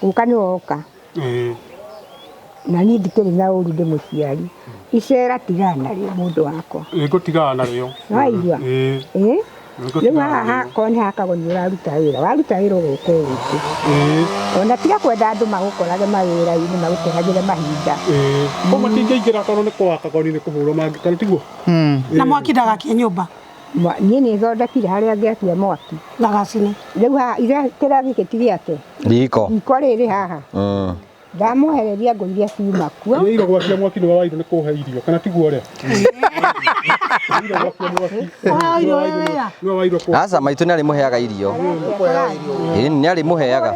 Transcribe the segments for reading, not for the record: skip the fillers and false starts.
Gũka nĩ woka. Na niĩ ndikĩrĩ na ũru ndĩ mũciari. Icera tigana narĩo mũndũ wakwa. Ĩĩ ngũtigana narĩo. Nĩwaigua? Ĩĩ. Ĩĩ. Rĩu Nĩngũtigana haha narĩo. hakorwo nĩ hakagoni ũraruta wĩra, waruta wĩra ũgoka o gũkũ. Ĩĩ. Ona tiga kwenda andũ magũkorage mawĩra-inĩ magũteagĩre mahinda. Ĩĩ. Ko matingĩingĩra tondũ nĩ kwa kagoni nĩ kũhũrwo mangĩ kana tiguo? Na mwaki ndagakie nyũmba. Niĩ nĩ thondekire harĩa ngĩakia mwaki. Ndagacine. Rĩu haha kĩrĩa gĩkĩ ti gĩake. Riko. Riko rĩrĩ haha. Ndamwehereria ngũ iria ciuma kuo. Nĩ iro gwakia mwaki nĩ wairwo nĩ kũhe irio kana tiguo ũrĩa? Nĩ iro gwakia mwaki. Ũheo irio wĩ wĩra. Nĩ wairwo kũhe. Aca maitũ nĩ arĩmũheaga irio. Ĩĩ nĩ arĩmũheaga.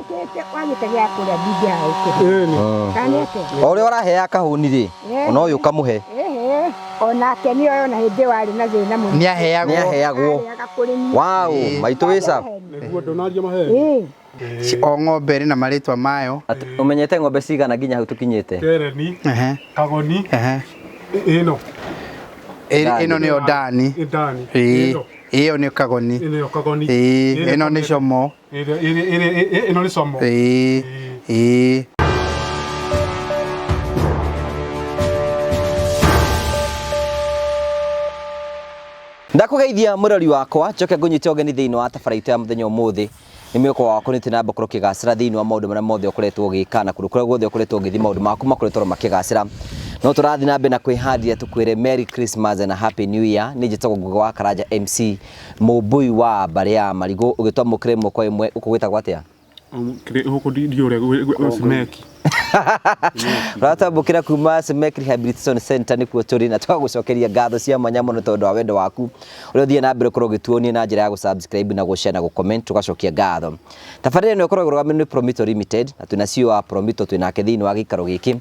Wagĩte gĩa kũrĩa ndingĩaga gũkũhe. Ĩĩ. Kana nĩ atĩa? O ũrĩa ũraheaga kahũni rĩ, ona ũyũ ũkamũhe. Ĩhĩ, onake nĩ oĩ ona hĩndĩ ĩyo arĩ na thĩna mũnene. Nĩ aheagwo. Nĩ aheagwo. Arĩaga kũrĩ niĩ. Wow, maitũ wĩ sawa. Nĩguo ndũnaria maheni. Ĩĩ. O ng'ombe ĩrĩ na marĩtwa mayo. Atĩ Ũmenyete ng'ombe cigana nginya hau tũkinyĩte? Kereni, Ehe, kagoni, ehe. ĩno. Ĩno nĩyo Dani. Ĩ Dani. Ĩĩ, Ĩno. ĩyo nĩ kagoni. Ĩno nĩyo kagoni. Ĩĩ, ĩno nĩ como. Ĩno nĩ como. Ĩĩ, ĩĩ. Ndakũgeithia mũrori wakwa njoke ngũnyite ũgeni thĩinĩ wa tabara itũ ya mũthenya ũmũthĩ nĩ mwĩhoko wakwa nĩ tũnamba gũkorwo ũkĩgacĩra thĩinĩ wa maũndũ marĩa mothe ũkoretwo ũgĩka na kũndũ kũrĩa guothe ũkoretwo ũgĩthiĩ maũndũ maku makoretwo makĩgacĩra no tũrathiĩ na mbere na kwĩharĩria tũkwĩre Merry Christmas and a Happy New Year nĩ njĩtagwo Ngũgĩ wa Karanja MC mũmbũi wa mbarĩ ya marigũ ũgĩtwamũkĩra ĩmwe kwa ĩmwe gũkũ gwĩtagwo atĩa Gũkũ ndiũĩ ũrĩa Cimeki. Ũratwamũkĩra kuma Simek Rehabilitation Center nĩkuo tũrĩ na twagũcokeria ngatho cia mwanya mũno tondũ wa wendo waku ũrĩa ũthiĩ na mbere ũkorwo ũgĩtuonia na njĩra ya gũ-subscribe na gũ-share na gũ-comment tũgacokia ngatho. Tabarĩra ĩno ĩkoragwo ĩrũgamĩrĩirwo nĩ Promito Limited na twĩna CEO wa Promito twĩ nake thĩinĩ wa gĩikaro gĩkĩ.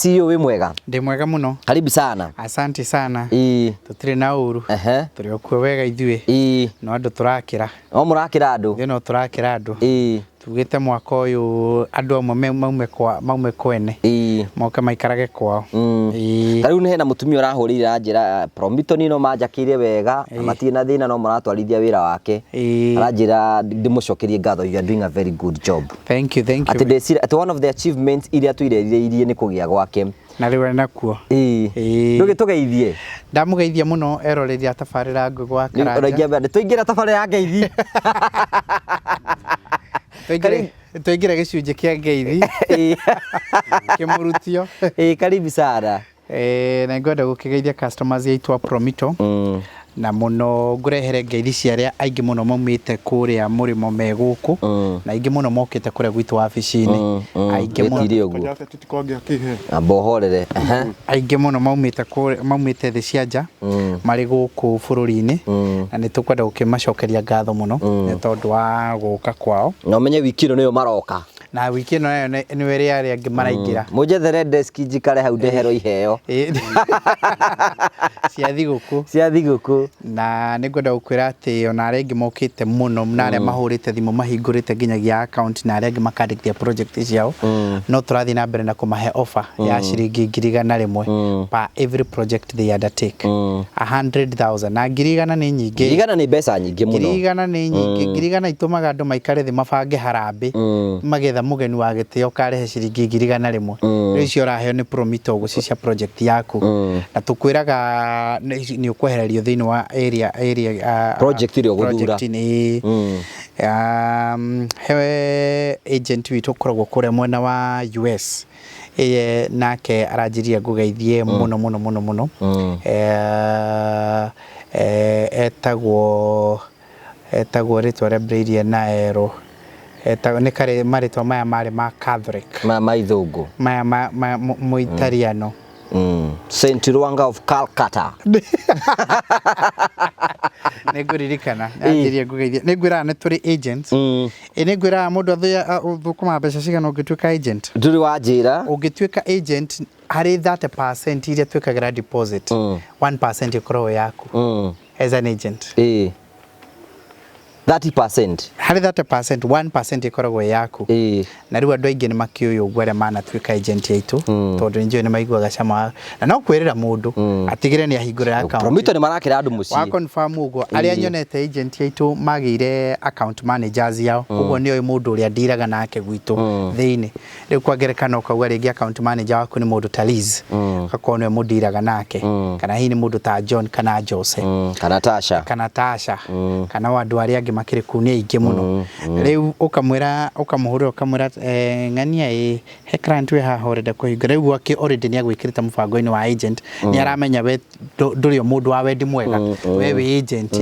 CEO wĩ mwega? Ndĩ mwega mũno. Karibu sana. Asante sana. Ĩĩ. Tũtirĩ na ũru. Ehe. Tũrĩ o kuo wega ithuĩ. Ĩĩ. No andũ tũrakĩra. No mũrakĩra andũ? Ithuĩ no tũrakĩra andũ. Ĩĩ. Tugĩte mwaka ũyũ andũ amwe maume kwa maume kwene. Ĩĩ. Moke maikarage kwao. Ĩĩ. Ta rĩu nĩ hena mũtumia ũrahũrĩire aranjĩra Promito no manjakĩire wega na matirĩ na thĩna no maratwarithia wĩra wake. Ĩĩ. Aranjĩra ndĩmũcokerie ngatho you are doing a very good job. Thank you, thank you. Atĩ ndeciria atĩ one of the achievements iria twĩrirĩirie nĩ kũgĩa gwake. Na rĩu arĩ nakuo. Ĩĩ. Ĩĩ. Ndũgĩtũgeithie. Ndamũgeithia mũno eroreri a tabarĩra Ngũgĩ wa Karanja. Ũraingĩa mbere tũingĩra tabarĩra ya ngeithi. Tũingĩre tũingĩre gĩcunjĩ kĩa ngeithi Ĩĩ. kĩmũrutio. Ĩĩ karibu sana. Eh, na ngwenda gũkĩgeithia customers aitũ a Promito na mũno ngũrehere ngeithi cia arĩa aingĩ mũno maumĩte kũrĩa mũrĩmo me gũkũ na aingĩ mũno mokĩte kũrĩa gwitũ wabici-inĩ aingĩ mũno Wĩtire ũguo. Kajate tutikwangĩa kĩhe. Amba ũhorere. Ehe. aingĩ mũno maumĩte kũrĩa maumĩte thĩ cia nja marĩ gũkũ bũrũri-inĩ na nĩ tũkwenda gũkĩmacokeria ngatho mũno nĩ tondũ wa gũka kwao Na ũmenye wiki ĩno nĩyo maroka. na wiki ĩno nayo nĩyo ĩrĩa arĩa angĩ maraingĩra Mũnjethere deski njikare hau ndeherwo iheo Ĩ- cia thigũkũ cia thigũkũ. na nĩ ngwenda gũkwĩra atĩ ona arĩa angĩ mokĩte mũno na arĩa mahũrĩte thimũ mahingũrĩte nginyagia account na arĩa angĩ makandĩkithia project ciao no tũrathiĩ na mbere na kũmahe offer ya ciringi 100,000 per every project they undertake 100,000 na 100,000 nĩ nyingĩ Igana nĩ mbeca nyingĩ mũno. 100,000 nĩ nyingĩ 100,000 itũmaga andũ maikare thĩ mabange harambĩ magetha mũgeni wa gĩtĩo karehe ciringi 100,000 rĩu icio ũraheo nĩ Promito gũcicia project yaku na tũkwĩraga nĩ ũkwehererio thĩinĩ wa area area Project ĩrĩa ũgũthura. project-inĩ, ĩĩ. He agent witũ ũkoragwo kũrĩa mwena wa US ĩĩ, nake aranjĩrire ngũgeithie mũno mũno mũno mũno etagwo etagwo rĩtwa rĩambĩrĩirie na erũ etagwo nĩ karĩ marĩtwa maya marĩ ma Catholic Ma ithũngũ. maya ma, ma mũitariano Saint Rwanga of Calcutta. Nĩ ngũririkana anjĩrire ngũgeithie nĩ ngwĩraga nĩ tũrĩ agents ĩ nĩ ngwĩraga mũndũ athũkũmaga mbeca cigana ũngĩtuĩka agent Ndũrĩ wanjĩra. ũngĩtuĩka agent harĩ 30% iria twĩkagĩra deposit 1% ĩkoragwo yaku as an agent Ĩĩ. 30%. Harĩ 30%, 1% ĩkoragwo ĩ yaku. Na rĩu andũ aingĩ nĩ makĩũĩ ũguo arĩa manatuĩka agent aitũ, tondũ nĩ njũĩ nĩ maiguaga cama na no kwĩrĩra mũndũ atigĩre nĩ ahingũrĩra account. Promito nĩ marakĩra andũ Wa mũciĩ. Confirm ũguo arĩa nyonete agent aitũ magĩire account managers yao, ũguo nĩ oĩ mũndũ ũrĩa ndiraga nake gwitũ thĩinĩ. Rĩu kwa ngerekano ũkauga rĩngĩ account manager waku nĩ mũndũ ta Liz, ũgakorwo nĩwe mũndiraga nake, kana hihi nĩ mũndũ ta John kana Jose, Kana Tasha. Kana Tasha, kana o andũ arĩa angĩ makĩrĩ kũu nĩ aingĩ mũno. Rĩu ũkamwĩra, ũkamũhũrĩra, ũkamwĩra, "Ng'ania, ĩ he client wĩ haha ũrenda kũhingũra." Rĩu akĩ already nĩ agwĩkĩrĩte mũbango-inĩ wa agent, nĩ aramenya we ndũrĩ o mũndũ wa wendi mwega, we wĩ agent.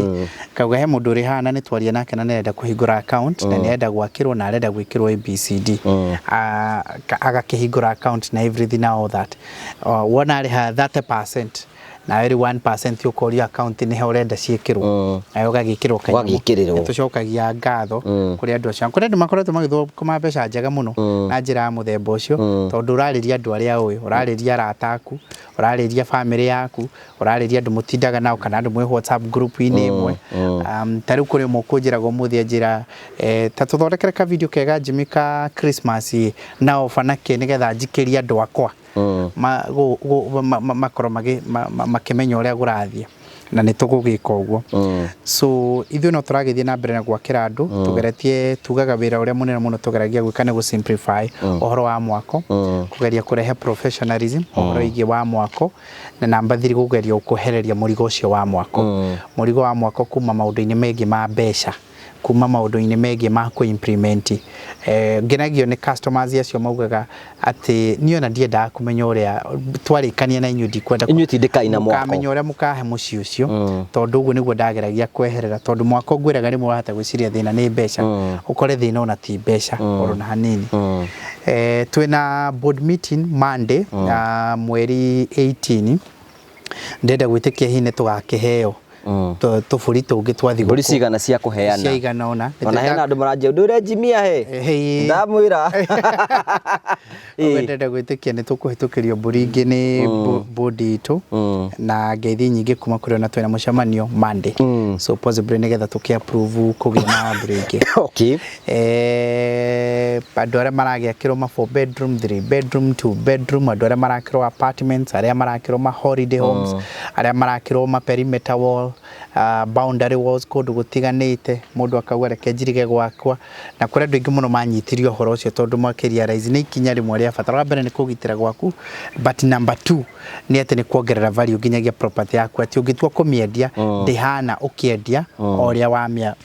Kauga he mũndũ ũrĩ haha na nĩ twaria nake na nĩ arenda kũhingũra account na nĩ arenda gwakĩrwo na arenda gwĩkĩrwo ABCD. Agakĩhingũra account na everything na all that. Wona arĩha 30%, nawe rĩu 1% ũkorio account nĩho ũrenda ciĩkĩrwo, nawe ũgagĩkĩrwo kanyamũ. Ũgagĩkĩrĩrwo. Nĩ tũcokagia ngatho kũrĩ andũ acio, kũrĩ andũ makoretwo magĩthũkũma mbeca njega mũno na njĩra ya mũthemba ũcio, tondũ ũrarĩria andũ arĩa ũĩ, ũrarĩria arata aku, ũrarĩria famĩlĩ yaku, ũrarĩria andũ mũtindaga nao kana andũ mwĩ WhatsApp group-inĩ ĩmwe. Ta rĩu kũrĩ ũmwe ũkũnjĩraga ũmũthĩ, anjĩra, "Ta tũthondekere ka video kega, Jimmy, ka Christmas ĩ, na offer na kĩ, nĩgetha njikĩrie andũ akwa makorwo makĩmenya ũrĩa kũrathiĩ." Na nĩ tũgũgĩka ũguo. So ithuĩ no tũragĩthiĩ na mbere na gwakĩra andũ. Tũgeretie, tugaga wĩra ũrĩa mũnene mũno tũgeragia gwĩka nĩ gũ simplify ũhoro wa mwako, kũgeria kũrehe professionalism ũhoro wĩgiĩ wa mwako, na namba 3 kũgeria gũkwehereria mũrigo ũcio wa mwako, mũrigo wa mwako kuma maũndũ-inĩ megiĩ ma mbeca, kuma maũndũ-inĩ megiĩ ma kũ-implement. Ngenagio nĩ customers acio maugaga atĩ niĩ ona ndiendaga kũmenya ũrĩa twarĩkania na inyuĩ, ndikwenda Inyuĩ tindĩkai na mwako. Mũkamenya ũrĩa mũkahe mũciĩ ũcio, tondũ ũguo nĩguo ndageragia kweherera, tondũ mwako ngwĩraga rĩmwe wahota gwĩciria thĩna nĩ mbeca, ũkore thĩna ona ti mbeca oro na hanini. Twĩna board meeting Monday, mweri 18. Ndĩrenda gwĩtĩkia hihi nĩ tũgakĩheo tũbũri tũngĩ twa thigũkũ. Mbũri cigana cia kũheana? Ciaigana ũna. Ona hena andũ maranjia ndũre Jimmy ahe. Hey. Ndamwĩra. Ũguo ndĩrenda gwĩtĩkia nĩ tũkũhĩtũkĩrio mbũri ingĩ nĩ board itũ na ngeithi nyingĩ kuma kũrĩ ona twĩna mũcemanio Monday, so possibly nĩgetha tũkĩ approve kũgĩa na mbũri ingĩ. Andũ arĩa maragĩakĩrwo ma 4 bedroom, 3 bedroom, 2 bedroom, andũ arĩa marakĩrwo apartments, arĩa marakĩrwo ma holiday homes, arĩa marakĩrwo ma perimeter wall, boundary walls kũndũ gũtiganĩte, mũndũ akauga reke njirige gwakwa. Na kũrĩ andũ aingĩ mũno manyitirie ũhoro ũcio tondũ makĩrealize nĩ ikinya rĩmwe rĩa bata. Wa mbere nĩ kũgitĩra gwaku, but number two nĩ atĩ nĩ kuongerera value nginyagia property yaku, atĩ ũngĩtua kũmĩendia ndĩhana ũkĩendia o ũrĩa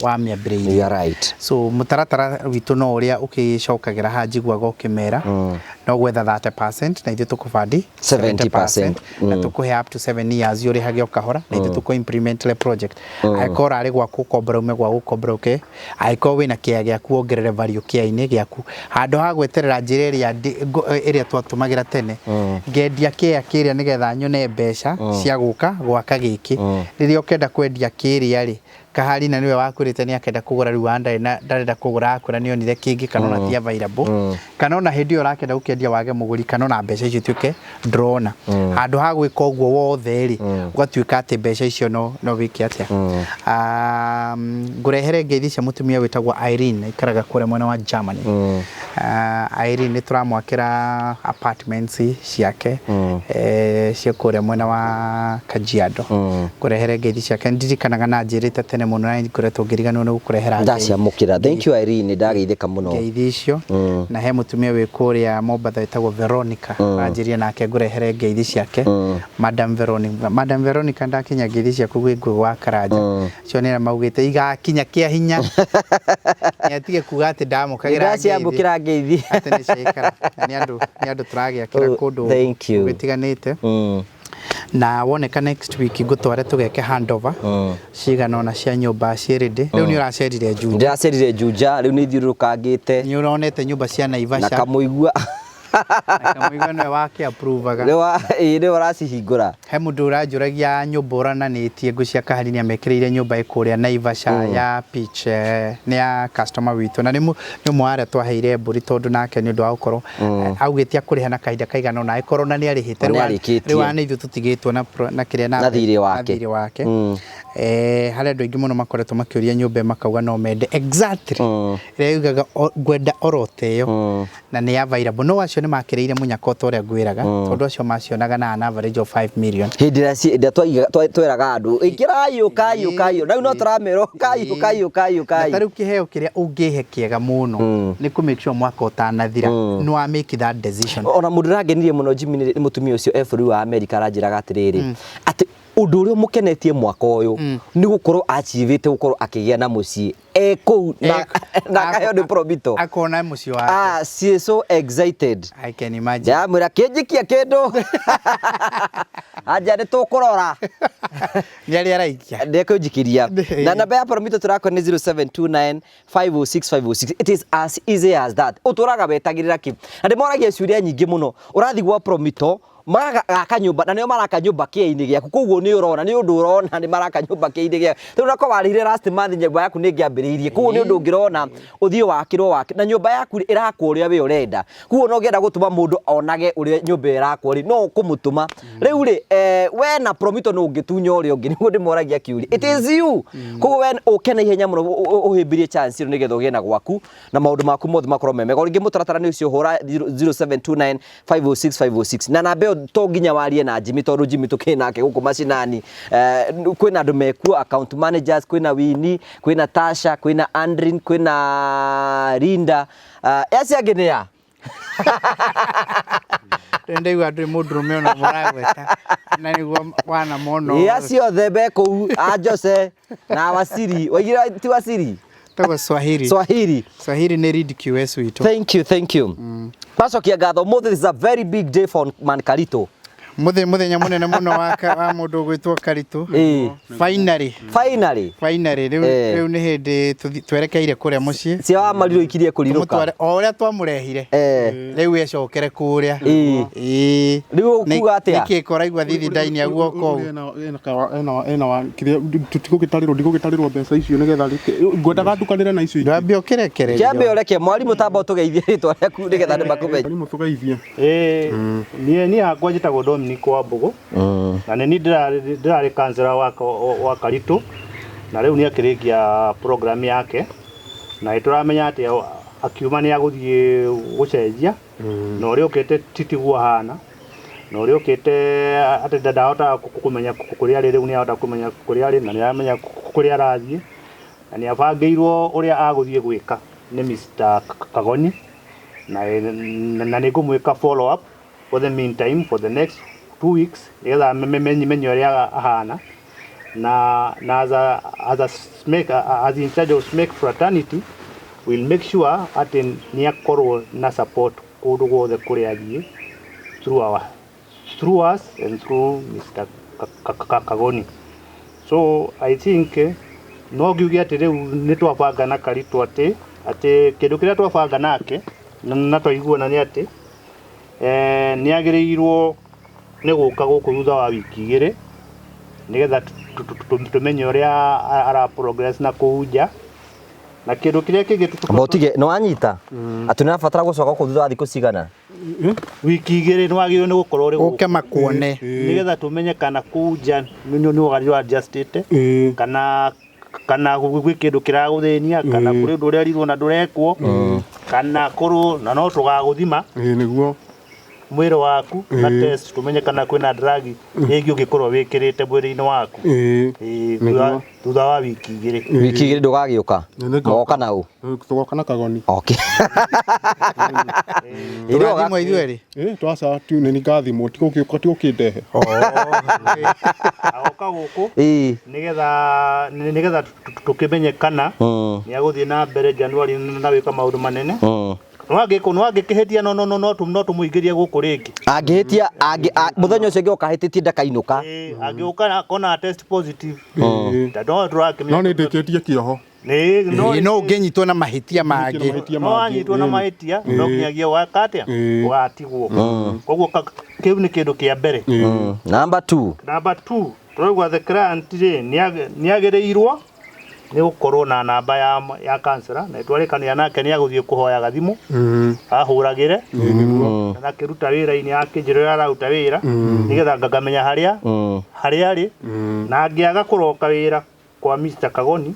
wamĩambĩrĩirie. You are right. So mũtaratara witũ no ũrĩa ũkĩcokagĩra haha njiguaga ũkĩmera, no gwetha 30% na ithuĩ tũkũbandi 70%. na tũkũhe up to 7 years ũrĩhage o kahora, na ithuĩ tũkũ implement le project. Angĩkorwo ũrarĩ gwaku ũkombora ume gwa gũkombora ũke, angĩkorwo wĩna kĩea gĩaku wongerere value kĩea-inĩ gĩaku, handũ ha gweterera njĩra ĩrĩa ĩrĩa twatũmagĩra tene, ngendia kĩea kĩrĩa nĩgetha nyone mbeca cia gũka gwaka gĩkĩ. Rĩrĩa ũkenda kwendia kĩrĩa rĩ, kahari na nĩwe wakwĩrĩte nĩ akenda kũgũra, rĩu ndarĩ na ndarenda kũgũra, akwĩra nĩ onire kĩngĩ, kana ona ti available, kana ona hĩndĩ ĩyo ũrakenda gũkĩendia wage mũgũri, kana ona mbeca icio ituĩke ndũrona. Handũ ha gwĩka ũguo wothe rĩ, ũgatuĩka atĩ mbeca icio no wĩke atĩa. Ngũrehere ngeithi cia mũtumia wĩtagwo Irene, aikaraga kũrĩa mwena wa Germany. Irene nĩ tũramwakĩra apartments ciake cia kũrĩa mwena wa Kajiado. Ngũrehere ngeithi ciake, ndirikanaga na njĩrĩte tene mũno na ngoretwo ngĩriganĩrwo nĩ gũkũrehera Ndaciamũkĩra, thank you Irene, ndageithĩka mũno. Ngeithi icio. Na he mũtumia wĩ kũrĩa Mombatha wĩtagwo Veronica, anjĩria nake ngũrehere ngeithi ciake, Madam Veronica. Madam Veronica, ndakinya ngeithi ciaku gwĩ Ngũgĩ wa Karanja. Acio nĩ arĩa maugĩte igakinya kĩa hinya, nĩ atige kuga atĩ ndamũkagĩra ngeithi. Ndaciamũkĩra ngeithi. Atĩ nĩ ciaikara. Na nĩ andũ tũragĩakĩra Oh, kũndũ thank you. gũtiganĩte. Na woneka next week ngũtware tũgeke handover cigana ona cia nyũmba ciĩ ready. Rĩu nĩ ũracerire Juja? Ndĩracerire Juja, rĩu nĩ thiũrũrũkangĩte. Nĩ ũronete nyũmba cia Na Naivasha? Kamũigua. Kamũigua nĩwe wake approvaga. Nĩwe ũracihingũra. He mũndũ ũranjũragia nyũmba ũrananĩtie ngwĩciria Kahari nĩ amekĩrĩire nyũmba ĩ kũrĩa Naivasha ya pitch nĩ ya customer witũ na nĩ ũmwe wa arĩa twaheire mbũri tondũ nake nĩ ũndũ wa gũkorwo augĩte akũrĩha na kahinda kaigana ũna agĩkorwo na nĩ arĩhĩte. Na nĩarĩkĩtie. Rĩu nĩ ithuĩ tũtigĩtwo na kĩrĩa Na thirĩ wake. Na thirĩ wake. Harĩ andũ aingĩ mũno makoretwo makĩũria nyũmba makauga no mende exactly ĩrĩa yugaga ngwenda oro ta ĩyo na nĩ available no acio nĩ makĩrĩire mũnyaka ta ũrĩa ngwĩraga tondũ acio macionaga na an average of 5 million. Hĩndĩ ĩrĩa tweraga andũ ĩkĩrai ũkai ũkai, rĩu no tũramera ũkai ũkai ũkai Na ũkai. ta rĩu kĩheo kĩrĩa ũngĩhe kĩega mũno nĩ kũ make sure mwaka ũtanathira nĩ wa make that decision. Ona mũndũ ũrangenirie mũno Jimmy nĩ mũtumia ũcio e bũrũri wa Amerika aranjĩraga atĩrĩrĩ atĩ ũndũ ũrĩa ũmũkenetie mwaka ũyũ nĩ gũkorwo achievĩte gũkorwo akĩgĩa na mũciĩ e kũu na akaheo nĩ Promito. Akona mũciĩ wake. She is so excited. I can imagine. Ndĩramwĩra kĩnjikia kĩndũ anja nĩ tũkũrora. Nĩ arĩa araikia. Ndekũnjikiria. Na namba ya Promito tũrakora nĩ 0729 506 506. It is as easy as that. Ũtũraga wetagĩrĩra kĩ? Na ndĩmoragia ciũria nyingĩ mũno. Ũrathiĩ gwa Promito magaka nyũmba na nĩo maraka nyũmba kĩea-inĩ gĩaku, koguo nĩ ũrona nĩ ũndũ ũrona nĩ maraka nyũmba kĩea-inĩ gĩaku. Rĩu onakorwo warĩhire last month nyũmba yaku nĩ ĩngĩambĩrĩirie, koguo nĩ ũndũ ũngĩrona ũthiĩ wakĩrwo wake na nyũmba yaku ĩrakwo ũrĩa we ũrenda. Koguo ona ũngĩenda gũtũma mũndũ onage ũrĩa nyũmba ĩyo ĩrakwo rĩ, no ũkũmũtũma. Rĩu rĩ, we na Promito nũ ũngĩtunya ũrĩa ũngĩ? Nĩguo ndĩmoragia kĩũria. It is you. Koguo we ũke na ihenya mũno ũhĩmbĩrie chance ĩno nĩgetha ũgĩe na gwaku na maũndũ maku mothe makorwo me mega. O rĩngĩ mũtaratara nĩ ũcio, hũra 0729 506 506 na namba ĩyo to nginya warie na Jimmy tondũ Jimmy tũkĩrĩ nake gũkũ macinani. Kwĩna andũ mekuo, account managers, kwĩna Winnie, kwĩna Tasha, kwĩna Andrin, kwĩna Linda. Acio angĩ nĩ a? Ndaigua ndũrĩ mũndũrũme ona ũmwe ũragweta na nĩguo wanamona. Ĩ acio othe me kũu, a Jose na Wasiri. Waigire ti Wasiri? Tagwo Swahili. Swahili. Swahili nĩ lead QS witũ. Thank you, thank you. Macokia ngatho. Mũthĩ this is a very big day for Man Karito. Mũthenya mũnene mũno wa mũndũ ũgwĩtwo Karito. Finally. Finally. Finally, rĩu nĩ hĩndĩ twerekeire kũrĩa mũciĩ. Cia wa marirũ ikirie kũrirũka. Tũmũtware o ũrĩa twamũrehire. Rĩu ecokere kũrĩa. Rĩu ũkuga atĩa? Nĩkĩ kũraigua thithi ndaini aguo kũu? Ena ndigũgĩtarĩrwo mbeca icio nĩgetha ngwendaga ndukanĩre na icio ingĩ. Ndwambia ũkĩrekererio. Kĩambe ũreke mwarimũ tamba ũtũgeithie rĩtwa rĩaku nĩgetha andũ makũmenye. Mwarimũ tũgeithie. Niĩ hakwa njĩtagwo Dominic Wambũgũ na nĩ niĩ ndĩrarĩ councillor wa Karito na rĩu nĩ akĩrĩkia program yake na nĩ tũramenya atĩ akiuma nĩ agũthiĩ gũcenjia na ũrĩa ũkĩte tiguo ahana na ũrĩa ũkĩte atĩ ndahotaga kũmenya kũrĩa arĩ rĩu nĩ ahota kũmenya kũrĩa arĩ na nĩ aramenya kũrĩa arathiĩ na nĩ abangĩirwo ũrĩa agũthiĩ gwĩka nĩ Mr. Kagoni na nĩ ngũmwĩka follow up for the meantime for the next 2 weeks nĩgetha menye ũrĩa ahana na as a SMEC, as in charge of SMEC fraternity will make sure atĩ nĩ akorwo na support kũndũ guothe kũrĩa athiĩ through us and through Mr. Kagoni. So I think no ngiuge atĩ rĩu nĩ twabanga na Karito atĩ kĩndũ kĩrĩa twabanga nake na twaiguana nĩ atĩ nĩ agĩrĩirwo nĩ gũka gũkũ thutha wa wiki igĩrĩ nĩgetha tũmenye ũrĩa ara progress na kũu nja na kĩndũ kĩrĩa kĩngĩ Amba ũtige nĩ wanyita atĩ nĩ ũrabatara gũcoka gũkũ thutha wa thikũ cigana? Wiki igĩrĩ nĩ wagĩrĩirwo nĩ gũkorwo ũrĩ gũkũ. Ũke makuone. Nĩgetha tũmenye kana kũu nja nĩ ũgarirwo adjustĩte kana gwĩ kĩndũ kĩragũthĩnia kana kũrĩ ũndũ ũrerirwo na ndũrekwo kana kũrwo na no tũgagũthima Nĩguo mwĩrĩ waku na test tũmenye kana kwĩna drug ĩngĩ ũngĩkorwo wĩkĩrĩte mwĩrĩ-inĩ waku. Thutha wa wiki igĩrĩ. Wiki igĩrĩ ndũgagĩũka? Mũgoka na ũ? Tũgoka na Kagoni. Okay. Tũgathimwo ithuĩ erĩ? Twaca nĩ ngathimwo tigũkĩndehe. Agoka gũkũ nĩgetha tũkĩmenye kana nĩ agũthiĩ na mbere January na gwĩka maũndũ manene. No angĩkĩhĩtia no tũmũingĩrie gũkũ rĩngĩ. Angĩhĩtia mũthenya ũcio ũngĩ oka ahĩtĩtie ndakainũka. Angĩũka akona test positive. No tũrakĩmenya. No nĩ ndĩkĩtie kĩoho. Nĩ no Ĩĩ, no ũngĩnyitwo na mahĩtia mangĩ. Mahĩtia no mangĩ. wanyitwo na Ĩĩ. mahĩtia no nginyagia waka atĩa Ĩĩ. ũgatigwo. Koguo kĩu nĩ kĩndũ kĩa mbere. Number 2. Number 2, tũraigua the client rĩ nĩagĩrĩirwo nĩ gũkorwo na namba ya kansela, na twarĩkanĩra nake nĩ agũthiĩ kũhoyaga thimũ ahũragĩre na akĩruta wĩra-inĩ akĩnjĩra ũrĩa araruta wĩra nĩgetha ngamenya harĩa harĩa arĩ, na angĩaga kũroka wĩra kwa Mr. Kagoni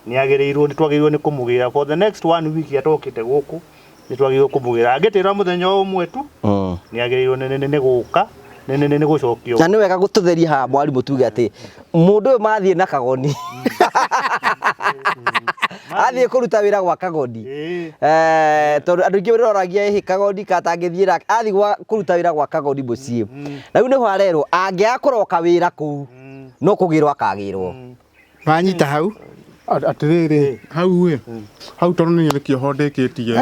nĩagĩrĩirwo nĩ twagĩrĩirwo nĩ kũmũgĩra for the next one week atokĩte gũkũ, nĩ twagĩrĩirwo kũmũgĩra angĩtĩra mũthenya o ũmwe tu nĩagĩrĩirwo nĩ gũka nĩ gũcokio. Na nĩ wega gũtũtheria haha mwarimũ, tuge atĩ mũndũ ũyũ mathiĩ na Kagoni, athiĩ kũruta wĩra gwa Kagoni, tondũ andũ aingĩ nĩroragia ĩhĩ Kagoni katangĩthiĩ nake athiĩ gwa kũruta wĩra gwa Kagoni mũciĩ, na rĩu nĩho arerwo angĩaga kũroka wĩra kũu no kũgĩrwo akagĩrwo. Wanyita hau? Atĩrĩrĩ, hau ĩ, hau tondũ niĩ nĩ kĩoho ndĩkĩtie.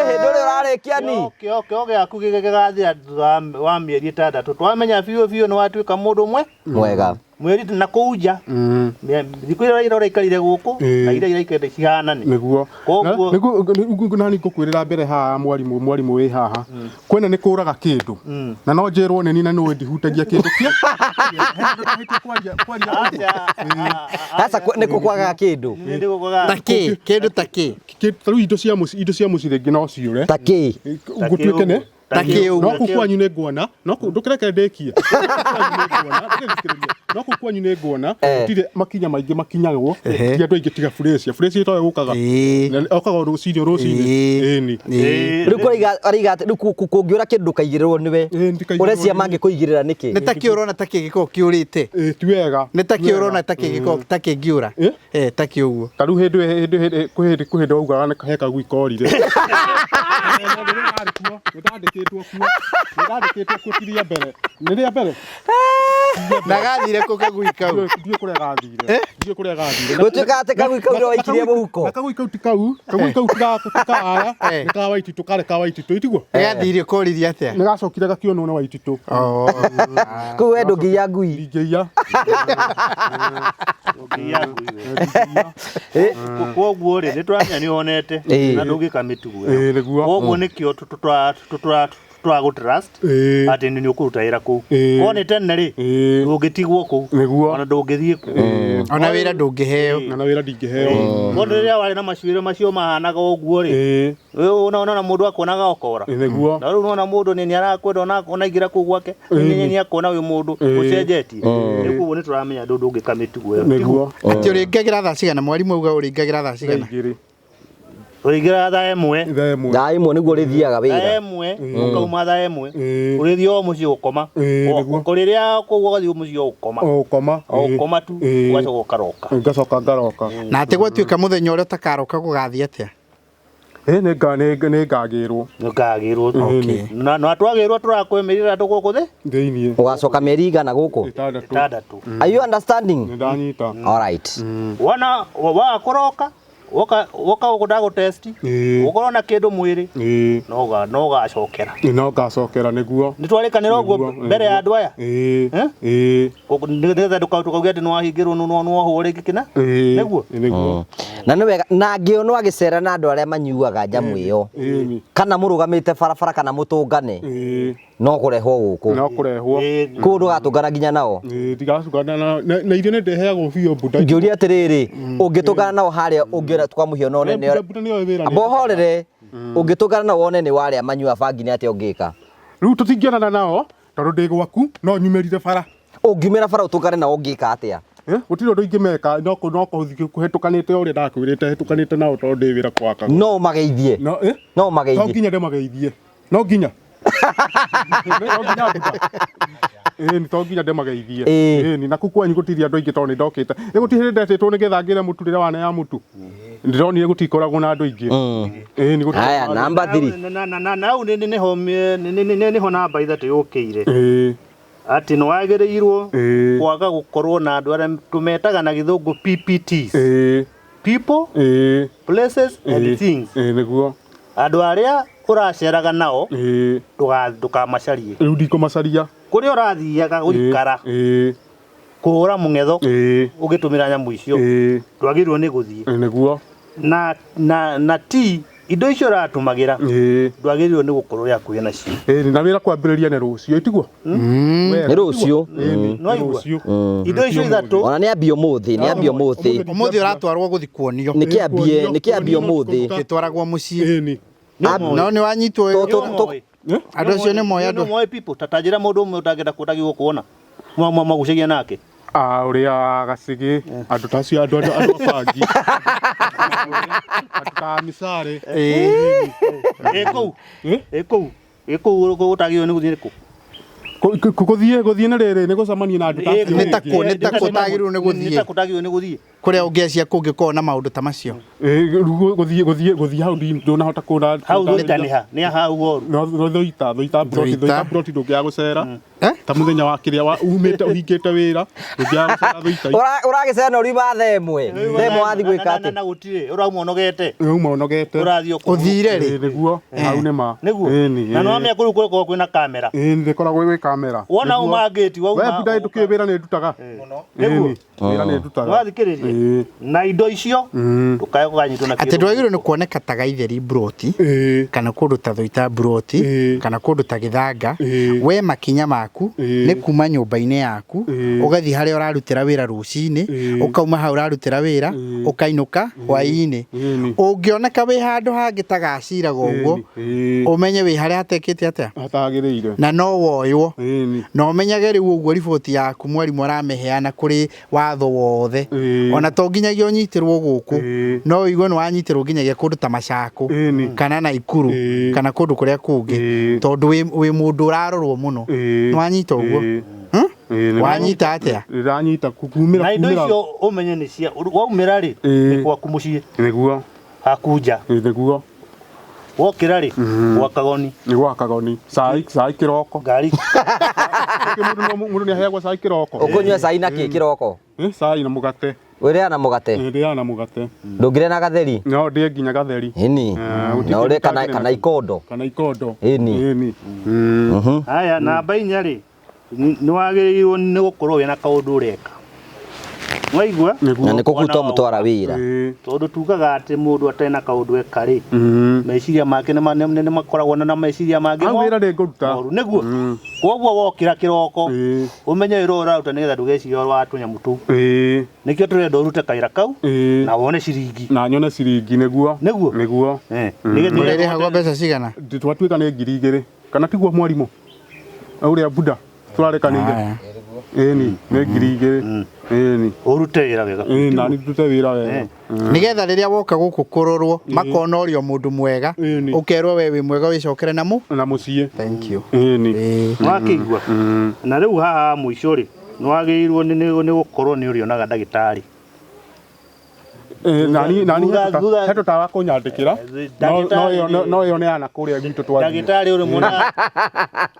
Hĩndĩ ũrĩa ũrarĩkia ni Kĩo gĩaku gĩgathira thutha wa mĩeri 6, twamenya biũ biũ nĩ watuĩka mũndũ ũmwe mwega mweri na kũu nja thikũ iria ũraikarire gũkũ na iria iraikarire cihanane. Nĩguo. Koguo- Nĩguo nani ngũkwĩrĩra mbere haha mwarimũ, mwarimũ wĩ haha kwĩna nĩ kũraga kĩndũ na no njĩrwo nĩ ni na nĩũĩ ndihutagia kĩndũ kĩa Sasa nĩ kwagaga kĩndũ Ta kĩ? Kĩndũ ta kĩ? Ta rĩu indo cia mũciĩ, indo cia mũciĩ rĩngĩ no ciũre. Ta kĩ? Gũtuĩke nĩ Ta kĩ no ũguo? kũu kwanyu nĩ nguona, no kũu ndũkĩreke ndĩkie, no kũu kwanyu nĩ nguona gũtirĩ makinya maingĩ makinyagwo ti andũ aingĩ tiga Furacia. Furacia itoĩ gũkaga. Ĩĩ. Okaga o rũcinĩ o rũcinĩ. Ĩĩ. Ĩni. Ĩĩ. Rĩu kũraiga araiga atĩ rĩu kũngĩũra kĩndũ ndũkaigĩrĩrwo nĩwe. Ĩĩ, ndikaigĩrĩrwo Ũrecia nĩ niĩ. mangĩkũigĩrĩra nĩkĩ? Nĩ ta kĩ ũrona ta kĩngĩkorwo kĩũrĩte? Ĩĩ, ti wega. Nĩ ta kĩ ũrona ta kĩngĩkorwo ta kĩngĩũra? Ĩ? Eh, ta kĩ ũguo? Ta rĩu hĩndĩ kwĩ hĩndĩ waugaga nĩ he kagui korire. Nĩndandĩkĩtwo kuo, nĩndandĩkĩtwo kuo ti rĩa mbere, nĩ rĩa mbere. Na gathire kũ kagui kau? Ndiũĩ kũrĩa gathire, ndiũĩ kũrĩa gathire. Gũtuĩka atĩ kagui kau nĩwe waikirie mũhuko. Na kagui kau ti kau, kagui kau ti ka aya, Eh. nĩ ka Waititũ, karĩ ka Waititũ, itiguo? Gathire koririe atĩa? Nĩ gacokire gakĩonwo nĩ Waititũ. Oh. Kũu we ndũngĩiya ngui. Ndingĩiya. Koguo rĩ nĩ tũramenya nĩ honete Ĩĩ. na ndũngĩka mĩtugo ĩyo. Ĩĩ, nĩguo. Koguo nĩkĩo tũragũ trust Ĩĩ. atĩ nĩ ũkũruta wĩra kũu. Ĩĩ. Korwo nĩ tene rĩ Ĩĩ. ndũngĩtigwo kũu Nĩguo. ona ndũngĩthiĩ kũu. Ona wĩra ndũngĩheo. Na wĩra ndingĩheo. Tondũ rĩrĩa warĩ na macuĩrĩ macio mahanaga ũguo rĩ, Ĩĩ. ũna mũndũ akuonaga ũkora. Ĩĩ, nĩguo. Na rĩu nona mũndũ nĩ arakwenda ona aingĩra kũu gwake nĩ akuona ũyũ mũndũ ũcenjetie. Rĩu koguo nĩ tũramenya ndũngĩka mĩtugo ĩyo. Nĩguo. Atĩ ũrĩingagĩra thaa cigana? Mwarimũ auga ũrĩingagĩra thaa cigana? 2:00. Ũrĩingĩraga thaa 1. Thaa 1. Thaa 1 nĩguo ũrĩthiaga Thaa wĩra. 1 ũkauma thaa 1 Ĩĩ. ũrĩthiĩ o mũciĩ gũkoma. Ĩĩ, nĩguo. Kũrĩrĩa kũu ũgathiĩ mũciĩ o gũkoma. O gũkoma. O gũkoma tu Ĩĩ. ũgacoka ũkaroka. Ngacoka ngaroka. Na atĩ gwatuĩka mũthenya ũrĩa ũtakaroka gũgathiĩ atĩa? Ĩĩ, nĩ ngagĩrwo. Nĩũkagĩrwo. Okay. Na twagĩrwo tũrakwĩmĩrĩra andũ gũkũ thĩ Thĩiniĩ. Ũgacoka mĩeri igana gũkũ? 6. 6. Are you understanding? Nĩ ndanyita. All right. Wona waga kũroka woka woka gũkũ ndagũtesti Ĩĩ. ũkorwo na kĩndũ mwĩrĩ Ĩĩ. no ũgacokera. No ngacokera nĩguo. Nĩ twarĩkanĩra ũguo Nĩguo, mbere ya andũ aya. Ĩĩ. Eh? Ĩĩ. Nĩgetha ndũkauge atĩ nĩwahingĩrwo nĩwohwo rĩngĩ kĩna. Ĩĩ. Nĩguo? Nĩguo. Na nĩ wega na angĩonwo agĩcera na andũ arĩa manyuaga nyamũ ĩyo Ĩĩ. kana mũrũgamĩte barabara kana mũtũngane Ĩĩ. no kũrehwo gũkũ. No kũrehwo. Ĩĩ. Kũu ndũgatũngana nginya nao. Ĩĩ, ndigacukana na irio nĩ ndĩheagwo biũ mbuda. Ngĩũria atĩrĩrĩ, ũngĩtũngana nao harĩa ũngĩona kwa mũhiano one nĩ Mbuda nĩyo wĩra. Amba ũhorere, ũngĩtũngana nao wone nĩ warĩa manyua bangi nĩ atĩa ũngĩka? Rĩu tũtingĩonana nao tondũ ndĩ gwaku no nyumĩrire bara. Ũngiumĩra bara ũtũngane nao ũngĩka atĩa? Gũtirĩ ũndũ ingĩmeka no kũhĩtũkanĩte ũrĩa ndakwĩrĩte hĩtũkanĩte nao tondũ ndĩ wĩra gwaka. No ũmageithie. No, eh? No No ũmageithie. nginya ndĩmageithie. No nginya. No nginya mbuda. Ĩĩ, nĩ to nginya ndĩmageithie. Ĩĩ. Ĩĩ, na kũu kwanyu gũtirĩ andũ aingĩ tondũ nĩ ndokĩte. Ĩ gũtirĩ hĩndĩ ndetĩtwo nĩgetha ngĩre mũtu rĩrĩa wana ya mũtu. Ndĩronire gũtikoragwo na andũ aingĩ. Ĩĩ, nĩ gũtikoragwo Haya, na andũ namba 3. Na hau nĩho namba 3 yũkĩire. Ĩĩ. Atĩ nĩ wagĩrĩirwo Ĩĩ. kwaga gũkorwo na andũ arĩa tũmetaga na gĩthũngũ PPTs. Ĩĩ. People, Ĩĩ. places and Ĩĩ. things. Ĩĩ, nĩguo. Andũ arĩa ũraceraga nao Ĩĩ. ndũkamacarie. Rĩu ndikũmacaria. Kũrĩa ũrathiaga gũikara Ĩĩ. Kũhũra mũng'etho Ĩĩ. ũgĩtũmĩra nyamũ icio Ĩĩ. ndwagĩrĩirwo nĩ gũthiĩ. Nĩguo. Na ti indo icio ũratũmagĩra Ĩĩ. ndwagĩrĩirwo nĩ gũkorwo wĩ hakuhĩ nacio. Ĩĩ, na wĩra kwambĩrĩria nĩ rũciũ itiguo? Nĩ rũciũ. Ĩĩ, No nĩ igua. rũciũ. Indo icio ithatũ Ona nĩ ambie ũmũthĩ, nĩ ambie ũmũthĩ. Ũmũthĩ ũratwarwo gũthi kuonio. Nĩ kĩambie, nĩ kĩambie ũmũthĩ. Gĩtwaragwo mũciĩ. Ĩĩ. No nĩ wanyitwo To- andũ acio nĩ moĩ andũ. Nĩ moĩ people ta njĩra mũndũ ũmwe ũtangĩenda kũndagio kuona magucagia nake. Ah, ũrĩa gacigi andũ ta acio andũ andũ a bangi andũ ta micare. Ĩ kũu ĩ kũu ĩ kũu gũtagĩrĩirwo nĩ gũthiĩ nĩ kũ? Gũthiĩ gũthiĩ nĩ rĩrĩ nĩ gũcemania na andũ ta acio. Nĩ ta kũ nĩ ta kũ ũtagĩrĩirwo nĩ Nĩ gũthiĩ ta kũ ũtagĩrĩirwo nĩ gũthiĩ. kũrĩa ũngĩacia kũngĩkorwo na maũndũ ta macio. Ĩĩ, gũthiĩ gũthiĩ gũthiĩ hau ndũnahota kũra Hau thũita nĩ ha? Nĩ ha hau horu? No thũita thũita broti Thũita. thũita broti ndũngĩaga gũcera Eh? ta mũthenya wa kĩrĩa wa umĩte ũhingĩte wĩra ndũngĩaga gũcera thũita. Ũragĩcera na ũriuma thaa ĩmwe. Thaa ĩmwe wathiĩ gwĩka atĩ? Na gũtirĩ ũrauma ũnogete Uma ũnogete. ũrathiĩ o Ũthire rĩ? Ĩĩ, nĩguo hau nĩ ma. Nĩguo Ĩĩ, na nĩwamenya kũu kũrĩa kwĩna kamera. Ĩĩ, nĩkoragwo gwĩ kamera. Wona uma ngĩti We wauma buda ndũkĩũĩ wĩra nĩ ndutaga. Nĩguo. Ĩĩ, wĩra nĩ ndutaga. Nĩwathikĩrĩria? Ĩĩ. Na indo icio ndũkae gũkanyitwo na Atĩ ndwagĩrĩirwo nĩ kuoneka ta gaitheri mburoti Ĩĩ. kana kũndũ ta Thũita mburoti Ĩĩ. kana kũndũ ta Gĩthanga. Ĩĩ. We makinya maku Ĩĩ. nĩ kuma nyũmba-inĩ yaku Ĩĩ. ũgathiĩ harĩa ũrarutĩra wĩra rũcinĩ Ĩĩ. ũkauma hau ũrarutĩra wĩra Ĩĩ. ũkainũka hwaĩ-inĩ. Ĩĩ. Ũngĩoneka wĩ handũ hangĩ ta gaciraga ũguo Ĩĩ. ũmenye wĩ harĩa hatekĩte atĩa Hatagĩrĩire. na no woywo Ĩĩ. na ũmenyage rĩu ũguo riboti yaku mwarimũ aramĩheana kũrĩ watho wothe. Ĩĩ. Ona to nginyagia ũnyitĩrwo gũkũ Ĩĩ. no ũigue nĩ wanyitĩrwo nginyagia kũndũ ta Macakũ Ĩĩ. kana Naikuru Ĩĩ. kana kũndũ kũrĩa kũngĩ Ĩĩ. tondũ wĩ mũndũ ũrarorwo mũno. Ĩĩ. Nĩ wanyita ũguo? Ĩĩ. Hmm? Ĩĩ, nĩ- Wanyita atĩa? Ndĩranyita kumĩra Na indo kumĩra. icio ũmenye nĩ cia waumĩra rĩ Ĩĩ. nĩ gwaku mũciĩ Nĩguo. haku nja. Ĩĩ, nĩguo. Wokĩra rĩ gwa kagoni. Nĩ gwa kagoni. Cai cai kĩroko. Ngari. Mũndũ nĩ aheagwo cai kĩroko. Ũkũnyua cai na kĩ kĩroko? Ĩ, cai na mũgate. Ũrĩaga na mũgate? Ĩ, ndĩaga na mũgate. Ndũngĩrĩa na gatheri? No ndĩe nginya gatheri. Ĩni. Eh, Na ũrĩe kana kana ikondo. Kana ikondo. Ĩni. Ĩni. Mm. Haya namba inya rĩ nĩ wagĩrĩirwo nĩ gũkorwo wĩna kaũndũ ũreka. Waigua? Nĩguo. Na nĩ kũguta mũtwara wĩra. Ĩĩ. Tondũ tugaga atĩ mũndũ atarĩ na kaũndũ eka rĩ meciria make nĩ makoragwo na meciria mangĩ Hau wĩra nĩ ngũruta. moru. Nĩguo. Koguo wokĩra kĩroko Ĩĩ. ũmenye wĩra ũrĩa ũraruta nĩgetha ndũgecirie ũhoro wa tũnyamũ tũu. Ĩĩ. Nĩkĩo tũrenda ũrute kawĩra kau Ĩĩ. na wone ciringi. Na nyone ciringi nĩguo. Nĩguo. Nĩguo. Ũrĩrĩhagwo mbeca cigana? Twatuĩka nĩ 2000 kana tiguo mwarimũ? Ũrĩa buda tũrarekanĩire. Aya. Ĩni, nĩ 2000. Ĩni. Ũrute wĩra wega. Ĩĩ, na nĩ ndute wĩra wega. Nĩgetha rĩrĩa woka gũkũ kũrorwo makona ũrĩ o mũndũ mwega Ĩni. ũkerwo we wĩ mwega wĩcokere na mũ. Na mũciĩ. Thank you. Ĩni. Ĩĩ. Nĩwakĩigua? Na rĩu haha mũico rĩ nĩwagĩrĩirwo nĩ gũkorwo nĩ ũrĩonaga ndagĩtarĩ. Ĩĩ, nani nani Thutha- he tũtawa kũnyandĩkĩra no ĩyo no ĩyo nĩ yana kũrĩa gwitũ twathiĩ. Ndagĩtarĩ ũrĩmuonaga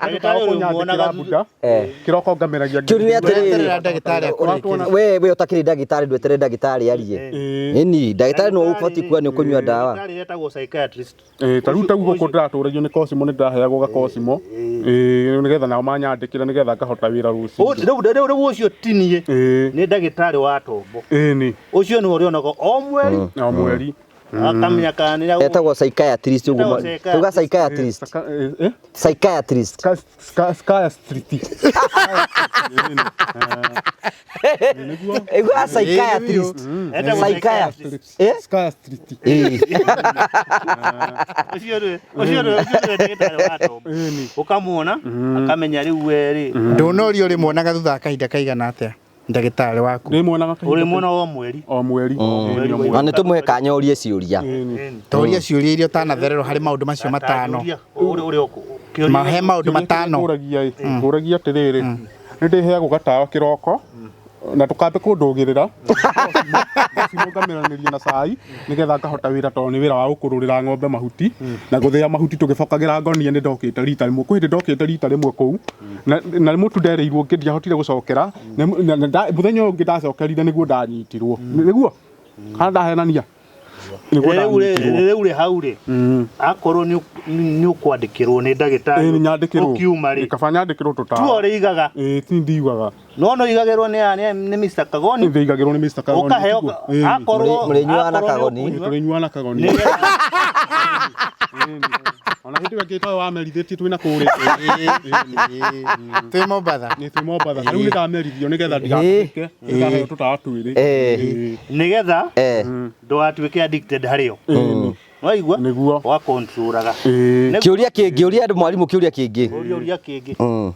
ndagĩtarĩ ũrĩmuonaga kũnyandĩkĩra buda Eh. kĩroko ngameragia Kĩũria nĩ atĩrĩrĩ. Weterera ndagĩtarĩ akũrĩkĩrie. We ũtakĩrĩ ndagĩtarĩ ndweterere ndagĩtarĩ arie. Ĩĩ. Ĩni, ndagĩtarĩ no ũbatiĩ kuga nĩ ũkũnyua ndawa. Ndagĩtarĩ etagwo psychiatrist. Ĩĩ, ta rĩu ta gũkũ ndĩratũragio nĩ Cosimo nĩ ndĩraheagwo gakosimo. Ĩĩ, nĩgetha nao manyandĩkĩre nĩgetha ngahota wĩra rũciũ. Rĩu rĩu rĩu ũcio tinie Ĩĩ. nĩ ndagĩtarĩ wa tombo. Ĩni. Ũcio nĩwe ũrĩonaga o mweri O mweri. akamenya kana nĩ Etagwo psychiatrist ũguo. Etagwo psychiatrist. Tuga psychiatrist. Eh? Psychiatrist. Sky Street. Igua psychiatrist. Etagwo Psychiatrist. Eh? Sky Street. Ĩĩ. Ũcio nĩwe ũcio nĩwe ũcio nĩwe ndagĩtarĩ wa tombo. Ĩni. Ũkamuona akamenya rĩu we rĩ Ndũnorio ũrĩmuonaga thutha wa kahinda kaigana atĩa ndagĩtarĩ waku? Ndĩmuonaga kahinda ũrĩmuona o mweri. o mweri. Ĩni, o mweri. Na nĩ tũmũhe kanya ũrie ciũria. Toria ciũria iria ũtanathererwo harĩ maũndũ macio matano. Mahe maũndũ matano. Ngũragia ngũragia atĩrĩrĩ nĩ ndĩheagwo gatawa kĩroko na ndũkambe kũndũgĩrĩra ngameranĩria na cai nĩgetha ngahota wĩra tondũ nĩ wĩra wa gũkũrũrĩra ng'ombe mahuti na gũthĩa mahuti tũgĩbokagĩra ngonia nĩ ndokĩte rita rĩmwe kwĩ hĩndĩ ndokĩte rita rĩmwe kũu na mũtu nderĩirwo ngĩ ndiahotire gũcokera mũthenya ũyũ ũngĩ ndacokerire nĩguo ndanyitirwo nĩguo kana ndahenania Nĩguo Rĩu rĩ- ndanyitirwo. rĩu rĩ hau rĩ akorwo nĩ ũkwandĩkĩrwo nĩ Ĩĩ, ndagĩtarĩ nyandĩkĩrwo ũkiuma rĩ kaba nyandĩkĩrwo tũtawa tuo ũrĩigaga Ĩĩ, ti ndiugaga no no igagĩrwo nĩ Mr. Kagoni ndĩigagĩrwo nĩ Mr. Kagoni ũkaheo tiguo? Ĩĩ. akorwo Mũrĩnyuaga na akorwo nĩ Kagoni? ũkũnyua- Tũrĩnyuaga na Kagoni. Nĩ- Ona hĩndĩ ĩyo ĩngĩ wamerithĩtie twĩna kũrĩa. Twĩ Mombatha. Nĩ twĩ Mombatha. Rĩu nĩndamerithio nĩgetha ndigatũke. Nĩndaheo tũtawa twĩrĩ. Eh. nĩgetha Eh. ndũgatuĩke addicted harĩo waigua Nĩguo. ũgakontrolaga Ĩĩ. Kĩũria kĩngĩ, ũria andũ mwarimũ kĩũria kĩngĩ. ũria ũria kĩngĩ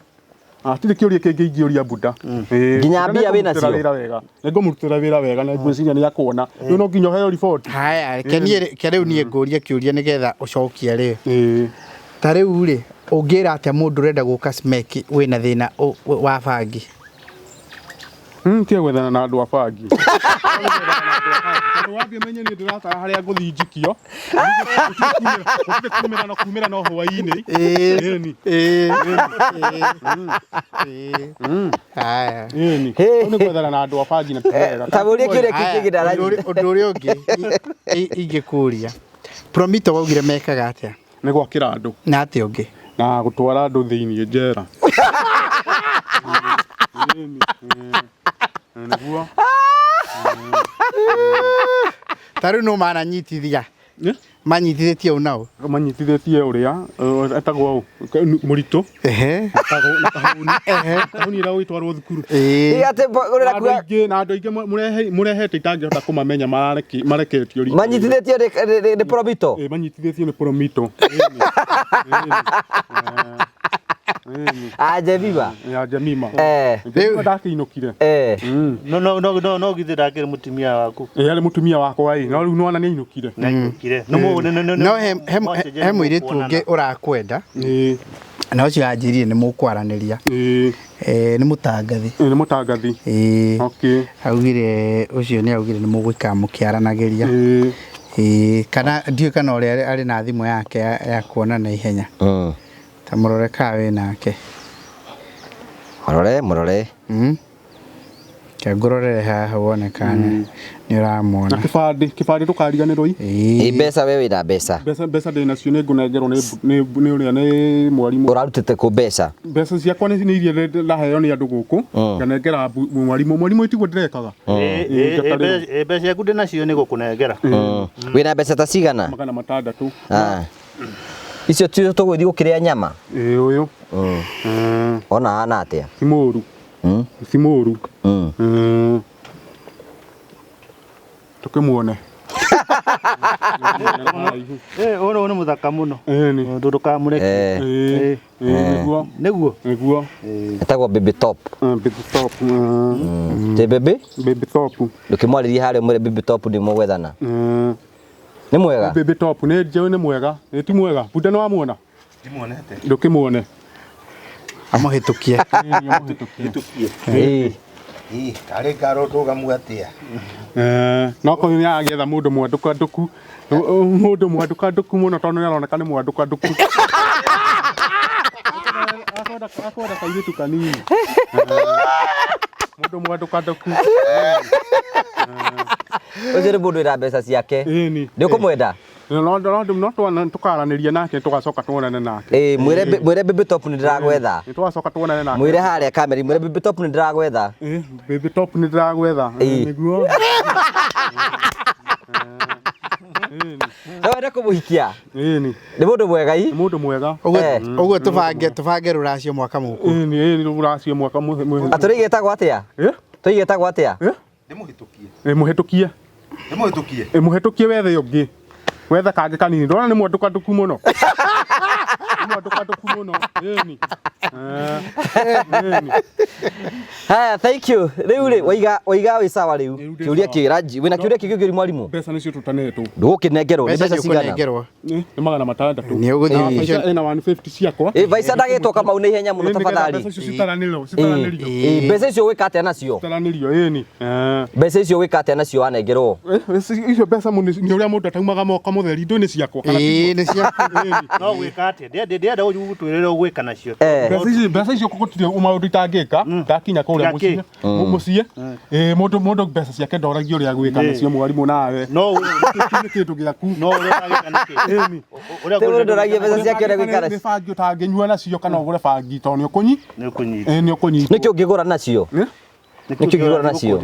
Hatirĩ kĩũria kĩngĩ ingĩũria Buda. Ĩĩ. Nginya Buda mbia wĩ nĩngũmũrutĩra nacio? wĩra wega. Nĩngũmũrutĩra wĩra wega na ngwĩciria nĩ akuona. Rĩu no nginya ũheo riboti. Haya, reke niĩ reke rĩu niĩ ngũrie kĩũria nĩgetha ũcokie rĩ. Ĩĩ. Ta rĩu rĩ, ũngĩra atĩa mũndũ ũrenda gũka SMEC wĩna thĩna wa bangi? Tiga gwethana na andũ a bangi. Tondũ wathiĩ menye niĩ ndĩratara harĩa ngũthiĩ njikio. Gũtirĩ kumĩra no kumĩra no hwaĩ-inĩ. Ĩni. Haya. Ĩni. Rĩu nĩ gwethana na andũ a bangi na ti wega. Ta mũrie kĩũria kĩngĩ Haya, kĩndara. ũndũ ũrĩa ũngĩ ingĩkũria. Promito waugire mekaga atĩa? Nĩ gwakĩra andũ Na atĩa ũngĩ? na gũtwara andũ thĩiniĩ njera. Ĩni. Nĩguo. Ta rĩu no mananyitithia. Ĩ? Manyitithĩtie ũ nao? Manyitithĩtie ũrĩa etagwo ũ mũritũ Ehe. na kahũni. Kahũni ĩrĩa ũgĩtwarwo thukuru. Ĩĩ. Atĩ ũrenda Na andũ kuga aingĩ na andũ aingĩ mũrehete itangĩhota kũmamenya mareketio rita rĩrĩ. manyitithĩtio nĩ Promito. Ĩ, manyitithĩtio nĩ Promito. Ĩni. Ĩni. Ĩni. Ah, Jemima. Ya Jemima. Eh. Jemima ndakĩinũkire. Eh. no no no no no githĩ ndakĩrĩ mũtumia waku Ĩ, arĩ mũtumia wakwa ĩ, no rĩu nĩwona nĩainũkire. nainũkire no mũ no no No he he he mũirĩtu ũngĩ ũrakwenda Ĩ, na ũcio anjĩrire nĩ mũkwaranĩria. ĩ, Nĩ mũtangathi. ĩ, nĩ mũtangathi. Ĩĩ. Okay. Augire ũcio nĩ augire nĩ mũgũikara mũkĩaranagĩria. Ĩ, Ĩĩ, kana ndiũĩ kana ũrĩa arĩ na thimũ yake ya kuona na ihenya. Ta mũrore kana wĩ nake. Mũrore, mũrore. Reke ngũrorere haha wone kana nĩ na ũramuona. kĩbandĩ, kĩbandĩ ndũkariganĩrwo ĩ. Ĩ Ĩĩ. mbeca we wĩna mbeca. Mbeca ndĩ nacio nĩ ngũnengerwo nĩ ũrĩa nĩ mwarimũ. Ũrarutĩte kũ mbeca? Mbeca ciakwa nĩ iria ndaheo nĩ andũ gũkũ nganengera mwarimũ. Mwarimũ tiguo ndĩrekaga. Mbeca ciaku ndĩ nacio nĩ gũkũnengera. Wĩna mbeca ta cigana? 600. Ah. Icio tio tũgũthiĩ gũkĩrĩa nyama. Ĩ, ũyũ. Ona hana atĩa? Ti mũru. Ti mũru. Tũkĩmuone. Eh, ũyũ nĩ mũthaka mũno. Ĩni. Ũndũ ndũkamũreke. Eh. Ĩ, nĩguo. Nĩguo. Nĩguo. Etagwo baby top. Baby top. Ti baby? Baby top. Ndũkĩmwarĩrie harĩa ũmwĩre baby top nĩ mũgwethana. Nĩ mwega? Baby top nĩ njũĩ nĩ mwega. Nĩ ti mwega. Bunda nĩ wamuona? Ndimuonete. Ndũkĩmuone. Amũhĩtũkie. Ĩ. Ĩ, tarĩ ngaro ndũgamu atĩa? No korwo nĩ aragĩetha mũndũ mwandũkandũku. Mũndũ mwandũkandũku mũno tondũ nĩ aroneka nĩ mwandũkandũku. Akwenda kairĩtu kanini. Mũndũ mwandũkandũku. Ũcio nĩ mũndũ wĩna mbeca ciake. Ĩni. Nĩ ũkũmwenda? No tũkaranĩria nake tũgacoka tuonane nake. Ĩ, mwĩre baby top nĩ ndĩragwetha. Nĩ tũgacoka tuonane nake. Mwĩre harĩa kamera, mwĩre baby top nĩ ndĩragwetha. Ĩ, baby top nĩ ndĩragwetha. Ĩ. Nĩguo. No wende kũmũhikia? Ĩni. Nĩ mũndũ mwega i? Nĩ mũndũ mwega. Ũguo tũbange rũracio mwaka mũku. Ĩni, ĩni rũracio mwaka mũhe. Atũrĩ getagwo atĩa? Ĩ? Tũi getagwo atĩa? Ĩ? Ndĩmũhĩtũkie. Ĩ, mũhĩtũkie. Ndĩmũhĩtũkie. Ĩ, mũhĩtũkie wethe ũngĩ. Wethe kangĩ kanini. Ndona nĩ mwandũkandũku mũno. Nĩ mwandũkandũku mũno. Ĩni. Ĩni. Haya, thank you. Rĩu rĩ, waiga wĩ sawa rĩu. Rĩu ndĩ Kĩũria sawa. kĩ Ranji, wĩna kĩũria kĩngĩ ũngĩũria mwarimũ? Mbeca nĩcio tũtanetwo. Ndũgũkĩnengerwo, nĩ Mbeca mbeca nĩ cigana? ũkũnengerwo. Nĩ 600. Nĩ ũgũthiĩ Mbeca ĩna 150 ciakwa. Ĩ, Vaica ndagĩtwo Kamau nĩ ihenya mũno Ĩ, nĩgetha tafadhali. Mbeca icio citaranĩrio, citaranĩrio. Ĩ, mbeca icio ũgwĩka atĩa nacio? Citaranĩrio, ĩni. Mbeca icio ũgwĩka atĩa nacio wanengerwo? Icio mbeca nĩ ũrĩa mũndũ ataumaga moko mũtheri, ndũĩ nĩ ciakwa. Ĩĩ, nĩ ciaku. No gwĩka atĩa? Ndĩrenda ũtwĩrĩre ũgwĩka nacio. Eh. Mbeca Mbeca icio gũtirĩ maũndũ itangĩka ndakinya kũrĩa Gakĩ? mũciĩ mũciĩ. Ĩĩ, mũndũ mbeca ciake ndoragio ũrĩa agwĩka nacio mwarimũ nawe. No Kĩu nĩ kĩndũ gĩaku. no ũrĩa ũtangĩka nĩkĩ? Ĩni. Ũrĩa Rĩu mũndũ ndoragia mbeca ciake ũrĩa gwĩka Nĩ nacio. bangi ũtangĩnyua nacio kana ũgũre bangi tondũ nĩ ũkũnyi Nĩ ũkũnyita. ĩĩ, nĩ ũkũnyitwo. Nĩkĩ ũngĩgũra nacio? Eh? Nĩkĩ ũngĩgũra nacio?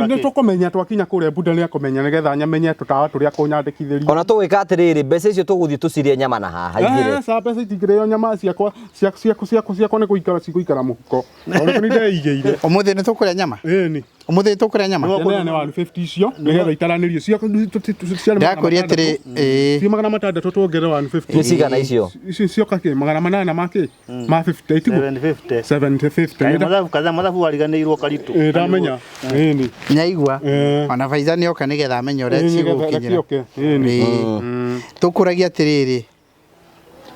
Nĩ tũkũmenya twakinya kũrĩa mbunda nĩ akũmenya nĩgetha nyamenye tũtawa tũrĩa kũnyandĩkithĩria. Ona tũgwĩka atĩrĩrĩ, mbeca icio tũgũthiĩ tũcirĩe nyama na haha ithire. Eh, ca mbeca itingĩrĩo nyama ciakwa ciakwa ciakwa ciakwa nĩ gũikara cigũikara mũhuko tondũ nĩ ndeigĩire. Ũmũthĩ nĩ tũkũrĩa nyama? Ĩni. Ũmũthĩ nĩ tũkũrĩa nyama? Neane 150 icio nĩgetha itaranĩrio ciakwa ciarĩ magana Ndakũria atĩrĩ, matandatũ. ĩĩ. Ciĩ 600 tuongerere 150. Nĩ cigana icio? Icio cioka kĩ 800 ma kĩ ma 50 itiguo 750. 750. Kaĩ mathabu katha mathabu wariganĩirwo karitũ. Ĩĩ, ndamenya. Ĩni. Nyaigua. Eh. Ona Faiza nĩ oka nĩgetha amenye ũrĩa Ĩĩ, nĩgetha cigũkinyĩra. reke oke. Ĩni. Ĩĩ. Tũkũragia atĩrĩrĩ.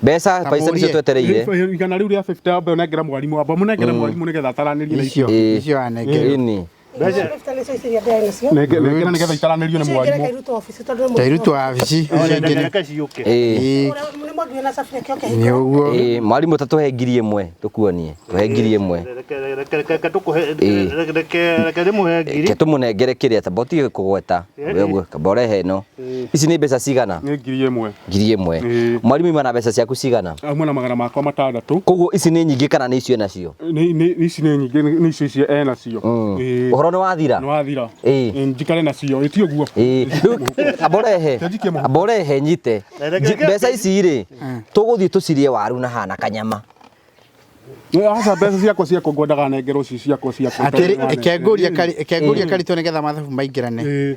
Mbeca Ta Faiza nĩcio mũrie. twetereire. Igana rĩu rĩa 50 ambe ũnengera mwarimũ, amba mũnengere mwarimũ nĩgetha ataranĩrie na Icio, Ĩĩ. icio anengerwo. Ĩni. Nengera nĩgetha itaranĩrio nĩ mwarimũ. Tairutwo wabici icio ingĩ nĩ- Reke ciũke. Ĩĩ. Ĩĩ. Nĩ ũguo. Ĩĩ, mwarimũ ta tũhe 1000 tũkuonie. Tũhe 1000. Reke reke reke tũkũhe Ĩĩ. reke reke ndĩmũhe ngiri. Ke tũmũnengere kĩrĩa ta ũtige kũgweta. Ĩĩ. Ũguo kamba ũrehe ĩno. Ici nĩ mbeca cigana? Nĩ 1000. 1000. Ĩĩ. Mwarimũ ima na mbeca ciaku cigana? Aumwe na magana makwa matandatũ. Koguo ici nĩ nyingĩ kana nĩ icio enacio? Nĩ ici nĩ nyingĩ, nĩ icio icio enacio. Ĩĩ. Ũhoro nĩ wathira? Nĩ wathira. Ĩĩ. Ĩĩ, njikare nacio, ĩ ti ũguo? Ĩĩ. Rĩu amba ũrehe. Njikie mũhuko. Amba ũrehe nyite. Mbeca ici rĩ, tũgũthiĩ tũcirĩe waru na hana kanyama. Aca mbeca ciakwa ciakwa ngwendaga nengerwo ci ciakwa ciakwa. Atĩrĩ, reke ngũrie kari- reke ngũrie karitũ nĩgetha mathabu maingĩrane. Ĩĩ.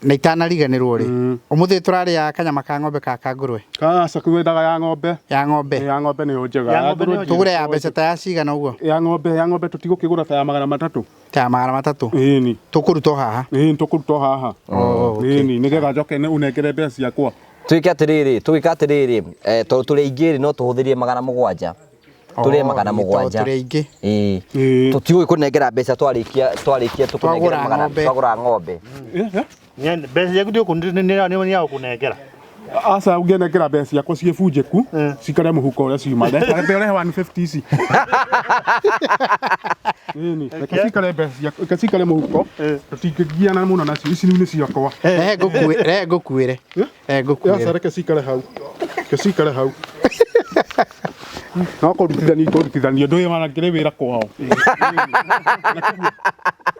Na itanariganĩrwo rĩ, ũmũthĩ tũrarĩa kanyama ka ng'ombe ka ka ngũrwe? Aca kwendaga ya ng'ombe. Ya ng'ombe. Ya ng'ombe nĩyo njega. Ya ng'ombe nĩyo njega. Tũgũre ya mbeca ta ya cigana ũguo? Ya ng'ombe tũtigũkĩgũra ta ya 300. Ta ya 300. Ĩni. Tũkũruta haha. Ĩni tũkũruta haha. Oh, okay. Ĩni nĩgetha njoke ũnengere mbeca ciakwa. Twĩke atĩrĩrĩ, tũgĩka atĩrĩrĩ, tondũ tũrĩ aingĩ rĩ, no tũhũthĩrie 700. Tũrĩe Oh, magana tondũ mũgwanja. tũrĩ aingĩ. Ĩĩ. Ĩĩ. Tũtigũgĩkũnengera mbeca twarĩkia twarĩkia tũkũnengera Twagũra magana ng'ombe. twagũra ng'ombe. Mbeca ciaku nĩ ya gũkũnengera. Aca ũngĩnengera mbeca ciakwa ciĩ bunjĩku cikare mũhuko ũrĩa ciuma. Reke ũrehe 150 ici. Ĩni, reke cikare mbeca ciakwa, reke cikare mũhuko. Tũtingĩgiana mũno nacio, ici nĩ ciakwa. Rehe ngũkuĩre, rehe ngũkuĩre. Rehe ngũkuĩre. Aca reke cikare hau. Reke cikare hau. No kũrutithania ikũrutithanio ndũĩ marangĩrĩ wĩra kwao.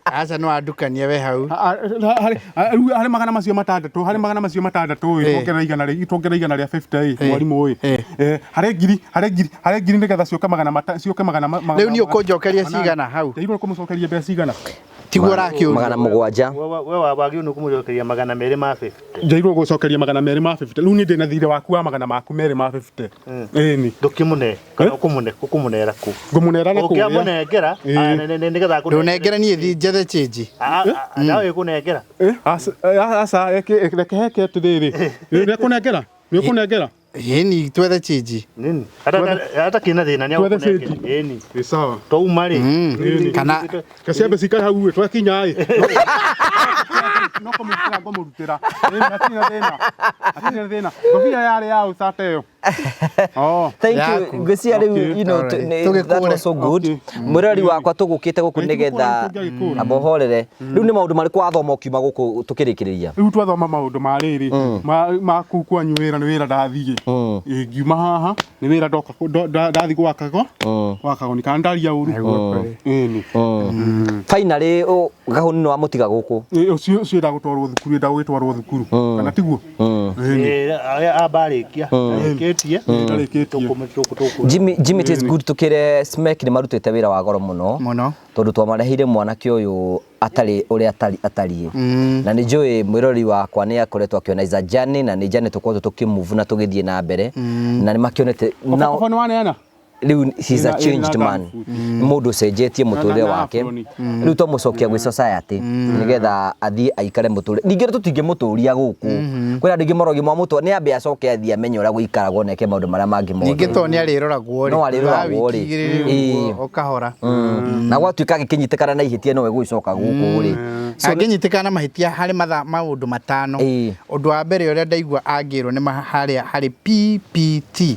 Aca no andukanie we hau. Harĩ magana macio matandatũ, harĩ magana macio matandatũ ĩ, tuongerere igana rĩ, tuongerere igana rĩa 50 ĩ, mwarimũ ĩ. Harĩ ngiri, harĩ ngiri, harĩ ngiri nĩgetha ciũke magana mata, ciũke magana Rĩu niĩ ũkũnjokeria cigana hau? Ndeirwo kũmũcokeria mbeca cigana. Tiguo ũrakĩũria. 700. We wagĩrĩirwo nĩ kũmũcokeria 200 ma 50. Njairwo gũcokeria 200 ma 50. Rĩu niĩ ndĩna thirĩ waku wa magana maku merĩ ma 50. Ĩni. Ndũkĩmũne kana ũkũmũne ũkũmũnera kũ? Ngũmũnera na kũrĩa. Ũngĩamũnengera nĩgetha akũnengere. Ndũnengere niĩ thiĩ njethe change. Nawe ĩkũnengera. Aca reke heke atĩrĩrĩ. Nĩ ũkũnengera? Nĩ ũkũnengera? Ĩni twethe change. Nini? Hata kĩna thĩna nĩ Twethe agũkũnengera. change. Ĩni. Ĩ sawa. Twauma rĩ. Kana Kaciambe cikare hau ĩ twakinya ĩ. No kũmũrutĩra ngũmũrutĩra. Ĩni hatirĩ na thĩna. Hatirĩ na thĩna. Ngobia yarĩ ya ũcata ĩyo. Oh. Thank you. Yaku. Ngwĩciria rĩu, Okay. you know, Alright. that Tũgĩkũre. was so good. Okay. Mwĩrori wakwa tũgũkĩte gũkũ Nĩ nĩgetha tũgũkũra, tũngĩagĩkũra. amba ũhorere. Rĩu nĩ maũndũ marĩkũ wathoma ũkiuma gũkũ tũkĩrĩkĩrĩria? Rĩu twathoma maũndũ ma rĩrĩ ma kũu kwanyu wĩra nĩ wĩra ndathiĩ. Ĩ, ngiuma haha nĩ wĩra ndoka ndathiĩ gwakago gwakago nĩ kana ndaria ũru. Ĩni. Finally gahũni nĩ wamũtiga gũkũ. Ĩ, ũcio ũcio enda gũtwarwo thukuru enda gũgĩtwarwo thukuru kana tiguo? Ĩni. Amba arĩkia. Arĩkĩtie. Ndarĩkĩtie. Jimmy, Jimmy it is good tukire Smack nĩ marutĩte wĩra wa goro mũno Mũno. tondũ twamareheire mwanake ũyũ atarĩ ũrĩa atariĩ na nĩ njũĩ mwĩrori wakwa nĩ akoretwo akĩona is a journey na nĩ journey tũkoretwo tũkĩmove na tũgĩthiĩ na mbere na nĩ makĩonete Kobo nĩ waneana? rĩu he's a Ĩna- ĩna changed man gumboot. nĩ mũndũ ũcenjetie mũtũrĩre Na- na wake apron. rĩu twamũcokia gwĩ society nĩgetha athiĩ aikare mũtũrĩre ningĩ tũtingĩmũtũria gũkũ kwĩna andũ aingĩ marogi mwamũtwa nĩ ambe acoke athiĩ amenye ũrĩa gũikaragwo na eke maũndũ marĩa mangĩ mothe Ningĩ to nĩ arĩroragwo rĩ. No arĩroragwo rĩ. Wiki igĩrĩ Ĩĩ. ũguo, ũkahora. Na gwatuĩka agĩkĩnyitĩkana na ihĩtia nowe gũgĩcoka gũkũ rĩ. So, Angĩnyitĩkana na mahĩtia harĩ mathaa maũndũ matano. Ĩĩ. Ũndũ wa mbere ũrĩa ndaigua angĩrwo nĩ harĩa harĩ PPT.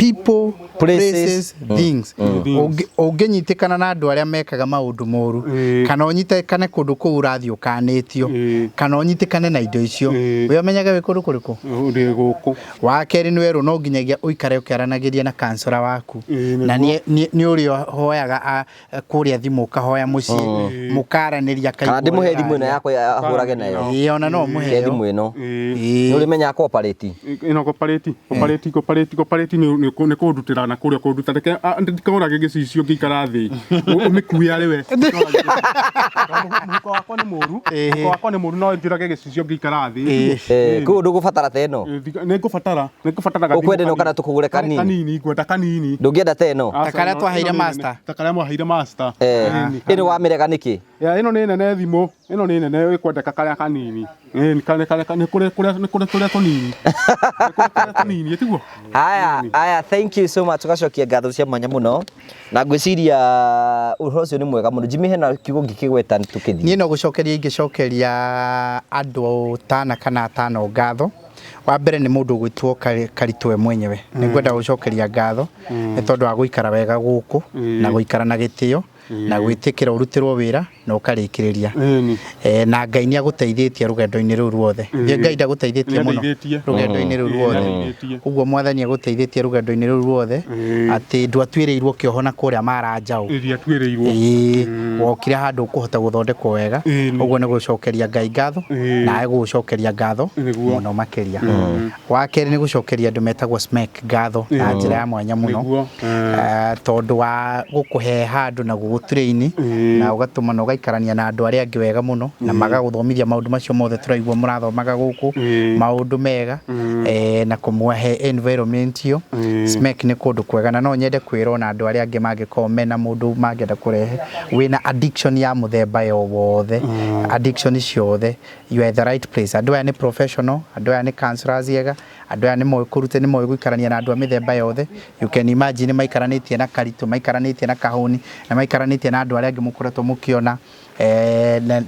People, Places, places, things. Ũngĩnyitĩkana na andũ arĩa mekaga maũndũ moru, kana ũnyitĩkane kũndũ kũu ũrathiĩ ũkanĩtio, kana ũnyitĩkane na indo icio, we ũmenyage wĩ kũndũ kũrĩkũ. Ndĩ gũkũ. Wa kerĩ nĩ werwo no nginyagia ũikare ũkĩaranagĩria na kansora waku, Ĩĩ, na nĩguo. nĩ ũrĩa ũhoyaga kũrĩa thimũ, ũkahoya mũciĩ mũkaranĩria. Kana ndĩmũhe thimũ ĩno yakwa ahũrage nayo? Ĩĩ, ona no He mũheo. thimũ ĩno. Ĩĩ. Nĩ ũrĩmenyaga cooperate. Ĩno cooperate, cooperate, cooperate, cooperate nĩ kũndutĩra na kũrĩa kũnduta. Reke ndikahũrage gĩcicio ngĩikara thĩ, ũmĩkue arĩ we. Mũhuko wakwa nĩ mũru, mũhuko wakwa nĩ mũru, no njũrage gĩcicio ngĩikara thĩ. Eh, koguo ndũgũbatara ta ĩno? Nĩ ngũbatara, nĩ ngũbatara gathimũ Ũkwenda ĩno kanini. kana tũkũgũre kanini? Kanini, ngwenda kanini. Ndũngĩenda ta ĩno? Aca, Ta karĩa ĩno- twaheire ĩno nĩ nene. master. Ta karĩa mwaheire master. Eh, Ĩni. ĩno wamĩrega nĩkĩ? Ya, ĩno nĩ nene, thimũ ĩno nĩ nene, ĩkwendeka karĩa kanini. Ĩĩ, nĩ karĩa karĩa nĩ kũrĩa kũrĩa nĩ kũrĩa tũrĩa tũnini, nĩ kũrĩ tũrĩa tũnini, tiguo? Haya, haya, thank you so much. Tugacokia ngatho cia mwanya mũno na ngwĩciria ũhoro ũcio nĩ mwega mũno. Jimmy, hena kiugo ngĩkĩgweta tũkĩthiĩ? Niĩ no gũcokeria ingĩcokeria andũ tana kana atano ngatho. Wa mbere nĩ mũndũ ũgwĩtwo Karitũ we mwenyewe. Nĩ ngwenda gũcokeria ngatho nĩ tondũ wa gũikara wega gũkũ na gũikara na gĩtĩo na gwĩtĩkĩra ũrutĩrwo wĩra na ũkarĩkĩrĩria. Ĩni. Na Ngai nĩ agũteithĩtie rũgendo-inĩ rũu ruothe. Ngai ndagũteithĩtie mũno Nĩandeithĩtie. rũgendo-inĩ rũu ruothe? Nĩandeithĩtie. Ũguo Mwathani agũteithĩtie rũgendo-inĩ rũu ruothe, atĩ ndwatuĩrĩirwo kĩoho na kũrĩa maranjaũ. Ĩrĩa tuĩrĩirwo. Ĩĩ, wokire handũ ũkũhota gũthondekwo wega. Ĩĩ, nĩ. Ũguo nĩ gũcokeria Ngai ngatho, nawe gũgũcokeria ngatho Nĩguo. mũno makĩria. Wa kerĩ nĩ gũcokeria andũ metagwo SMEC ngatho na njĩra ya mwanya mũno. Nĩguo. Tondũ wa gũkũhe handũ na gũgũtrain na ũgatũma na ũgaikarania na andũ arĩa angĩ wega mũno na magagũthomithia maũndũ macio mothe tũraigua mũrathomaga gũkũ, maũndũ mega, na kũmũhe environment ĩyo. SMEC nĩ kũndũ kwega, na no nyende kwĩrwo na andũ arĩa angĩ mangĩkorwo mena mũndũ mangĩenda kũrehe wĩna addiction ya mũthemba yo wothe, addiction ciothe, you are at the right place. Andũ aya nĩ professional, andũ aya nĩ counselors ega, andũ aya nĩ moĩ kũruta, nĩ moĩ gũikarania na andũ a mĩthemba yothe. You can imagine maikaranĩtie na Karitũ, maikaranĩtie na Kahũni, na maikaranĩtie na andũ arĩa angĩ mũkoretwo mũkĩona,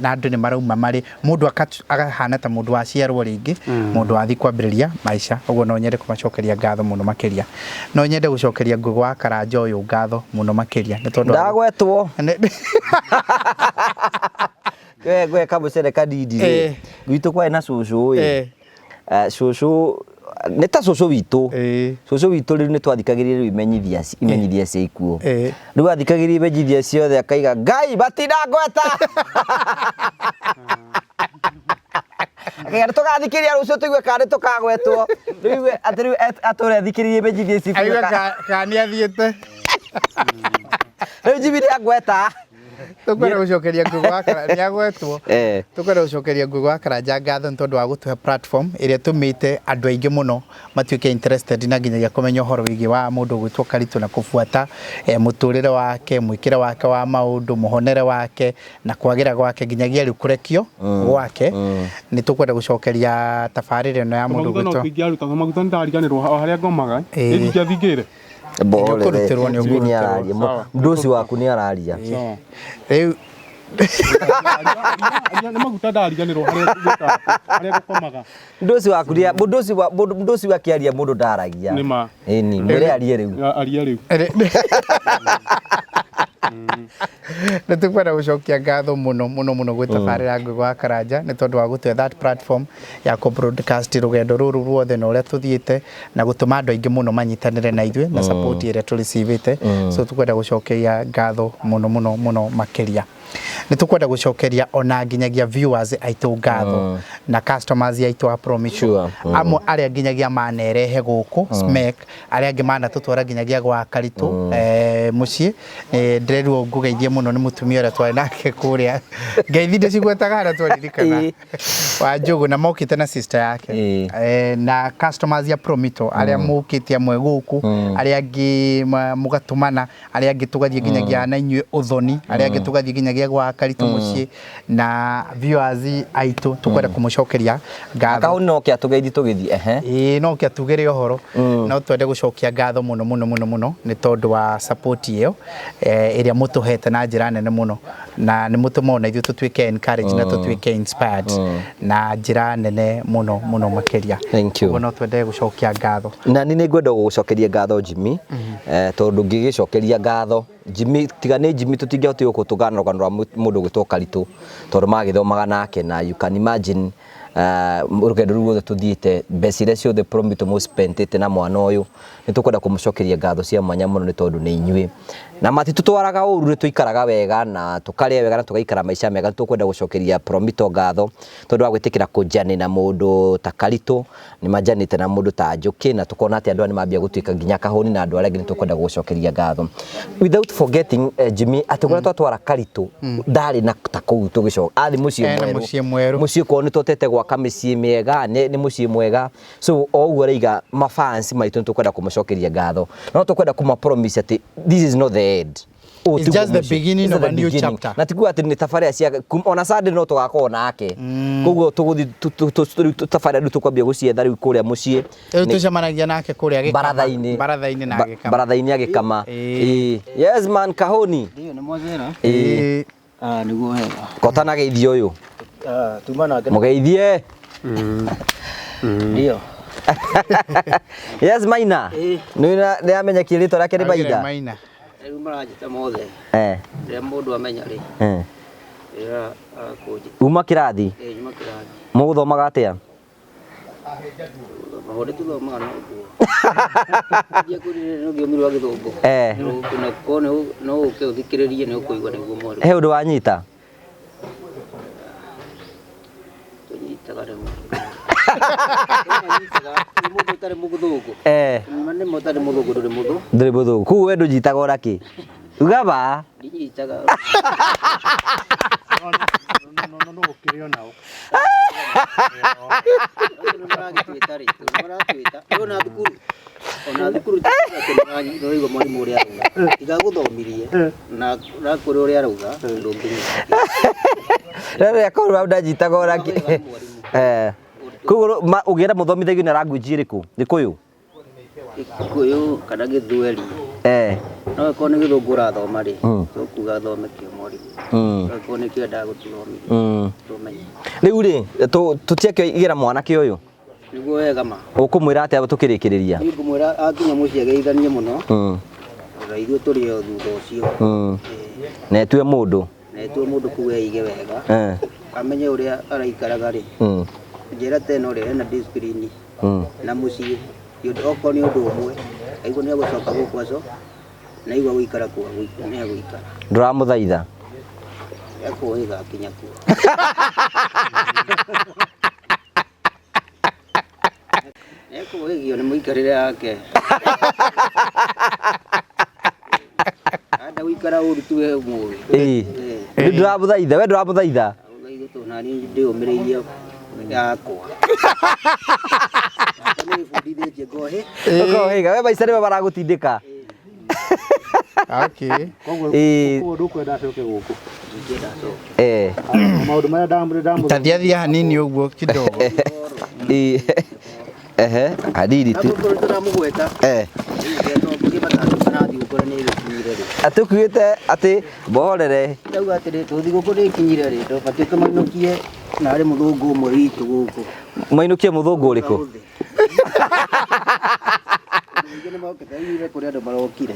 na andũ nĩ marauma marĩ mũndũ akahana ta mũndũ waciarwo rĩngĩ, mũndũ wathiĩ kwambĩrĩria maica. Ũguo no nyende kũmacokeria ngatho mũno makĩria. No nyende gũcokeria Ngũgĩ wa Karanja ũyũ ngatho mũno makĩria nĩ tondũ Ndagwetwo we gwe kamũcere kanini rĩ, gwitũ kwarĩ na cũcũ ĩ. Cũcũ nĩ ta cũcũ witũ. Cũcũ witũ rĩu nĩ twathikagĩrĩria rĩu imenyithia imenyithia cia ikuũ. Rĩu athikagĩrĩria imenyithia ciothe akaiga Ngai matinangweta, akaiga nĩ tũgathikĩrĩria rũciũ tũigue kana nĩ tũkagwetwo. Rĩu atĩ rĩu atũre athikĩrĩrie imenyithia ici. Aigue kana nĩ athiĩte. Rĩu Jimmy nĩ angweta. Tũkwenda gũcokeria Ngũgĩ wa Karanja, nĩ agwetwo. Tũkwenda gũcokeria Ngũgĩ wa Karanja ngatho nĩ tondũ wa gũtũhe platform ĩrĩa ĩtũmĩte andũ aingĩ mũno matuĩke interested na nginyagia kũmenya ũhoro wĩgiĩ wa mũndũ ũgwĩtwo Karitũ na kũbuata mũtũrĩre wake, mwĩkĩre wake wa maũndũ, mũhonere wake na kwagĩra gwake nginyagia rĩu kũrekio gwake. Nĩ tũkwenda gũcokeria tabarĩra ĩno ya mũndũ Maguta no ũgwĩtwo kũingĩaruta maguta, nĩ ndariganĩrwo o harĩa ngomaga. Ĩndingĩathingĩre. Bore. Nĩũkũrutĩrwo, nĩũkũrutĩrwo. Jimmy nĩ araria. Sawa. Mũndũ ũcio waku nĩ araria. Sawa. Rĩu Nĩ maguta ndariganĩrwo harĩa ngwĩka, harĩa ngũkomaga. Mũndũ ũcio waku mũndũ ũcio mũndũ ũcio akĩaria mũndũ ndaragia. Nĩ ma. Ĩni, mwĩre arie rĩu. Aria rĩu. Nĩ tũkwenda gũcokia ngatho mũno mũno mũno gwĩ tabarĩra Ngũgĩ wa Karanja nĩ tondũ wa gũtũhe that platform ya kũ broadcast rũgendo rũrũ ruothe na ũrĩa tũthiĩte na gũtũma andũ aingĩ mũno manyitanĩre na ithuĩ na support ĩrĩa tũreceivĩte. So tũkwenda gũcokeria ngatho mũno mũno mũno makĩria. Nĩ tũkwenda gũcokeria ona nginyagia viewers aitũ ngatho na customers aitũ a Promise, amwe arĩa nginyagia manerehe gũkũ SMEC, arĩa angĩ manatũtwara nginyagia gwa Karitũ mũciĩ. Ndĩrerwo ngũgeithie mũno nĩ mũtumia ũrĩa twarĩ nake kũrĩa, ngeithi ndĩcigwetaga harĩa twaririkana, wa Njũgũ, na mokĩte na sister yake. Na customers ya Promito arĩa mũkĩte amwe gũkũ, arĩa angĩ mũgatũmana, arĩa angĩ tũgathiĩ nginyagia na inyuĩ ũthoni, arĩa angĩ tũgathiĩ nginyagia gwa Karitũ mũciĩ na viewers aitũ tũkwenda kũmũcokeria ngatho. Kahũni no kĩa tũgeithi tũgĩthiĩ ehe. Ĩĩ no kĩa tugĩre ũhoro no twende gũcokia ngatho mũno mũno mũno mũno nĩ tondũ wa support ĩyo ĩrĩa mũtũhete na njĩra nene mũno na nĩ mũtũmaga ona ithuĩ tũtuĩke encouraged na tũtuĩke inspired na njĩra nene mũno mũno makĩria. Thank you. Ũguo no twende gũcokia ngatho. Na nĩ ngwenda gũgũcokeria ngatho Jimmy, tondũ ngĩgĩcokeria ngatho Jimmy, tiga nĩ Jimmy tũtingĩhotire gũkũ tũgana rũgano rwa mũndũ ũgwĩtwo Karitũ tondũ magĩthomaga nake na you can imagine rũgendo rũu ruothe tũthiĩte mbeca iria ciothe Promito mũspentĩte na mwana ũyũ nĩ tũkwenda kũmũcokeria ngatho cia mwanya mũno nĩ tondũ nĩ inyuĩ na matitũtwaraga ũru nĩ tũikaraga wega na tũkarĩa wega na tũgaikara maica mega. Nĩ tũkwenda gũcokeria Promito ngatho tondũ wa gwĩtĩkĩra kũnjani na mũndũ ta Karitũ nĩ manjanĩte na mũndũ ta Njũkĩ na tũkona atĩ andũ aya nĩ mambia gũtuĩka nginya kahũni na andũ arĩa angĩ nĩ tũkwenda gũcokeria ngatho without forgetting Jimmy atĩ kũrĩa twatwara Karitũ ndarĩ na ta kũu tũgĩcoka athi mũciĩ Ena mwerũ mũciĩ mwerũ. Mũciĩ kwao nĩ twatete gwaka mĩciĩ mĩega nĩ mũciĩ mwega so o ũguo raiga mafans maitũ nĩ tũkwenda kũmacokeria ngatho no tũkwenda kũma promise atĩ this is not the end. Ũũ It's tiguo just the mũico. beginning It's of the a new beginning. chapter. Na tikuga atĩ nĩ tabarĩra cia ona Sunday no tũgakorwo nake koguo tũgũthiĩ tabarĩra rĩu tũkwambia gũcietha rĩu kũrĩa mũciĩ Rĩu tũcemanagia nake kũrĩa gĩkama. Baratha-inĩ. Baratha-inĩ na agĩkama. Baratha-inĩ agĩkama. Ĩĩ. Ĩĩ. Yes man Kahũni. Ndio nĩ mwazera. Ĩĩ. Ah, nĩguo wega. Kota na geithio ũyũ. Ah, tuma nake. Mũgeithie. Ndio. Yes Maina. Ĩĩ. Nĩ nĩ amenyekie rĩtwa rĩake nĩ Augire Maina. Maina. Rĩu maranjĩta mothe. Rĩrĩa mũndũ amenya rĩ. Rĩrĩa akũnjĩta. Uma kĩrathi. Ĩĩ, nyuma kĩrathi. Mũgũthomaga atĩa? Maũndũ tũthomaga no ũguo. Ngia kũrĩ rũthiomi rwa gĩthũngũ. Na korwo no ũke ũthikĩrĩrie nĩ ũkũigua nĩguo mwarimũ. He ũndũ wanyita? Tũnyitaga rĩmwe. Nĩ mũndũ ũtarĩ mũthũngũ. Nĩ mũndũ ũtarĩ mũthũngũ ndũrĩ mũthũ. Ndũrĩ mũthũngũ. Koguo we ndũnyitaga ona kĩ? Uga ma. Ndinyitaga. No ũkĩrĩ onao. Nĩmaragĩtwĩta rĩ, nĩmaratwĩta. Ona thukuru. Ona thukuru tũraigua mwarimũ ũrĩa arauga. Tiga gũthomirie na kũrĩ ũrĩa arauga ndũngĩnyita. Rĩrĩa korwo hau ndanyitaga ona kĩ. Koguo ũngĩenda mũthomithagio na language ĩrĩkũ? Gĩkũyũ? Gĩkũyũ kana Gĩthweri. No ĩkorwo nĩ gĩthũngũ ũrathoma rĩ, tũkuga thome kĩo mwarimũ. No ĩkorwo nĩkĩo endaga gũtũthomithia. Tũmenye. Rĩu rĩ, tũtiakĩigĩra mwanake ũyũ? Nĩguo wega ma. Ũkũmwĩra atĩa tũkĩrĩkĩrĩria? Niĩ ngũmwĩra akinya mũciĩ ageithanie mũno. Na ithuĩ tũrĩ o thutha ũcio. Na etue mũndũ. Na etue mũndũ kũu eige wega. Amenye ũrĩa araikaraga rĩ. Njĩra ta ĩno rĩ, ena discipline. Na mũciĩ. Okorwo nĩ ũndũ ũmwe, aigua nĩ egũcoka gũkũ aco, na aigua gũikara kuo, nĩ egũikara. Ndũramũthaitha? Ekũhĩga akinya kuo. Ekũhĩgio nĩ mũikarĩre yake. Anda gũikara ũru tuwe mũgĩ. Ĩĩ. Ndũramũthaitha, we ndũramũthaitha? Ndamũthaitha tondũ naniĩ ndĩyũmĩrĩirie yakwa. Nĩbundithĩtie ngohĩ. Ũkohĩga, we maica nĩmo maragũtindĩka. Okay. Koguo ndũkwenda acoke gũkũ. Ndingĩenda acoke. Maũndũ marĩa ndamũ Tathiathia hanini ũguo kidogo. Ehe, hanini tu. Na gũkũ tũramũgweta. Atũkuĩte atĩ mbohorere. Ndauga atĩrĩ tũthigũkũ nĩĩkinyire rĩ, tũbatiĩ tũmainũkie na arĩ mũthũngũ ũmwe witũ gũkũ. Mainũkie mũthũngũ ũrĩkũ? Ningĩ nĩmokĩte aiguire kũrĩ andũ marokire.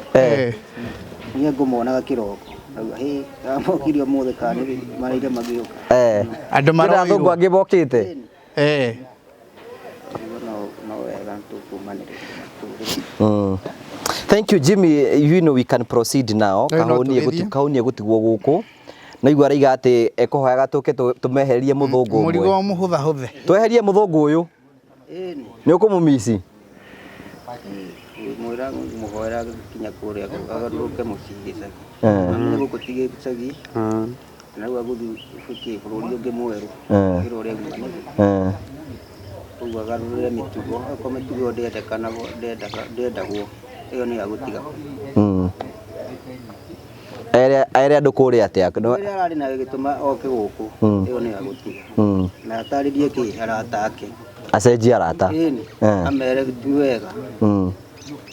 Niĩ ngũmonaga kĩroko. Ndauga hĩ, mokire ũmũthĩ kana nĩ maraire magĩũka. Andũ Kwĩna athũngũ angĩ mokĩte? No wega tũkumanĩrĩria. Thank you Jimmy, you know we can proceed now. Kahũni egũtigwo gũkũ. Na igua araiga atĩ ekũhoyaga tũke tũmehererie mũthũngũ ũmwe. Mũrigo mũhũthahũthe. Tweherie mũthũngũ ũyũ. Nĩ ũkũmũmici? Mwĩra mũhoera kinya kũrĩa agarũrũke mũciĩ gĩcagi. Amenye gũkũ ti gĩcagi. Na rĩu agũthiĩ bũrũri ũngĩ mwerũ. Gũkĩra ũrĩa auma nĩguo. Koguo agarũrĩre mĩtugo, okorwo mĩtugo ĩyo ndendagwo, ĩyo nĩyo agũtiga. Ere andũ kũrĩa atĩa? Ũrĩa ararĩ nayo gĩtũma oke gũkũ ĩyo nĩ agũtiga na atarĩrie kĩ arata ake Acenjie arata. Ĩni amere ti wega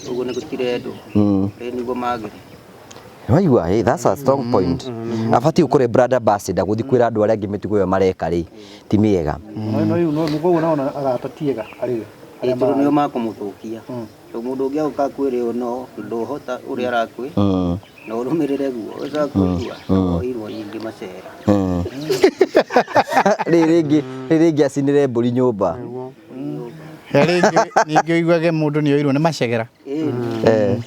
ũguo nĩ gũtirendwo ĩ nĩguo magĩre. Waigua, hey, that's a strong point. Abatiĩ gũkorwo brand ambassador gũthiĩ kwĩra andũ arĩa angĩ mĩtugo ĩyo mareka rĩ ti mĩega. No rĩu no koguo naona arata ti ega arĩ we. Ĩ tondũ nĩo makũmũthũkia. Tondũ mũndũ ũngĩ agũka akwĩre ũũ no ndũhota ũrĩa arakwĩ na ũrũmĩrĩre guo ũcoka kũigua oirwo nyingĩ macera. Rĩrĩ rĩngĩ acinĩre mbũri nyũmba. Rĩngĩ ningĩ ũiguage mũndũ nĩ oirwo nĩ macegera. Ĩni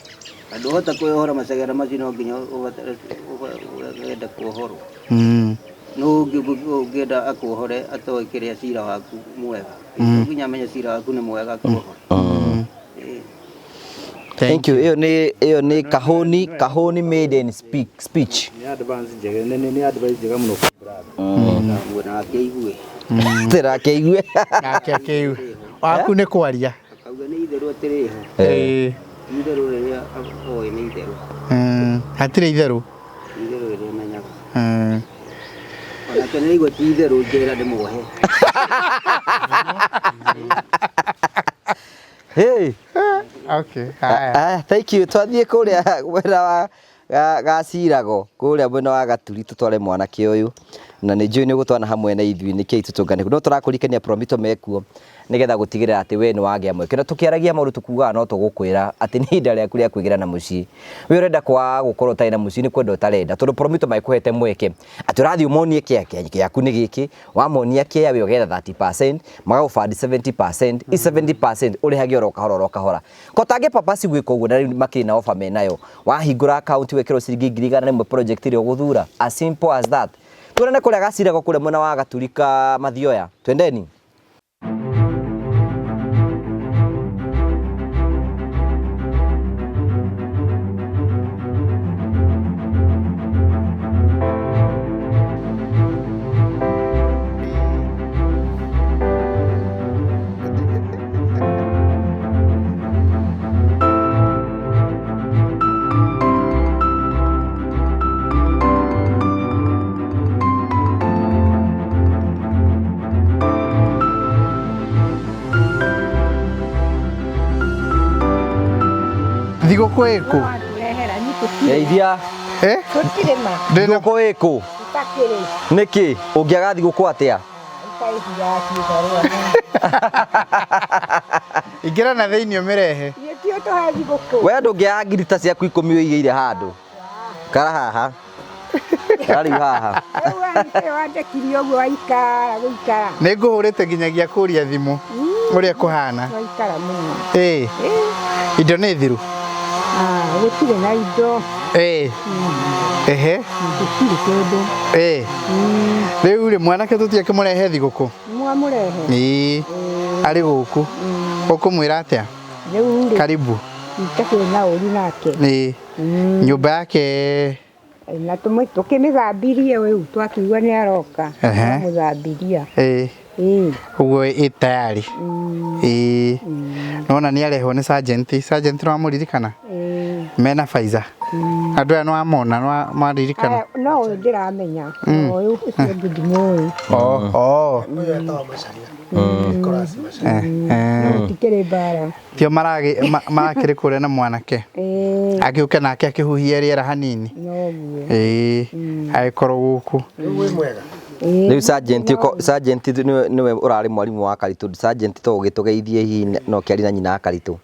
na ndũhota kwĩyohora macegera macio no nginya wende kuohorwo. No ũngĩenda akuohore atoĩ kĩrĩa cira waku mwega. No nginya amenye cira waku nĩ mwega akuohore. Thank you. Ĩyo nĩ Kahũni maiden speech. Nĩ advance njega, nĩ advice njega mũno kwĩ brother. Nguo nake aigue. Nake aigue. Nake akĩigue. Waku nĩ kwaria. Akauga nĩ itherũ atĩrĩ ho. Itherũ rĩrĩa oĩ nĩ itherũ. Hatirĩ itherũ. Itherũ rĩrĩa menyaga. Onake nĩ aigua ti itherũ njĩra ndĩmuohe. Hey. Okay. Haya. Thank you. Twathiĩ kũrĩa mwena wa Gacirago kũrĩa mwena wa Gaturi tũtware mwanake ũyũ na nĩ njũĩ nĩ ũgũtwana hamwe na ithuĩ nĩkĩĩ tũtũngane no tũrakũrikania Promito mekuo nĩgetha gũtigĩrĩra atĩ we nĩ wagĩa mweke na tũkĩaragia maũndũ tũkugaga no tũgũkwĩra atĩ nĩ ihinda rĩaku rĩa kwĩgĩra na mũciĩ we ũrenda kwaga gũkorwo ũtarĩ na mũciĩ nĩ kwenda ũtarenda tondũ Promito magĩkũhete mweke atĩ ũrathiĩ ũmonie kĩa gĩaku nĩ gĩkĩ wamonia kĩa we ũgetha 30% magagũbandi 70% i 70% ũrĩhagia oro kahora oro kahora kotange papasi gwĩka ũguo na rĩu makĩrĩ na offer menayo wahingũra account wekĩrwo ciringi 100,000 project ĩrĩa ũgũthura as simple as that. Tuonane kũrĩa Gacirago kũrĩa mwena wa Gaturika Mathioya. Twendeni. Thigũkũ ĩkũ? Geithia. Tũtirĩ ma. Thigũkũ ĩkũ? Tũtakĩrĩ. Nĩkĩ? Ũngĩaga thigũkũ atĩa? Ingĩra na thĩinĩ ũmĩrehe. Nĩkĩo tũhe thigũkũ. We ndũngĩaga ngiri ta ciaku 10 ũigĩire handũ. Kara haha. Kara rĩu haha. Rĩu wandekirie ũguo waikara gũikara. Nĩ ngũhũrĩte nginyagia kũria thimũ ũrĩa kũhana. Waikara mũno. Ĩĩ. Indo nĩ thiru? Gũtirĩ na indo. Ehe. Gũtirĩ kĩndũ. Rĩu rĩ mwanake tũtiakĩmũrehe thigũkũ? Mwamũrehe. Ĩĩ. Arĩ gũkũ. Ũkũmwĩra atĩa? Rĩu rĩ. Karibu. Itakĩrĩ na ũru nake. Ĩĩ. Nyũmba yake na tũkĩmĩthambirie rĩu twakiuga nĩ aroka. Mũthambiria. Ĩĩ. Ũguo ĩ tayari. Ĩĩ. Nona nĩ arehwo nĩ sergeant. Sergeant nĩ wamũririkana? Mena Faiza. Andũ aya nĩ wamona nĩ maririkana? No ũyũ ndĩramenya. Ũyũ ũcio ũngĩ ndimũĩ. Ũyũ etagwo Macharia. Nicholas Macharia. Gũtikĩrĩ mbara. Tio marakĩrĩ kũrĩa na mwanake. Agĩũke nake akĩhuhia rĩera hanini. Noguo. Ĩĩ. Agĩkorwo gũkũ. Rĩu wĩ mwega. Rĩu sergeant nĩwe ũrarĩ mwarimũ wa Karitũ. Sergeant to ũgĩtũgeithie hihi no kĩarie na nyina wa Karitũ.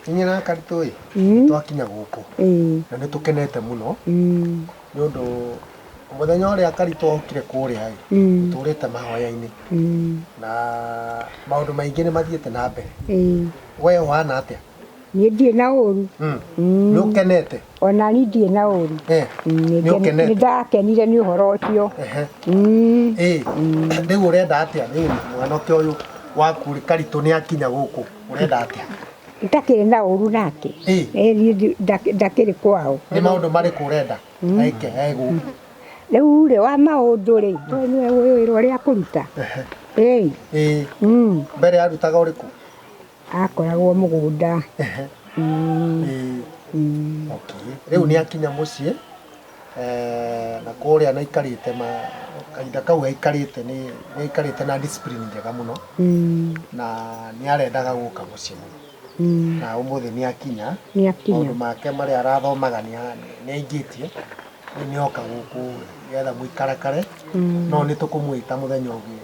Inyuĩ na Karitũ ĩ twakinya gũkũ na nĩ tũkenete mũno nĩ ũndũ mũthenya ũrĩa Karitũ okire kũrĩa ĩ tũrĩte mahoya-inĩ na maũndũ maingĩ nĩ mathiĩte na mbere. We ũhana atĩa? Niĩ ndirĩ na ũru. Nĩ ũkenete? Ona niĩ ndirĩ na ũru. Nĩ ũkenete? Nĩ ndakenire nĩ ũhoro ũcio. Rĩu ũrenda atĩa? Rĩu mwanake ũyũ waku Karitũ nĩ akinya gũkũ, ũrenda atĩa? Ndakĩrĩ na ũru nake. Niĩ ndakĩrĩ kwao. Nĩ maũndũ marĩkũ ũrenda eke e gũkũ? Rĩu rĩ wa maũndũ rĩ we nĩwe ũĩ wĩra ũrĩa akũruta. Ĩĩ. Mbere arutaga ũrĩkũ? Akoragwo mũgũnda. Okay. Rĩu nĩ akinya mũciĩ na kũrĩa na aikarĩte kahinda kau aikarĩte nĩ aikarĩte na discipline njega mũno na nĩ arendaga gũka mũciĩ mũno na ũmũthĩ nĩ akinya maũndũ make marĩa arathomaga nĩ aingĩtie rĩu nĩ oka gũkũ getha mũikarakare no nĩ tũkũmwĩta mũthenya ũngĩ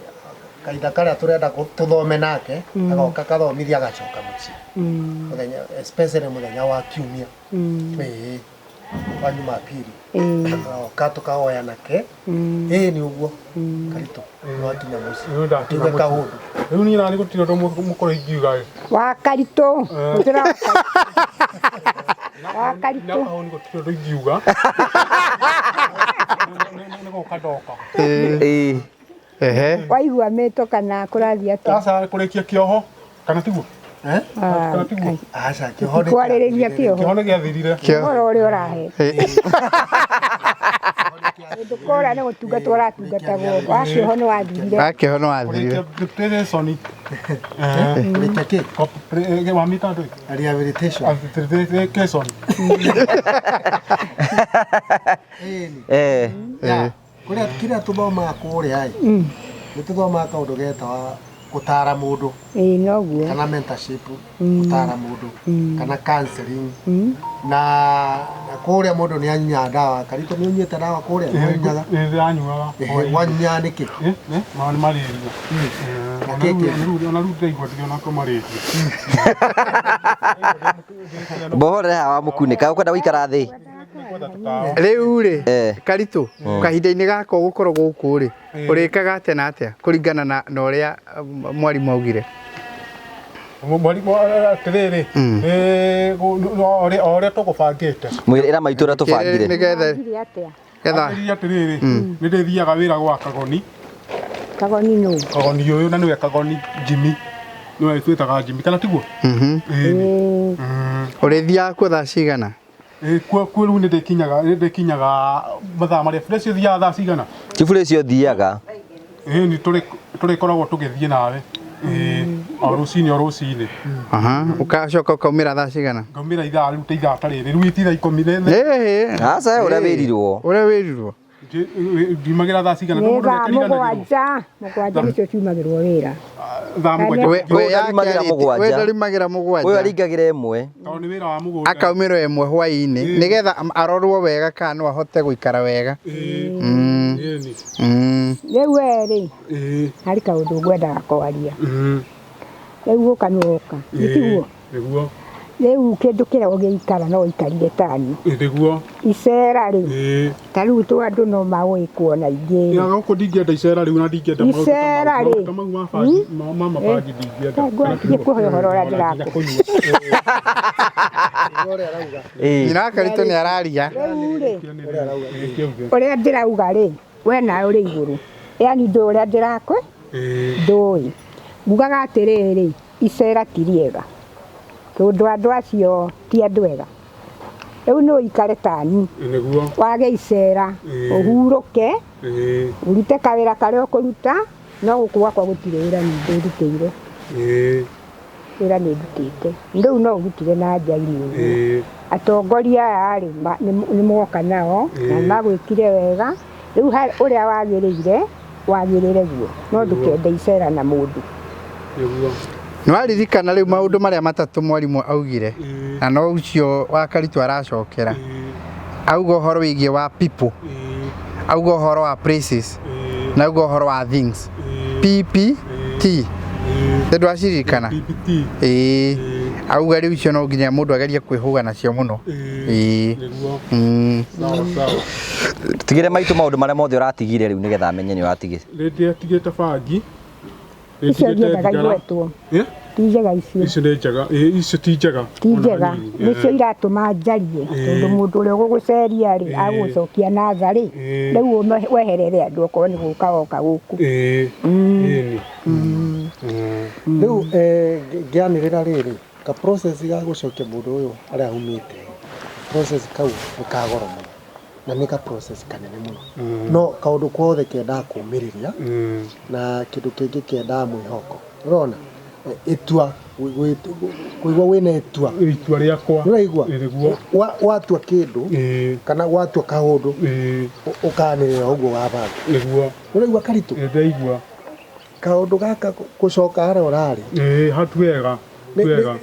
kahinda karĩa tũrenda tũthome nake agoka kathomithia agacoka mũciĩ mũthenya especially mũthenya wa kiumia ĩĩ wa Jumapili agoka tũkahoya nake ĩĩ nĩ ũguo Karitũ nĩwakinya mũciĩ tuge kaũndũ rĩu niĩ nani gũtirĩ ũndũ mũkorwo ingiuga wa Karitũ wa Karitũ hau nĩ gũtirĩ ũndũ ingiuga nĩ gũka ndoka ĩĩ ehe waigua mĩto kana kũrathiĩ atĩa aca kũrĩkia kĩoho kana tiguo kana tiguo aca kĩoho nĩ kwarĩrĩria kĩoho kĩoho nĩ gĩathirire ũhoro ũrĩa ũrahe ndũkora nĩ gũtungatwo ũratungatagwo wa kĩoho nĩ wathirire wa kĩoho nĩ wathirire kũrĩkia kũrĩkia kĩ wamĩta ndũĩ rehabilitation rehabilitation eh kũrĩa kĩrĩa tũthomaga kũrĩa ĩ nĩ tũthomaga kaũndũ getawa gũtara mũndũ ĩĩ noguo kana mentorship gũtara mũndũ kana counseling na kũrĩa mũndũ nĩ anyuaga ndawa Karitũ nĩ ũnyuĩte ndawa kũrĩa nĩ ndĩranyuaga wanyuaga nĩkĩ ma nĩ malaria Na kĩkĩ? ona rĩu ndĩraigua ndĩrĩ onako malaria Bohore hawa mũkunĩka ũkwenda gũikara thĩ rĩu rĩ Karitũ kahinda-inĩ gaka ũgũkorwo gũkũ rĩ ũrĩkaga atĩa na atĩa kũringana na ũrĩa mwarimũ augire mwarimũ atĩrĩrĩ o ũrĩa tũgũbangĩte mwĩra maitũ ũrĩa tũbangire nĩgetha atĩa getha atĩrĩrĩ nĩ ndĩthiaga wĩra gwa Kagoni Kagoni nũ Kagoni ũyũ na nĩwe Kagoni Jimmy nĩwe twĩtaga Jimmy kana tiguo ũrĩthiaga kuo thaa cigana kuo rĩu nĩ ndĩkinyaga mathaa marĩa fresh ũthiaga thaa cigana ti fresh ũthiaga ĩĩ nĩ tũrĩkoragwo tũgĩthiĩ nawe o rũcinĩ o rũcinĩ ũgacoka ũkaumĩra thaa cigana ngaumĩra ithaa rĩu ta ithaa ta rĩrĩ rĩu ti thaa ikũmi aca ũrĩa wĩrirwo ũrĩa wĩrirwo ngiumagĩra thaa cigana nĩ thaa mũgwanja mũgwanja nĩcio ciumagĩrwo wĩra thaa mũgwanja we ndarimagĩra mũgwanja ũyũ aringagĩra ĩmwe tondũ nĩ wĩra wa mũgũnda akaumĩrwo ĩmwe hwaĩ-inĩ nĩgetha arorwo wega kana no ahote gũikara wega rĩu we rĩ harĩ kaũndũ ngwendaga kwaria rĩu gũka nĩ woka nĩ tiguo nĩguo rĩu kĩndũ kĩrĩa ũgĩikara no ũikarire tani nĩguo icera rĩ ta rĩu tũ andũ no magũgĩkuona aingĩ rĩ gũkũ ndingĩenda icera rĩu na ndingĩenda icera rĩ ta mau ma bangi ma mabangi ndingĩenda ngwathiĩ kũhe ũhoro ũrĩa ndĩrakũhe nyina wa Karitũ nĩ araria rĩu rĩ ũrĩa ndĩrauga rĩ we nawe ũrĩ igũrũ yani ndũĩ ũrĩa ndĩrakwe ndũĩ ngugaga atĩrĩrĩ icera ti rĩega tondũ andũ acio ti andũ ega rĩu no ũikare tani nĩguo wage icera ũhurũke ũrute kawĩra karĩa ũkũruta no gũkũ gwakwa gũtirĩ wĩra nĩ ndutĩire wĩra nĩ ndutĩte rĩu no ũrutire na nja-inĩ ũguo atongoria aya rĩ nĩ moka nao na magwĩkire wega rĩu ũrĩa wagĩrĩire wagĩrĩre guo no ndũkende icera na mũndũ nĩguo nĩ waririkana rĩu maũndũ marĩa matatũ mwarimũ augire na no ũcio wa Karitũ aracokera auga ũhoro wĩgiĩ wa people auga ũhoro wa places na auga ũhoro wa things PPT nĩ ndwaciririkana ĩĩ auga rĩu icio no nginya mũndũ agerie kwĩhũga nacio mũno ĩĩ tigire maitũ maũndũ marĩa mothe ũratigire rĩu nĩgetha amenye nĩ ũratigire nĩ ndĩatigĩte bangi icio ndiendaga igwetwo ti njega icio icio nĩ njega icio ti njega ti njega nĩcio iratũma njarie tondũ mũndũ ũrĩa ũgũgũceria rĩ agũgũcokia natharĩ rĩu weherere andũ okorwo nĩ gũka woka gũkũ rĩu ngĩanĩrĩra rĩrĩ ka process ga gũcokia mũndũ ũyũ harĩa aumĩte process kau nĩ ka goro mũno na nĩ ka process kanene mũno no kaũndũ kothe kendaga kũmĩrĩria na kĩndũ kĩngĩ kĩendaga mwĩhoko ũrona Itua kũigua wĩna itua. Itua rĩakwa. Nĩũraigua? Nĩguo. Watua kĩndũ kana watua kaũndũ ũkanĩrĩra ũguo wabanga. Nĩguo. Nĩũraigua Karitũ? Ndaigua. Kaũndũ gaka gũcoka harĩa ũrarĩ. Ĩĩ, hatu wega. Wega.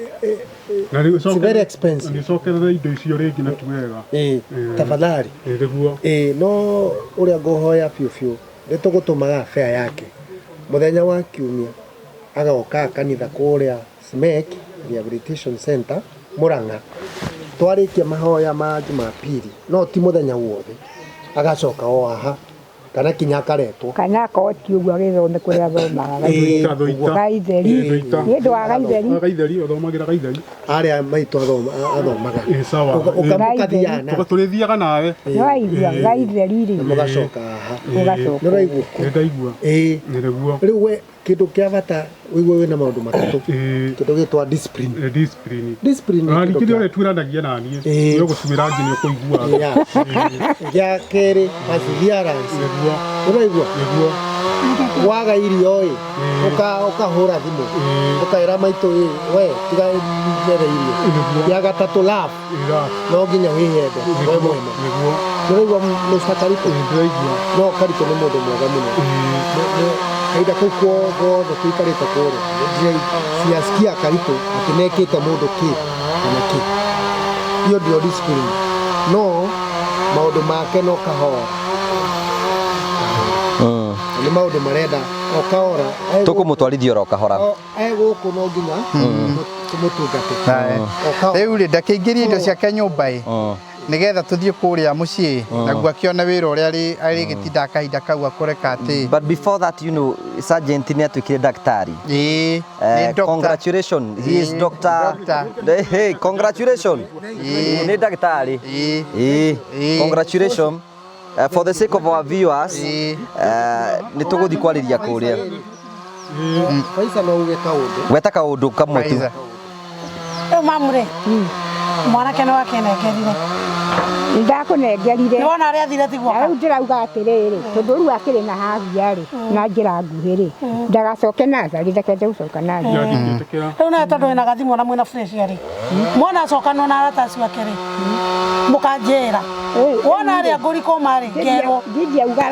Na rĩu It's very expensive. Nĩũcokerere indo icio rĩngĩ na ti wega. Ĩĩ, tafadhali. Ĩĩ, nĩguo. Ĩĩ, no ũrĩa ngũhoya biũ biũ nĩ tũgũtũmaga fare yake mũthenya wa kiumia agoka kanitha kũrĩa SMEC Rehabilitation Center Murang'a twarĩkia mahoya ma Jumapili no ti mũthenya wothe agacoka o haha kana kinya akaretwo kana akorwo ti ũguo agĩthome kũrĩa athomaga Gaitheri nĩ ũndũ wa Gaitheri Gaitheri ũthomagĩra Gaitheri arĩa maitũ athomaga ĩ sawa ũkamũkathiaga na tũrĩthiaga nawe nĩwaigua Gaitheri rĩ na mũgacoka haha mũgacoka nĩũraigua nĩndaigua ĩĩ nĩguo rĩu we kĩndũ kĩa bata wĩigue wĩna maũndũ matatũ kĩndũ gĩtwa discipline discipline discipline na ningĩ nĩ ũrĩtuĩranagia naniĩ nĩ ũgũtuĩra nginya ũkũiguaga gĩa kerĩ perseverance nĩguo ũraigua nĩguo waga irio ĩ ũkahũra thimũ ũkaĩra maitũ ĩ we tiga njethe irio gĩa gatatũ love no nginya wĩyende we mwene nĩguo nĩũraigua Mr. Karitũ nĩndĩraigua no Karitũ nĩ mũndũ mwega mũno kahinda kau gothe tũikarĩte kũrĩa ciasikia Karitũ atĩ nĩekĩte mũndũ kĩ kana kĩ hiyo ndio discipline no maũndũ make no kahora nĩ maũndũ marenda o kahora tũkũmũtwarithia oro kahora egũkũ no nginya tũmũtungate rĩu rĩ ndakĩingĩrie indo ciake nyũmba ĩ nigetha tuthie kuria mucii naguo akione wira uria arĩgĩtinda kahinda kau akũreka atĩ but before that you know sergeant nĩ atuĩkire daktari ĩĩ congratulations he is doctor hey congratulations nĩ daktari ĩĩ congratulations for the sake of our viewers nĩ tũgũthiĩ kwarĩria kũrĩa Faisa no uge kaũndũ gweta kaũndũ kamwe tu rĩu mamu rĩ mwanake nĩ wakĩnengerire ndakũnengerire nĩ wona arĩa athire tiguo rĩu ndĩrauga atĩrĩrĩ tondũ rĩu akĩrĩ na habia rĩ na njĩra nguhĩ rĩ ndagacoke natharĩ ndakende gũcoka natharĩ rĩu nawe tondũ wĩna gathimũ na mwĩna fresh rĩ mwana acokanwo na arata acio ake rĩ mũkanjĩra wona arĩa ngũrikũma rĩ ngerwo ndindiauga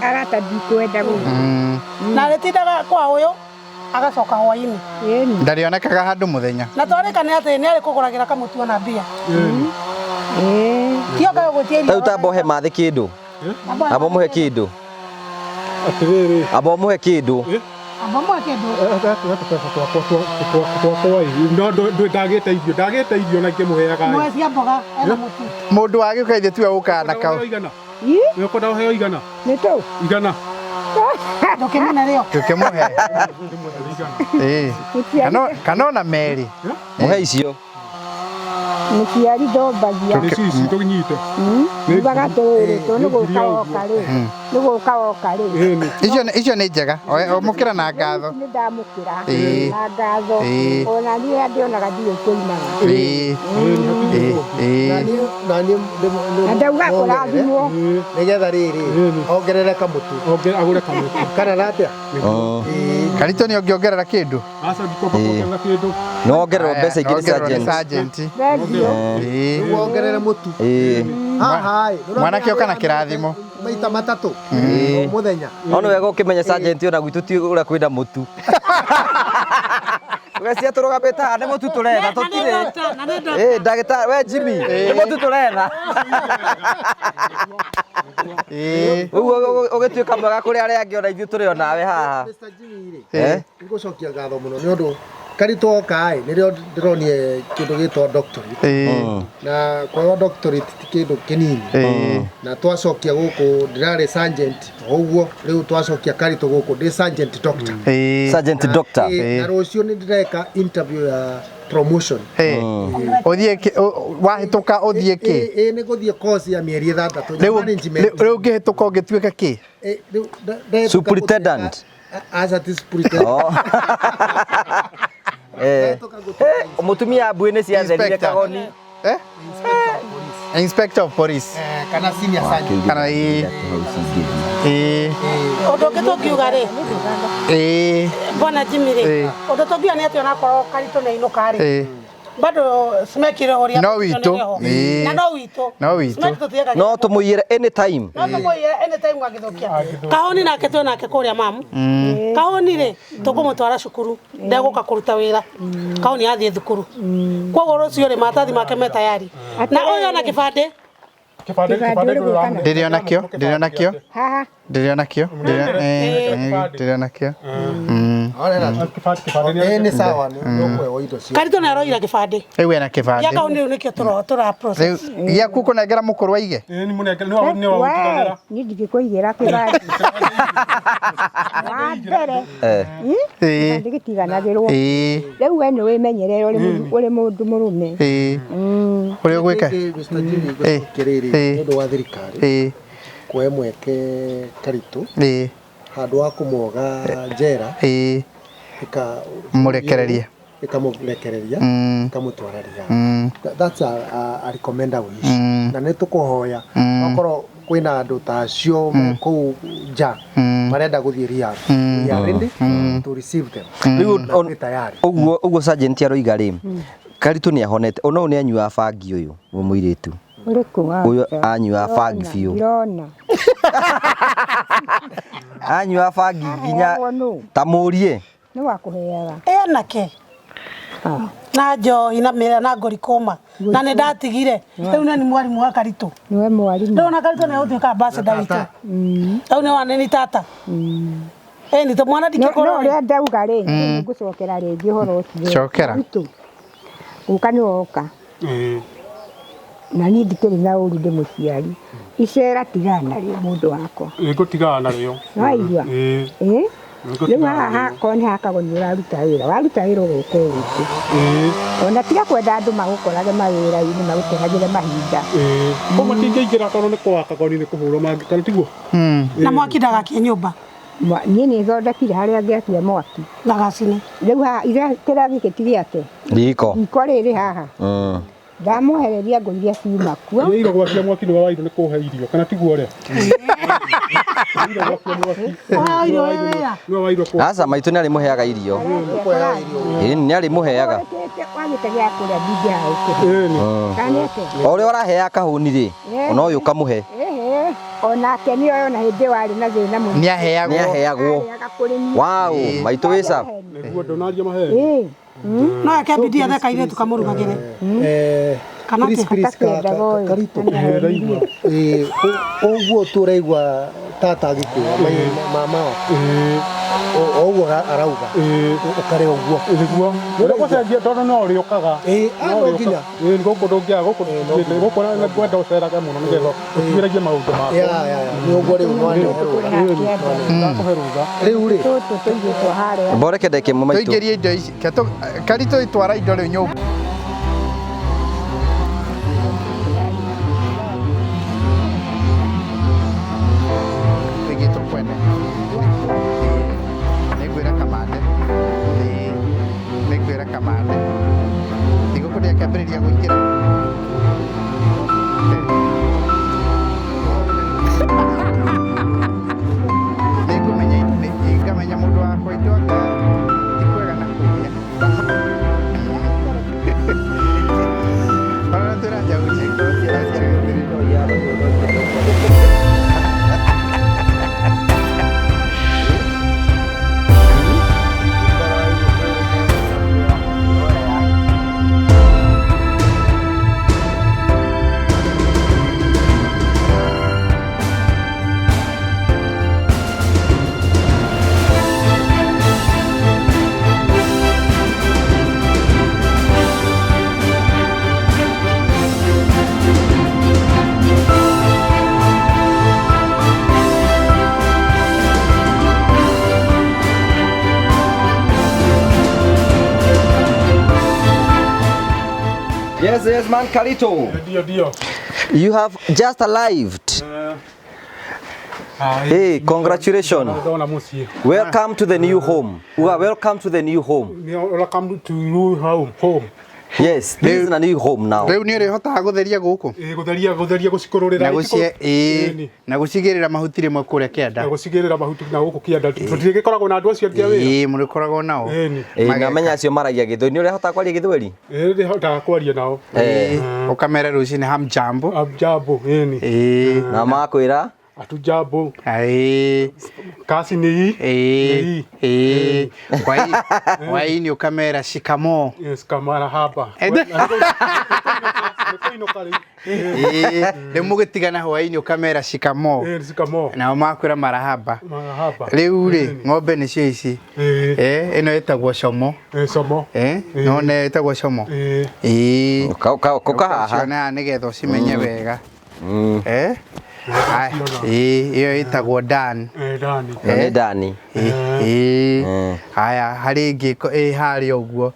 arata ndikwenda gũthiĩ na rĩtindaga kwa ũyũ agacoka hwainĩ ndarĩonekaga handũ mũthenya na twarĩkane atĩ nĩ arĩ kũgũragĩra kamũtu ona mbia tioka gũgwĩtia irio rĩu tamba ũhe mathĩ kĩndũ amba ũmũhe kĩndũ atĩrĩrĩ amba ũmũhe kĩndũ amba ũmũhe kĩndũ tũbeca twakwa no ndagĩte irio ndagĩte irio na ngĩmũheaga mũhe cia mboga ena mũtu mũndũ wagĩũka ithe tiwe ũkaga na kau ũkwenda ũheo igana nĩ tũ igana ndũkĩmũne rĩo ndũkĩmũhe ĩĩ kana ona merĩ mũhe icio mũciari ndombagia nĩ ici tũnyite ugaga atĩrĩrĩ tondũ nĩ gũka woka rĩ nĩ gũka woka rĩ icio nĩ njega ũmũkĩra na ngatho nĩ ndamũkĩra na ngatho ona niĩ ndionaga ndirĩ kũimaga na ndauga kũrathimwo nĩgetha rĩrĩ ongerere kamũtu agũre kamũtu kana na atĩa Karitũ nĩ ũngĩongerera kĩndũ aca ndikwamba kuongerera kĩndũ no ongererwo mbeca igĩrĩ sergeant nĩguo ongerere mũtu haha mwanake ũka na kĩrathimo maita matatũ mũthenya no nĩ wega ũkĩmenya sergeant ona gwitũ ti ũrĩa kwĩna mũtu Ũgecia tũrũgamĩte haha nĩ mũtu tũretha tũtirĩ ĩ ndagĩtarĩ we Jimmy nĩ mũtu tũretha ũguo ũgĩtuĩka mwega kũrĩ arĩa angĩ ona ithuĩ tũrĩ o nawe haha Mr. Jimmy rĩ nĩngũcokia ngatho mũno nĩ ũndũ Karitũ oka ĩ nĩrĩo ndĩronire kĩndũ gĩtwa doctorate na kwaga doctorate ti kĩndũ kĩnini na twacokia gũkũ ndĩrarĩ sergeant o ũguo rĩu twacokia Karitũ gũkũ ndĩ sergeant doctor sergeant doctor na rũciũ nĩ ndĩreka interview ya promotion ũthiĩ wahĩtũka ũthiĩ kĩ ĩ nĩ gũthiĩ course ya mĩeri 6 rĩu ũngĩhĩtũka ũngĩtuĩka kĩ superintendent aca ti superintendent Mũtumia mbui nĩ ciatherire kagoni. Inspector of police. Kana senior sergeant. Kana ĩ. Ĩ. Ũndũ ũngĩ tũngiuga rĩ. Ĩ. Bwana Jimmy rĩ. Ũndũ tũngiuga nĩ atĩ onakorwo Karitũ nĩ ainũka rĩ. Ĩ. Bado smekire ũrĩa No witũ. Na no witũ. No witũ. No tũmũiyĩre anytime. No tũmũiyĩre anytime agĩthũkia. Kahũni nake twĩ nake kũrĩa mamu. Kahũni rĩ tũkũmũtwara cukuru ndegũka kũruta wĩra. Kahũni athiĩ thukuru. Koguo rũciũ rĩ maratathi make me tayari. Na ũyũ ona kĩbandĩ. Kĩbandĩ ndĩrĩ onakĩo, ndĩrĩ onakĩo. Ndĩrĩ onakĩo, ndĩrĩ onakĩo. Nĩ sawa nĩ ũkũheo indo cio. Karitũ nĩ aroira kĩbandĩ. Rĩu ena kĩbandĩ. Gĩa kahũni rĩu nĩkĩo tũra process. Gĩaku ũkũnengera mũkũrũ aige? Ĩĩ mũnengere nĩ wa ũtiganĩra. Niĩ ndingĩkũigĩra kĩbandĩ. Wa mbere. Kĩbandĩ gĩtiganagĩrwo. Rĩu we nĩ wĩmenyerere ũrĩ mũndũ mũrũme. Ũrĩa ũgwĩka? Mr. Jimmy ngũcokeria nĩ ũndũ wa thirikari kuhe mweke Karitũ handũ wa kũmwoga njera mũrekereria ĩkamũrekereria ĩkamũtwara rehab. That's a recommendable issue. Na nĩ tũkũhoya okorwo kwĩna andũ ta acio kũu nja marenda gũthiĩ rehab, we are ready to receive them. Rĩu ũguo ũguo sergeant aroiga rĩ, Karitũ nĩ ahonete ona nĩ anyuaga bangi ũyũ mũirĩtu. Ũyũ anyuaga bangi biũ. Anyuaga bangi nginya ta mũrie. Nĩ wakũheaga. Enake. Na njohi na mĩra na ngorikoma na nĩ ndatigire rĩu nĩ mwarimũ wa Karitũ. Nĩwe mwarimũ. Rĩu ona Karitũ nĩ egũtuĩka ambassador witũ. Rĩu nĩ waneni tata. Ĩni to mwana ndingĩkorwo. No ũrĩa ndauga rĩ, nĩngũcokera rĩngĩ ũhoro ũcio. Cokera. Gũka nĩ woka. Na niĩ ndikĩrĩ na ũru ndĩ mũciari. Icera tigana narĩo mũndũ wakwa. Ngũtigana narĩo. Nĩwaigua? Ĩĩ. Rĩu haha korwo nĩ hakagwo nĩ ũraruta wĩra, waruta wĩra ũgoka gũkũ. Ona tiga kwenda andũ magũkorage mawĩra-inĩ magũtehagĩre mahinda. Kũu matingĩingĩra tondũ nĩ kwaka nĩ kũhũrwo mangĩ kana tiguo? Na mwaki ndagakie nyũmba. Niĩ nĩ thondekire harĩa ngĩakia mwaki. Ndagacine. Rĩu haha kĩrĩa gĩkĩ ti gĩake. Riko. Riko rĩrĩ haha. Ndamwehereria ngũ iria ciuma kuo. Nĩ gwakia mwaki nĩ wairwo nĩ kũhe irio kana tiguo ũrĩa? Aca maitũ nĩ arĩmũheaga irio. Ĩĩ nĩ arĩmũheaga. Wagĩte gĩa kũrĩa ndingĩaga gũkũhe. O ũrĩa ũraheaga kahũni rĩ, ona ũyũ ũkamũhe. Onake nĩ oĩ ona hĩndĩ warĩ na thĩna mũno. Nĩ aheagwo. Nĩ aheagwo. Wow, maitũ wĩ sawa. Nĩguo ndũnaria maheni. No eke bidii ethe kairĩtu kamũrugagĩre. Kana atĩa? Karitũ. Ũguo tũraigua tata agĩkwĩra mama waku o ũguo arauga ũkarĩ ũguo. Nĩguo. Ũrĩa tondũ no ũrĩũkaga. No nginya. Gũkũ ndũngĩaga gũkũ ngwenda ũcerage mũno nĩgetha ũtuĩragie maũndũ makwa. Nĩ ũguo rĩu nĩwanehe rũtha. Ndakũhe rũtha. Rĩu rĩ. Tũtũ tũigĩtwo harĩa. Mboreke ndeke maitũ. Tũingĩrie indo ici. Karitũ itwara indo rĩu nyũmba. Yes, yes, man, Karito. Ndio, ndio. You have just arrived. Hey, congratulations. Welcome to the new home. Welcome to the new home. Welcome to new home. Yes, this is a new home now. Rĩu nĩ ũrĩhotaga gũtheria gũkũ? Ĩĩ, gũtheria gũtheria gũcikururĩra Na gũcie ĩĩ na gũcigĩrĩra mahuti rĩmwe kũrĩa kĩanda. Na gũcigĩrĩra mahuti na gũkũ kĩanda. Tũtirĩgĩkoragwo na andũ acio angĩ a wĩra. Ĩĩ mũrĩkoragwo nao. Ĩni. Ĩĩ, na menya acio maragia gĩthweri. Nĩ ũrĩhotaga kwaria gĩthweri? Ĩĩ, nĩhotaga kwaria nao. Ĩĩ, ũkamera rũcinĩ hamjambo. Hamjambo, ĩni. Ĩĩ. Na makwĩra Hatujambo. Ĩĩ. Kasi ni hii. Ĩĩ. Ĩĩ. Hwaĩ-inĩ ũkamera shikamoo. Yes, kamarahaba. Ĩĩ, rĩu mũgĩtigana hwaĩ-inĩ ũkamera shikamoo. Ĩĩ, shikamoo. Nao makwĩra marahaba. Marahaba. Rĩu rĩ, ng'ombe nĩcio ici. Ĩĩ, ĩno ĩtagwo como. Ĩĩ, como. Ĩĩ, nona ĩtagwo como. Ĩĩ. Ũka haha. Ũgaciona haha nĩgetha ũcimenye wega. Eh? Ĩĩ, ĩyo ĩtagwo Dan. Dani. Ĩyo nĩ Dani. Ĩĩ. Haya, harĩ ĩngĩ ĩ harĩa ũguo.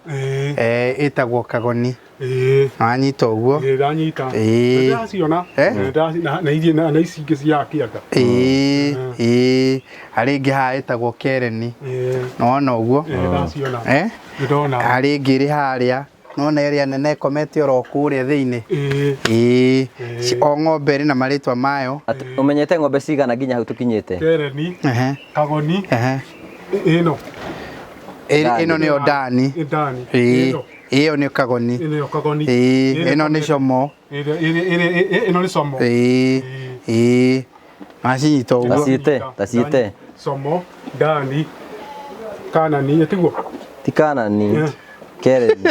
Ĩtagwo Kagoni. Wanyita ũguo? Ĩĩ, ndanyita. Ĩĩ. Ndĩraciona. Na iria na ici ingĩ cia kĩanda. Ĩĩ, ĩĩ. Harĩ ĩngĩ haha ĩtagwo Kereni. Nĩwona ũguo? Ĩĩ, ndaciona. Eh? Nĩndona. Harĩ ĩngĩ ĩrĩ harĩa. Nona ĩrĩa nene ĩkomete oro kũrĩa thĩinĩ. Ĩĩ. O ng'ombe ĩrĩ na marĩtwa mayo. Ũmenyete ng'ombe cigana nginya hau tũkinyĩte? Kereni. Kagoni. Ĩno. Ĩno nĩyo Dani. Dani. Ĩĩ. Ĩyo nĩ Kagoni. Ĩno Kagoni. Ĩĩ. Ĩno nĩ Como. Ĩno nĩ Como. Ĩĩ. Ĩĩ. Macinyita ũguo. Taciĩte, taciĩte. Como, Dani, Kanani, ĩtiguo? Ti Kanani. Kereni.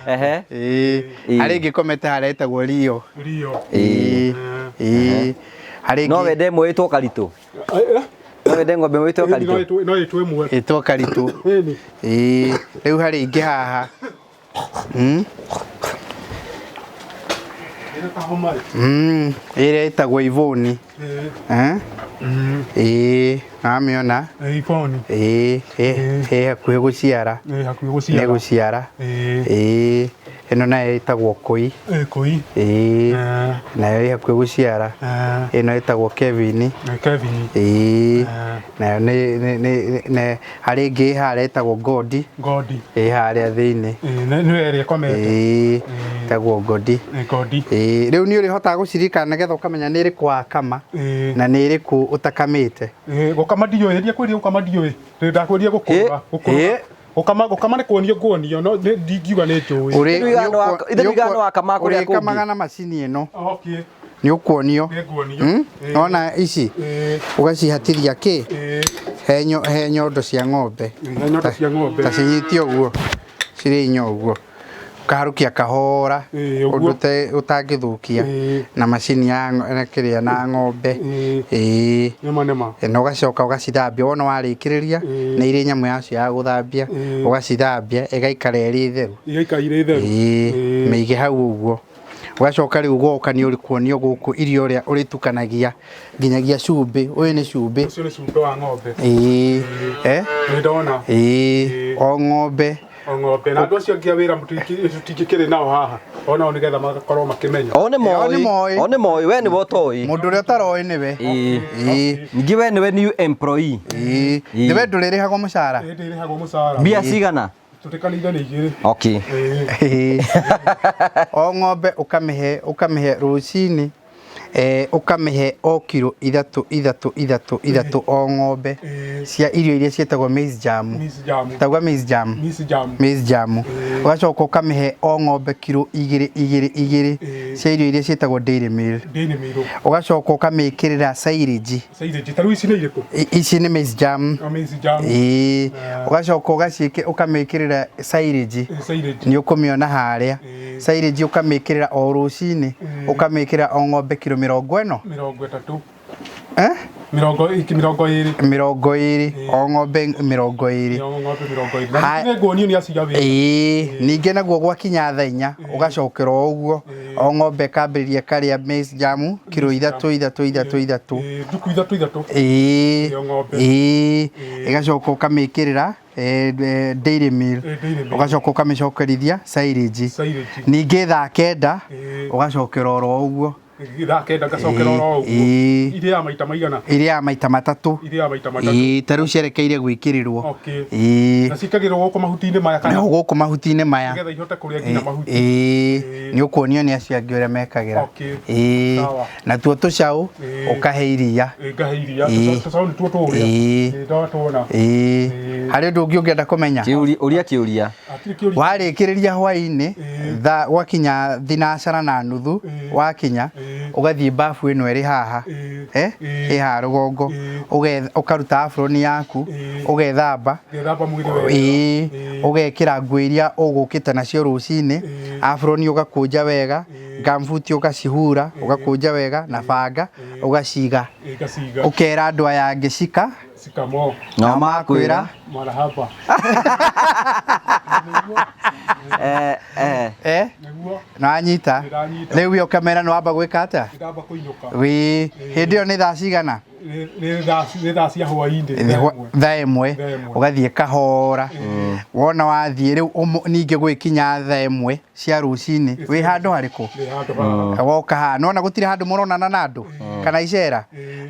Ehe. Ĩĩ. Harĩ ĩngĩ ĩkomete harĩa ĩtagwo Rio. Rio. Ĩĩ. Ĩĩ. Harĩ No wende ĩmwe ĩtwo Karitũ? No wende ng'ombe ĩmwe ĩtwo Karitũ? No ĩtwo ĩmwe. Ĩtwo Karitũ. Ĩĩ. Rĩu harĩ ingĩ haha. Ĩrĩa ĩtagwo Ivoni. Ĩĩ, wamĩona? Ivoni. Ĩĩ, ĩ hakuhĩ gũciara. Ĩ hakuhĩ gũciara. Nĩ gũciara. Ĩĩ, ĩno nayo ĩtagwo Kũi. Kũi. Ĩĩ, nayo ĩ hakuhĩ gũciara. Ĩno ĩtagwo Kevin. Kevin. Ĩĩ, nayo nĩ harĩ ĩngĩ ĩ harĩa ĩtagwo Godi. Godi. Ĩ harĩa thĩinĩ. Nĩyo ĩrĩa ĩkomete. Ĩĩ, ĩtagwo Godi. Godi. Ĩĩ, rĩu nĩ ũrĩhotaga gũcirikana nĩgetha ũkamenya nĩ ĩrĩkũ wakama na nĩ ĩrĩkũ ũtakamĩte. Gũkama ndiũĩ, ndiakwĩrire gũkama ndiũĩ. Ndakwĩrire gũkũrũra. Gũkũrũra. Gũkama gũkama nĩ kuonio nguonio no ndingiuga nĩ njũĩ. Ũrĩkamaga na macini ĩno. Okay. Nĩ ũkuonio. Nĩ Nona ici ũgacihatithia kĩ he nyondo cia ng'ombe. He nyondo cia ng'ombe. Ta cinyitie ũguo. Cirĩ inya ũguo. Ũkaharũkia kahora ũndũ ũtangĩthũkia na macini ya kĩrĩa na ng'ombe. Ĩĩ. Nĩma nĩma. Na ũgacoka ũgacithambia wona warĩkĩrĩria nĩ irĩ nyamũ yacio ya gũthambia ũgacithambia ĩgaikara ĩrĩ theru. Ĩgaikara ĩrĩ theru. Ĩĩ. Mĩige hau ũguo. Ũgacoka rĩu ũgoka nĩ ũrĩkuonio gũkũ irio ũrĩa ũrĩtukanagia nginyagia cumbĩ. Ũyũ nĩ cumbĩ. Ũcio nĩ cumbĩ wa ng'ombe. Ĩĩ. Nĩ ndona. Ĩĩ. O ng'ombe. O ng'ombe. Na andũ acio angĩ a wĩra tũtingĩkĩrĩ nao haha. O nao nĩgetha magakorwo makĩmenya. O nĩ moĩ. O nĩ moĩ. We nĩwe ũtoĩ. Mũndũ ũrĩa ũtaroĩ nĩwe. Ĩĩ. Ningĩ we nĩwe new employee. Ĩĩ. Nĩwe ndũrĩrĩhagwo mũcara. Ĩĩ ndĩrĩhagwo mũcara. Mbia cigana? Tũtĩkanĩire nĩ igĩrĩ. Okay. O ng'ombe ũkamĩhe ũkamĩhe rũcinĩ ũkamĩhe o kiro ithatũ ithatũ ithatũ ithatũ o ng'ombe cia irio iria ciĩtagwo maize jam. Tauga maize jam. Maize jam. Ũgacoka ũkamĩhe o ng'ombe kiro igĩrĩ igĩrĩ igĩrĩ cia irio iria ciĩtagwo dairy meal. Ũgacoka ũkamĩkĩrĩra silage. Silage. Ta rĩu ici nĩ irĩkũ? Ici nĩ maize jam. Maize jam. Ĩĩ. Ũgacoka ũkamĩkĩrĩra silage. Nĩ ũkũmĩona harĩa. Silage ũkamĩkĩrĩra o rũcinĩ, ũkamĩkĩrĩra o ng'ombe kiro mĩrongo ĩno. Mĩrongo ĩtatũ. Mĩrongo ĩrĩ. Mĩrongo ĩrĩ. O ng'ombe mĩrongo ĩrĩ. O ng'ombe mĩrongo ĩrĩ. Na nĩ nguonio nĩ acio a wĩra. Ĩĩ. Ningĩ naguo gwakinya thaa inya ũgacokera o ũguo. O ng'ombe ĩkambĩrĩria ĩkarĩa maize jam kiro ithatũ ithatũ ithatũ ithatũ. Nduku ithatũ ithatũ. Ĩĩ. Ĩĩ. Ĩgacoka ũkamĩkĩrĩra dairy meal. Ũgacoka ũkamĩcokerithia silage. Ningĩ thaa kenda ũgacokera oro ũguo. Thaa 9 ngacokera oro ũguo. Irĩaga maita maigana? Irĩaga maita matatũ. Irĩaga maita matatũ. Ĩĩ, ta rĩu cierekeire gwĩkĩrĩrwo. Okay. Ĩĩ. Na ciĩkagĩrwo gũkũ mahuti-inĩ maya kana? Gũkũ mahuti-inĩ maya. Nĩgetha ihote kũrĩa nginya mahuti. Ĩĩ. Nĩ ũkuonio nĩ acio angĩ ũrĩa mekagĩra. Okay. Ĩĩ. Sawa. Natuo tũcaũ ũkahe iria. Ĩĩ, ngahe iria. Tũcaũ nĩtuo tũrĩa. Ĩĩ. Ndatwona. Ĩĩ. Harĩ ũndũ ũngĩ ũngĩenda kũmenya? Ũria kĩũria. Warĩkĩrĩria hwaĩ-inĩ thaa gwakinya thinacara na nuthu wakinya ũgathiĩ bafu ĩno ĩrĩ haha ĩ haha rũgongo, ũkaruta aburoni yaku ũgethamba, Ngethamba mwĩrĩ wega. Ĩĩ, ũgekĩra nguo iria ũgũkĩte nacio rũcinĩ, aburoni ũgakũnja wega, gambuti ũgacihura ũgakũnja wega na banga ũgaciga, Ĩĩ, ngaciga. Ũkera andũ aya angĩ cika Shikamoo. Nao makwĩra Marahaba. Eh? Nĩwanyita? Rĩu we ũkamera nĩwamba gwĩka atĩa? Ndamba kũinũka. Wĩ hĩndĩ ĩyo nĩ thaa cigana? Nĩ thaa cia hwaĩ-inĩ. Thaa ĩmwe ũgathiĩ kahora, wona wathiĩ rĩu ningĩ gwĩkinya thaa ĩmwe cia rũcinĩ wĩ handũ harĩkũ? Nĩ handũ haha. Woka haha nĩwona gũtirĩ handũ mũronana na andũ kana icera,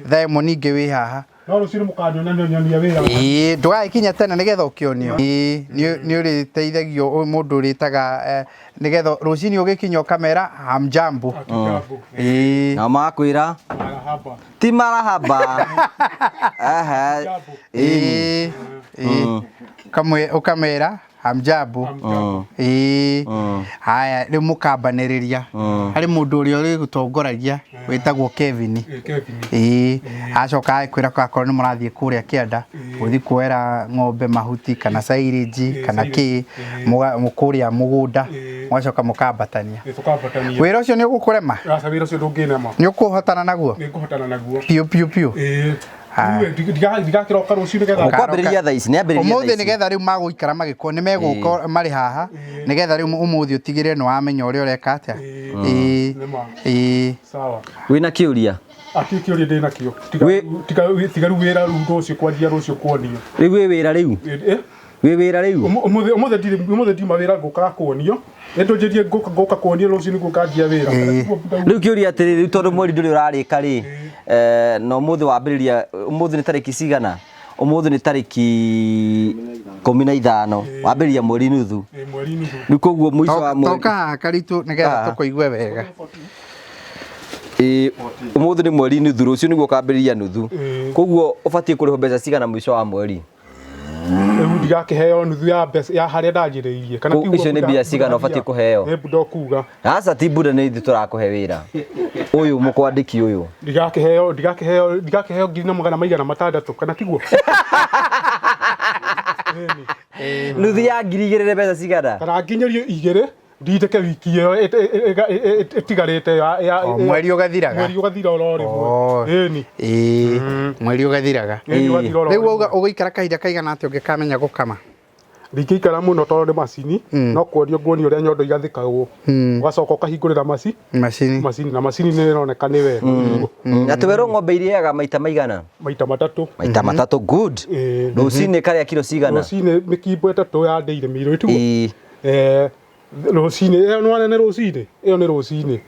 thaa ĩmwe ningĩ wĩ haha. No rũciũ mũkanyona nyonia wĩra. Ĩĩ, ndũgagĩkinya tene nĩgetha ũkĩonio. Ĩĩ, nĩ ũrĩteithagio mũndũ ũrĩtaga nĩgetha rũcinĩ ũgĩkinya ũkamera hamjambo. Ĩĩ. Nao magakwĩra Marahaba. Ti marahaba. Aha. Ĩĩ. Ĩĩ. Ũkamera hamjambo. Ĩĩ. Haya, rĩu mũkambanĩrĩria. Harĩ mũndũ ũrĩa ũrĩgũtongoragia wĩtagwo Kevin. Ĩĩ. Acoka agĩkwĩra akorwo nĩ mũrathiĩ kũrĩa kĩanda, gũthiĩ kuoera ng'ombe mahuti kana silage kana kĩ, kũrĩa mũgũnda, mũgacoka mũkambatania. Tũkambatania. Wĩra ũcio nĩ ũgũkũrema? Aca, wĩra ũcio ndũngĩnema. Nĩ ũkũhotana naguo? Nĩ ngũhotana naguo. Piũ piũ piũ. Ĩĩ. Ndigakĩroka rũciũ nĩgetha Ũkwambĩrĩria thaa ici, nĩambĩrĩria thaa Ũmũthĩ ici. nĩgetha rĩu magũikara magĩkwo nĩ megũka marĩ haha nĩgetha rĩu ũmũthĩ ũtigĩrĩre nĩ wamenya ũrĩa ũreka atĩa. Ĩĩ. Ĩĩ. Sawa. Wĩna kĩũria? Akĩ kĩũria ndĩ nakĩo. Tiga rĩu wĩra rĩu rũciũ kwanjia rũciũ kuonio. Rĩu wĩ wĩra rĩu? Wĩ wĩra rĩu? Ũmũthĩ ũmũthĩ ndirĩ ũmũthĩ ndiuma wĩra ngũkaga kuonio. Nĩ ndũnjĩrie ngũka kuonio rũciũ nĩguo nganjia wĩra. Rĩu kĩũria atĩrĩrĩ, rĩu tondũ mweri ndũrĩ ũrarĩka rĩ, na ũmũthĩ wambĩrĩria, ũmũthĩ nĩ tarĩki cigana? Ũmũthĩ nĩ tarĩki 15, wambĩrĩria mweri nuthu. Mweri nuthu. Rĩu koguo mũico wa mweri. Toka haha Karitũ nĩgetha tũkũigue wega. Ĩĩ, ũmũthĩ nĩ mweri nuthu, rũciũ nĩguo ũkambĩrĩria nuthu. Koguo ũbatiĩ kũrĩhwo mbeca cigana mũico wa mweri? Rĩu ndigakĩheo nuthu ya mbeca ya harĩa ndanjĩrĩirie. Kana Kũ- icio nĩ mbia cigana ũbatiĩ kũheo? Nĩ mbunda ũkuga. Aca ti mbunda, nĩ ithuĩ tũrakũhe wĩra. Ũyũ mũkwandĩki ũyũ. Ndigakĩheo ndigakĩheo ndigakĩheo ngiri na magana maigana matandatũ kana tiguo? Nuthu ya 2000 nĩ mbeca cigana? Kana nginyĩrio igĩrĩ ndindĩke wiki ĩyo ĩtigarĩte ya O, mweri ũgathiraga? Mweri ũgathira oro rĩmwe. Ĩni. Ĩĩ, mweri ũgathiraga. Ĩni ũgathira oro Rĩu rĩmwe. wauga ũgũikara kahinda kaigana atĩa ũngĩkamenya gũkama? Ndingĩikara mũno tondũ nĩ macini, no kuonio nguonio ũrĩa nyondo igathĩkagwo. Ũgacoka ũkahingũrĩra macini. Macini na macini nĩ ĩroneka nĩ wega. Na twerwo ng'ombe irĩaga maita maigana? Maita matatũ. Maita matatũ, good. Rũcinĩ karĩa kiro cigana? Rũcinĩ mĩkimbo ĩtatũ ya ndĩire mĩirũ ĩtiguo? Rũcinĩ ĩyo nĩ wanene rũcinĩ, ĩyo nĩ rũcinĩ.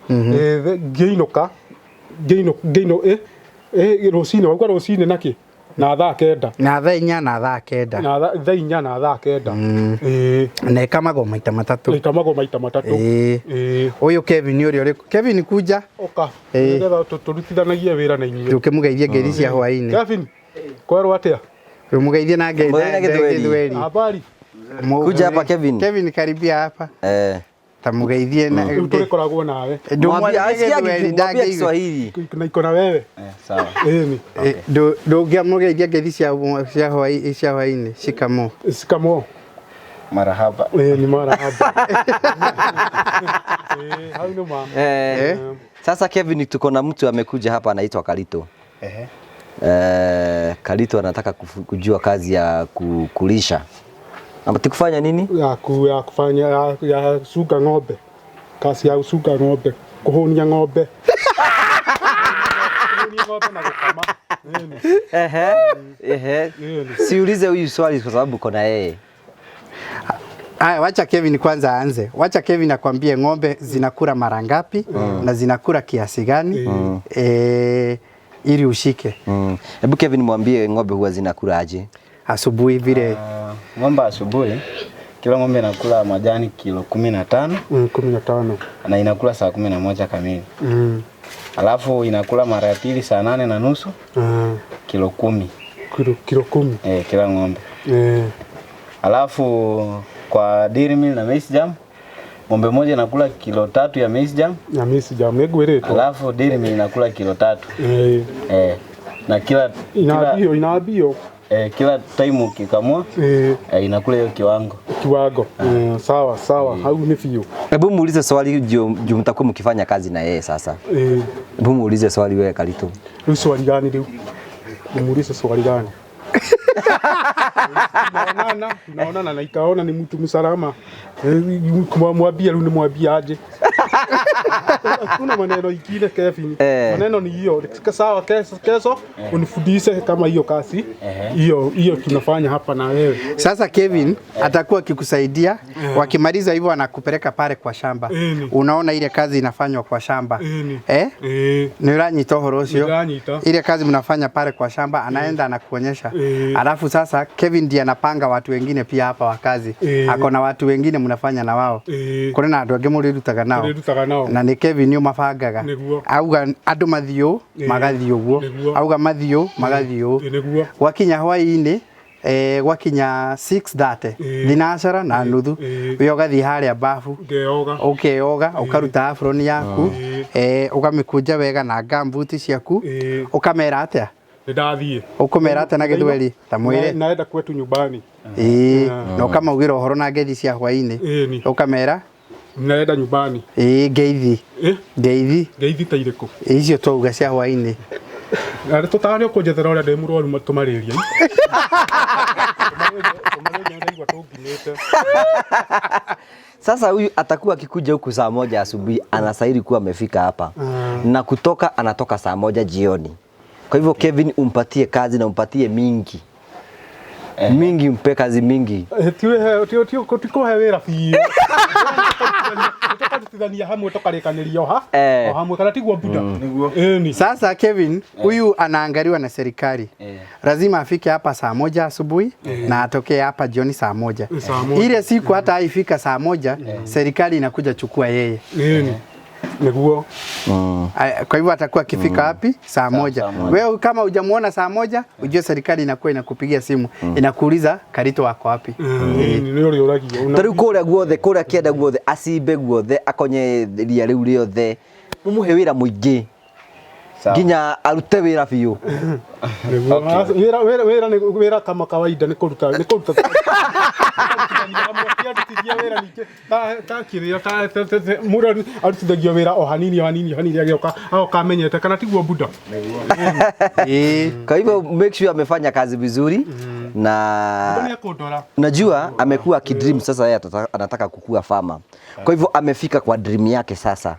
Ngĩinũka, ngĩinũ rũcinĩ, wauga rũcinĩ nakĩ? Na thaa 9. Na thaa 4 na thaa 9. Na thaa 4 na thaa 9. Ĩĩ. Na ĩkamagwo maita matatũ. Ĩkamagwo maita matatũ. Ĩĩ. Ũyũ Kevin ũrĩa ũrĩ Kevin kunja. Ũka. Nĩgetha tũrutithanagie wĩra na inyuĩ. Tũkĩmũgeithie ngeithi cia hwaĩ-inĩ. Kevin, kwerwo atĩa? Tũmũgeithie na ngeithi Gĩthweri. Habari. Kuja hapa Kevin. Kevin karibia hapa. Tamũgeithie na Rĩu tũrĩkoragwo nawe. Ndũmwarĩrie Gĩthweri Kiswahili. Na iko na wewe. Sawa. Ĩni. Ndũngĩamũgeithia ngeithi cia hwaĩ-inĩ. Shikamoo. Shikamoo. Marahaba. Ni marahaba. Hau nĩ ma. Sasa Kevin, tuko na mtu amekuja hapa anaitwa Karito. Karito anataka kujua kazi ya kulisha. Ama tikufanya nini? Ya kufanya ya suga ng'ombe. Kazi ya usuga ng'ombe, kuhunia ng'ombe. Kuhunia ng'ombe na gukama. Ehe. Ehe. Siulize huyu swali kwa sababu uko na yeye. Aya, wacha Kevin kwanza aanze. Wacha Kevin akwambie ng'ombe zinakula mara ngapi na zinakula kiasi gani ili ushike. Hebu Kevin mwambie ng'ombe huwa zinakula aje? Asubuhi vile. Ng'ombe asubuhi kila ng'ombe inakula majani kilo 15. 15. Na inakula saa 11 kamili. Alafu inakula mara ya pili saa 8:30. Kilo 10. Kilo 10. Kila ng'ombe. Alafu kwa dairy meal na maize jam, ng'ombe moja inakula kilo 3 ya maize jam. Ya maize jam egwereto. Alafu dairy meal inakula kilo 3. Na kila inabio. Kila time ukikamua inakula hiyo kiwango. Kiwango. Sawa sawa, hau ni fiu. Hebu muulize swali juu mtakuwa mkifanya kazi na yeye sasa. Hebu muulize swali wewe Karitu. Ni swali gani leo? Muulize swali gani? Tunaonana na ikaona ni mtu msalama. Kumwambia leo nimwambia aje? Kuna maneno ingine Kevin. Maneno ni hiyo. Sawa, kesho unifundishe kama hiyo kazi. Hiyo tunafanya hapa na wewe. Sasa Kevin atakuwa akikusaidia. Wakimaliza hivyo anakupeleka pale kwa shamba. Unaona ile kazi inafanywa kwa shamba. Ni uranyita ũhoro ũcio. Ile kazi mnafanya pale kwa shamba anaenda anakuonyesha. Alafu sasa Kevin ndiye anapanga watu wengine pia hapa wa kazi. Ako na watu wengine mnafanya na wao. Kuri na andu angi mũrĩrutaga nao. Na ni Kevin nĩ ũmabangaga. Auga andũ mathiũ magathiĩ ũguo. Auga mathiũ magathiĩ ũũ. Gwakinya hwaĩ-inĩ gwakinya 6:30 thinacara na nuthu we ũgathiĩ harĩa bafu ũkeoga ũkaruta apron yaku ũkamĩkunja wega na gumboot ciaku ũkamera atĩa? Ndathiĩ. Ũkũmera atĩa na Gĩthweri? Ta mwĩre. Naenda kwetu nyumbani. Na ũkamaugĩra ũhoro na ngeithi cia hwaĩ-inĩ. Ũkamera naenda nyumbani. Ngeithi. Ngeithi. Ngeithi ta irĩkũ? Icio twauga cia hwaĩ-inĩ. Arĩ tũtane ũkũnjethera ũrĩa ndĩ mũrwaru tũmarĩria. Tũmarĩria ndaigua tũngimĩte. Sasa huyu atakuwa akikuja huku saa 1 asubuhi, anastahili kuwa amefika hapa. Na kutoka anatoka saa 1 jioni. Kwa hivyo Kevin umpatie kazi na umpatie mingi. Mingi, umpe kazi mingi. Tikuhe wĩra biũ. Tũkarutithania hamwe tũkarĩkanĩria ha. O hamwe kana tiguo Buda. Niguo. Sasa Kevin huyu anaangaliwa na serikali. Lazima afike hapa saa 1 asubuhi na atokee hapa jioni saa 1. Ile siku hata haifika saa 1, serikali inakuja chukua yeye. Niguo. Kwa hivyo atakuwa akifika wapi? Saa 1. Wewe kama hujamuona saa 1, ujue serikali inakuwa inakupigia simu, inakuuliza Karito wako wapi. Ni uri uragio. Tariu kuria guothe, kuria kienda guothe, acimbe guothe, akonye ria riu riothe. Mumuhe wira muingi. Nginya arute wira biũ. Wira wira wira kama kawaida ni kuruta ni kuruta. Wira ningĩ ta kĩrĩa ta mũndũ arutithagio wĩra o hanini o hanini hanini agĩoka agoka amenyete kana tiguo Buda. Kwa hivyo make sure amefanya kazi vizuri na unajua amekuwa akidream sasa, yeye anataka kukua farmer. Kwa hivyo amefika kwa dream yake sasa.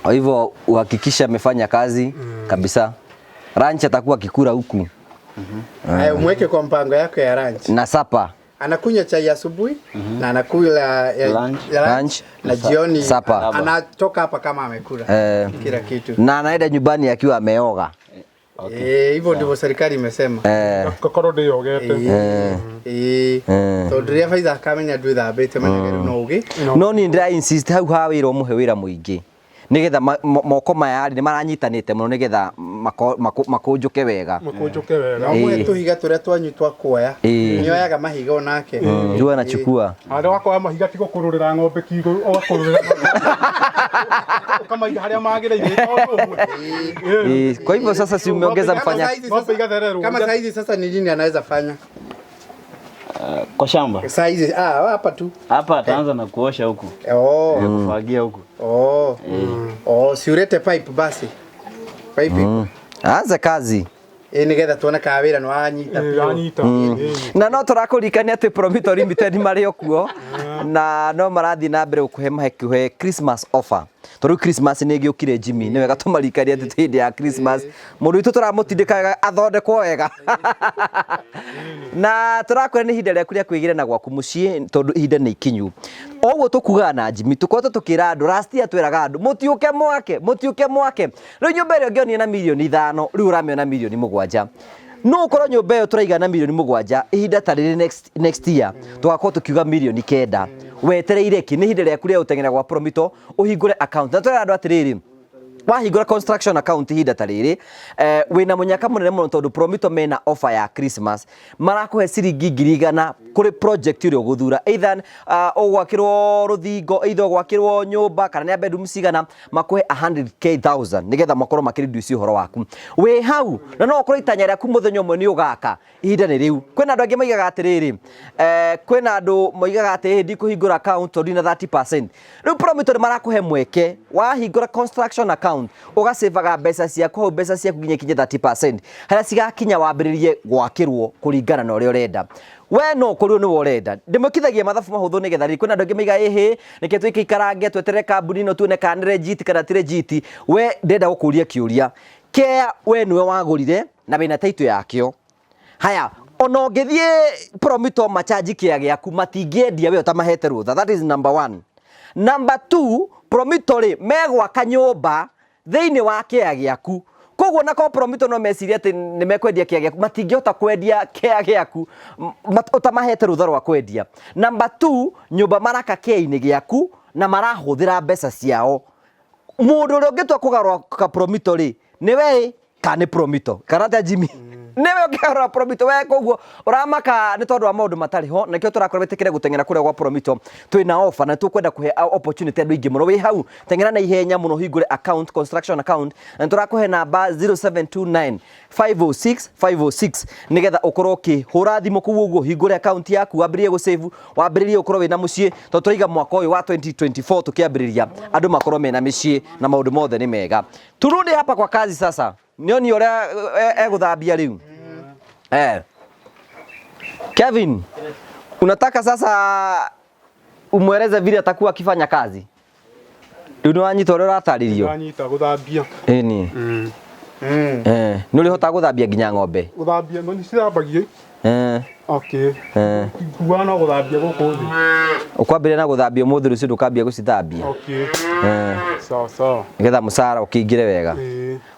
Kwa hivyo uhakikisha amefanya kazi kabisa. Ranch atakuwa kikura huku. Ayo mweke kwa mpango yako ya ranch. Na sapa. Anakunywa chai asubuhi na anakula lunch na jioni sapa. Anatoka hapa kama amekula kila kitu. Na anaenda nyumbani akiwa ameoga. Hivyo ndivyo serikali imesema. Kokoro ndiyogete. Tondu ria Faiza akamenya ndwithambite menyegeru no ugi. No ni ndira insist hau ha wira umuhe wira muingi. Nigetha moko maya ni maranyitanite muno nigetha makunjuke wega. Makunjuke wega. No muhe tuhiga turia twanyu twa kuoya. Nioyaga mahiga onake. Ndio anachukua. Arĩa wakoya mahiga tigo kururira ng'ombe kiugo ugakururira. Ukamaiga haria magĩrĩire tondu ũmwe. Kwa hivyo sasa si umeongeza mfanya. Kama saizi sasa ni nini anaweza fanya? Kwa shamba. Saizi hapa tu. Hapa ataanza na kuosha huku. Kufagia huku. Si urete pipe basi. Pipe. Anza kazi. Nigetha tuone ka wira no anyita biũ. Na no tũrakũririkania atĩ Promito Limited marĩ o kuo. Na no marathiĩ na mbere gũkũhe mahe Christmas offer. Tondũ Christmas nĩ ĩgĩũkire Jimmy, nĩ wega tũmarikarie atĩ twĩ hĩndĩ ya Christmas. Mũndũ witũ tũramũtindĩka wega athondekwo wega. Na tũrakwĩra nĩ ihinda rĩaku rĩa kwĩgĩra na gwaku mũciĩ tondũ ihinda nĩ ikinyu. Oguo tũkugaga na Jimmy, tũkoretwo tũkĩra andũ, last year twĩraga andũ, mũtiũke mwake, mũtiũke mwake. Rĩu nyũmba ĩrĩa ũngĩonire na mirioni 5, rĩu ũramĩona mirioni 7. No ũkorwo nyũmba ĩyo tũraiga na mirioni 7 ihinda ta rĩrĩ next year tũgakorwo tũkiuga mirioni 9. Wetereire kĩ? Nĩ ihinda rĩaku rĩa gũteng'era gwa Promito ũhingũre account. Na tũrera andũ atĩrĩrĩ, wahingũra construction account ihinda ta rĩrĩ, wĩna mũnyaka mũnene mũno tondũ Promito mena offer ya Christmas. Marakũhe ciringi 100,000 kũrĩ project ĩrĩa ũgũthura, either ũgwakĩrwo rũthingo, either ũgwakĩrwo nyũmba kana nĩ bedroom cigana, makũhe 100k thousand nĩgetha makorwo makĩreduce ũhoro waku wĩ hau. Na no ũkorwo itanya rĩaku mũthenya ũmwe nĩ ũgaka, ihinda nĩ rĩu. Kwĩna andũ angĩ moigaga atĩrĩrĩ, kwĩna andũ moigaga atĩ ndikũhingũra account tondũ ndina 30%. Rĩu Promito nĩ marakũhe mweke, wahingũra construction account ũgacevaga mbeca ciaku hau, mbeca ciaku nginya ikinye 30%, harĩa cigakinya wambĩrĩrie gwakĩrwo kũringana na ũrĩa ũrenda. We no ũkorirwo nĩwe ũrenda. Ndĩmwĩkithagia mathabu mahũthũ nĩgetha rĩrĩ, kwĩna andũ angĩ maigaga ĩhĩ nĩkĩo twĩkĩikarange tweterere kambuni ĩno tuone kana nĩ legit kana ti legit. We ndĩrenda gũkũria kĩũria kĩa we nĩwe wagũrire na wĩna title yakĩo. Haya, ona ũngĩthiĩ Promito machanji kĩa gĩaku matingĩendia we ũtamahete rũtha. That is number one. Number two, Promito rĩ megwaka nyũmba thĩinĩ wa kĩa gĩaku. Koguo na ko Promito no mecirie atĩ nĩ mekwendia kĩa gĩaku, matingĩhota kwendia kĩa gĩaku ũtamahete rũtha rwa kwendia. Number two, nyũmba maraka kĩa-inĩ gĩaku na marahũthĩra mbeca ciao. Mũndũ ũrĩa ũngĩtua kũgarũra Promito rĩ, nĩ we kana nĩ Promito kana ta Jimmy? Nĩwe ũngĩgarũra Promito we. Koguo ũramaka nĩ tondũ wa maũndũ matarĩ ho, na nĩkĩo tũrakorwo wĩtĩkĩre gũteng'era kũrĩa gwa Promito. Twĩna offer na tũkwenda kũhe opportunity andũ aingĩ mũno. Wĩ hau teng'era na ihenya mũno ũhingũre account, construction account, na tũrakũhe namba 0729 506 506 nĩgetha ũkorwo ũkĩhũra thimũ kũu ũguo ũhingũre account yaku, wambĩrĩrie gũsave, wambĩrĩrie gũkorwo wĩna mũciĩ, tondũ tũraiga mwaka ũyũ wa 2024 tũkĩambĩrĩria andũ makorwo mena mĩciĩ na maũndũ mothe nĩ mega. Turudi hapa kwa kazi sasa. Nioni ũrĩa egũthambia rĩu. Kevin, unataka sasa umweleze vile atakuwa akifanya kazi? Rĩu nĩ wanyita ũrĩa ũratarĩrio? Ndanyita gũthambia. Ĩni. Nĩ ũrĩhotaga gũthambia nginya ng'ombe? Gũthambia no nĩcithambagio. Okay. Kuaga no gũthambia gũkũ thĩ. Ũkwambĩrĩria na gũthambia ũmũthĩ, rũciũ ndũkambia gũcithambia. Okay. Sawa sawa. Nĩgetha mũcara ũkĩingĩre wega.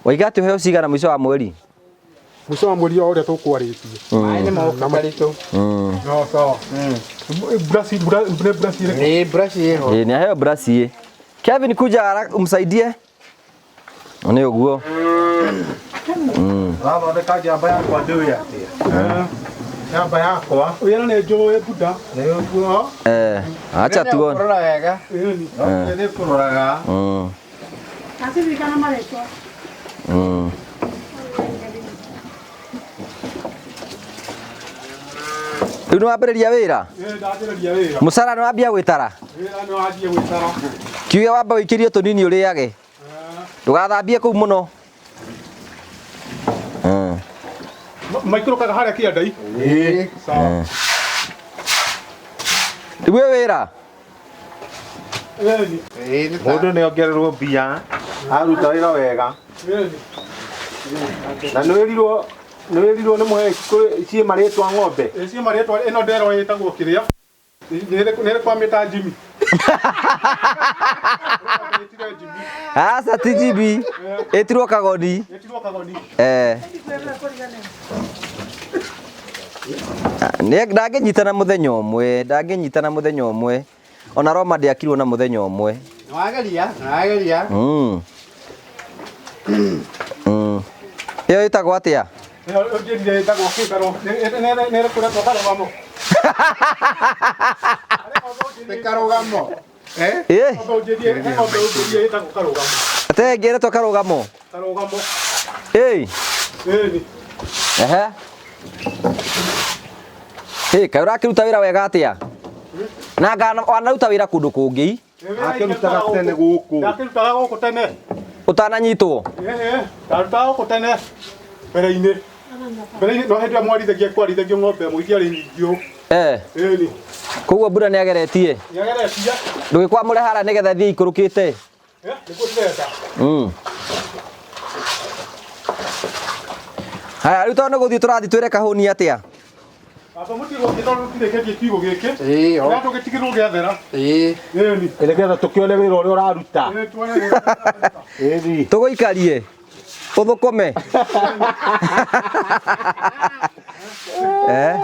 Waiga atĩ ũheo cigana mũico wa mweri? Mũico wa mweri o ũrĩa tũkwarĩtie. Maĩ nĩ moka Karitũ. No sawa. Brush nĩ brush ĩrĩkũ? Ĩ brush ĩho. Ĩ nĩ aheo brush ĩ. Kevin, kuja haraka umsaidie. Nĩ ũguo. Ũrathondeka njamba yakwa ndĩũĩ atĩa? Njamba yakwa. Wĩra nĩ njũĩ buda. Nĩ ũguo. Acha tuone. Kũrora wega. Nĩ kũroraga. Atirikana marĩtwa. Rĩu nĩ wambĩrĩria wĩra? Ĩ ndambĩrĩria wĩra. Mũcara nĩ wambia gwĩtara? Wĩra nĩ wanjia gwĩtara. Kiuge wamba ũikĩrie tũnini ũrĩage. Ndũgathambie kũu mũno. Maikũrũkaga harĩa kĩanda-i. Ĩ. Sawa. Rĩu wĩ wĩra? Ĩni. Mũndũ nĩ ongererwo mbia aruta wĩra wega. Ĩni. Na nĩ wĩrirwo nĩ mũhe ciĩ marĩtwa ng'ombe. Ĩ ciĩ marĩtwa ĩno nderwo ĩtagwo kĩrĩa. Nĩ ĩrĩ kwa mĩta Jimmy. Aca ti Jimmy. Ĩtirwo Kagoni. Ĩtirwo Kagoni. Ndangĩnyitana mũthenya ũmwe, ndangĩnyitana mũthenya ũmwe. Ona Roma ndĩakirwo na mũthenya ũmwe. Nĩwageria, nĩwageria. Ĩyo ĩtagwo atĩa? Ĩyo ũnjĩrire ĩtagwo kĩ karo? Nĩ ĩrĩkũ ĩretwo karũgamo? Nĩ karũgamo. Ĩ? Ng'ombe ũnjĩrie, he ng'ombe ũnjĩrie ĩtagwo karũgamo. Ate ĩngĩ ĩretwo karũgamo? Karũgamo. Ĩ. Ĩni. Ehe. Ĩ, kaĩ ũrakĩruta wĩra wega atĩa? Na anga wanaruta wĩra kũndũ kũngĩ? Akĩrutaga tene gũkũ. Ndakĩrutaga gũkũ tene. Ũtananyitwo? Ĩĩ, ndarutaga gũkũ tene. Mbere-inĩ. Mbere-inĩ no hĩndĩ ĩrĩa mwarithagia kwarithagio ng'ombe ĩmwe itiarĩ nyingĩ ũũ. Ĩni. Koguo mbura nĩ ageretie. Nĩ ageretie. Ndũgĩkwamũre haria nĩgetha thiĩ ikũrũkĩte. Nĩguo ndĩrenda. Haya, rĩu tondũ nĩ gũthiĩ tũrathiĩ twĩre kahũni atĩa? Baba mũtige gũthiĩ tondũ tũtirĩkĩtie kiugũ gĩkĩ. Ĩĩ, o. Kĩrĩa tũgĩtigĩrwo gĩathera. Ĩĩ. Ĩni. Nĩgetha tũkĩone wĩra ũrĩa ũraruta. Ĩĩ, tuone wĩra ũrĩa ũraruta. Ĩni. Tũgũikarie. Ũthũkũme. Eh?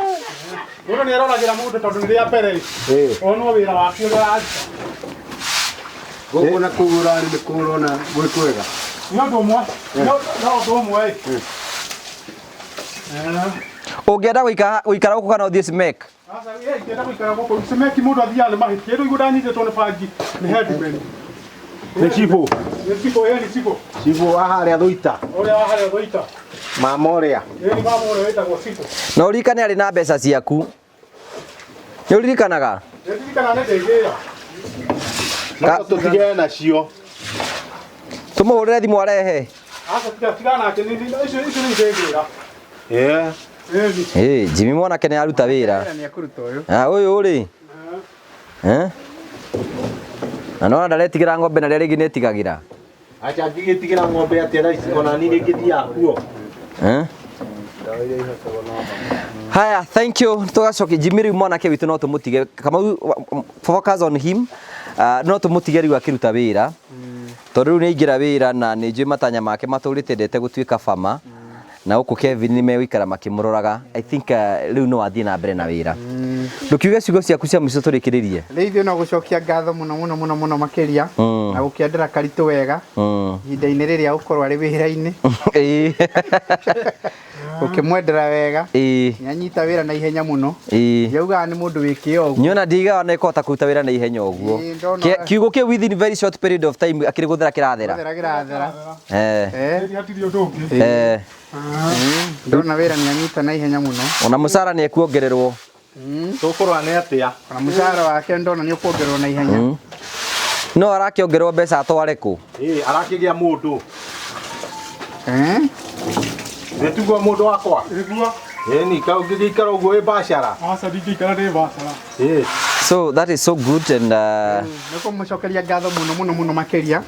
Mũndũ nĩ eroragĩra mũndũ tondũ nĩ rĩa mbere. Ĩĩ. Onwo wĩra wake ũrĩa araruta. Gũkũ na kũu ũrarĩ nĩ kũu ũrona gwĩ kwega. Nĩ ũndũ ũmwe. No ũndũ ũmwe ĩ. Ũngĩenda gũikara gũkũ kana ũthiĩ Simek? Aca, ĩ, ingĩenda gũikara gũkũ Simeki mũndũ athiaga nĩ mahĩtia. Rĩu ndanyitĩtwo nĩ bangi nĩ headman. Nĩ cibũ. Nĩ cibũ, ĩ, nĩ cibũ. Cibũ wa harĩa Thũita. Ũrĩa wa harĩa Thũita. Mama ũrĩa. Ĩ, nĩ mama ũrĩa wĩtagwo cibũ. Na ũririkane arĩ na mbeca ciaku. Nĩ ũririkanaga? Nĩ ndirikanaga nĩ ndĩgĩra. No tũtigane nacio. Tũmũhũrĩre thimũ arehe. Aca, tigana nake, icio nĩ ndĩgĩra. Yeah. Ĩ, Jimmy mwanake nĩ aruta wĩra. Nĩ ekũruta ũyũ. Ah, ũyũ rĩ. Eh? Na nona ndaretigĩra ng'ombe na rĩrĩa rĩngĩ nĩetigagĩra. Acha ngĩgĩtigĩra ng'ombe atĩa thaa ici ona niĩ nĩngĩthiaga kuo. Eh? Haya, thank you. Tũgacokia Jimmy rĩu mwanake witũ no tũmũtige. Kamau focus on him. No tũmũtige rĩu akĩruta wĩra. Tondũ rĩu nĩaingĩra wĩra na nĩ njũĩ matanya make matũrĩte ndete gũtuĩka farmer. Na gũkũ Kevin nĩ megũikara makĩmũroraga. I think rĩu no athiĩ na mbere na wĩra. Ndũkiuge ciugo ciaku cia mũico tũrĩkĩrĩrie. Rĩu ithuĩ no gũcokia ngatho mũno mũno mũno mũno makĩria na gũkĩendera Karitũ wega ihinda-inĩ rĩrĩa ũkorwo arĩ wĩra-inĩ. Ĩĩ. Ũkĩmwendera wega. Ĩĩ. Nĩ anyita wĩra na ihenya mũno. Ĩĩ. Yaugaga nĩ mũndũ wĩ kĩo ũguo. Nyona ndigaga na ĩkũhota kũruta wĩra na ihenya ũguo. Ĩĩ, ndona- Kiugo kĩu within very short period of time akĩrĩ gũthera kĩrathera. Gũthera kĩrathera. Eh. Hatirĩ ũndũ ũngĩ. Eh. Ndona wĩra nĩ anyita na ihenya mũno. Ona mũcara nĩ ekuongererwo. Tũkũrora nĩ atĩa? Ona mũcara wake ndona nĩ ũkuongererwo na ihenya. No arakĩongererwo mbeca atware kũ? Ĩĩ, arakĩgĩa mũndũ. Eh? Nĩ tiguo mũndũ wakwa? Nĩguo. Ĩni, ka ũngĩgĩikara ũguo wĩ bacara. Aca, ndingĩikara ndĩ bacara. Ĩĩ. So that is so good and Nĩ kũmũcokeria ngatho mũno mũno mũno makĩria.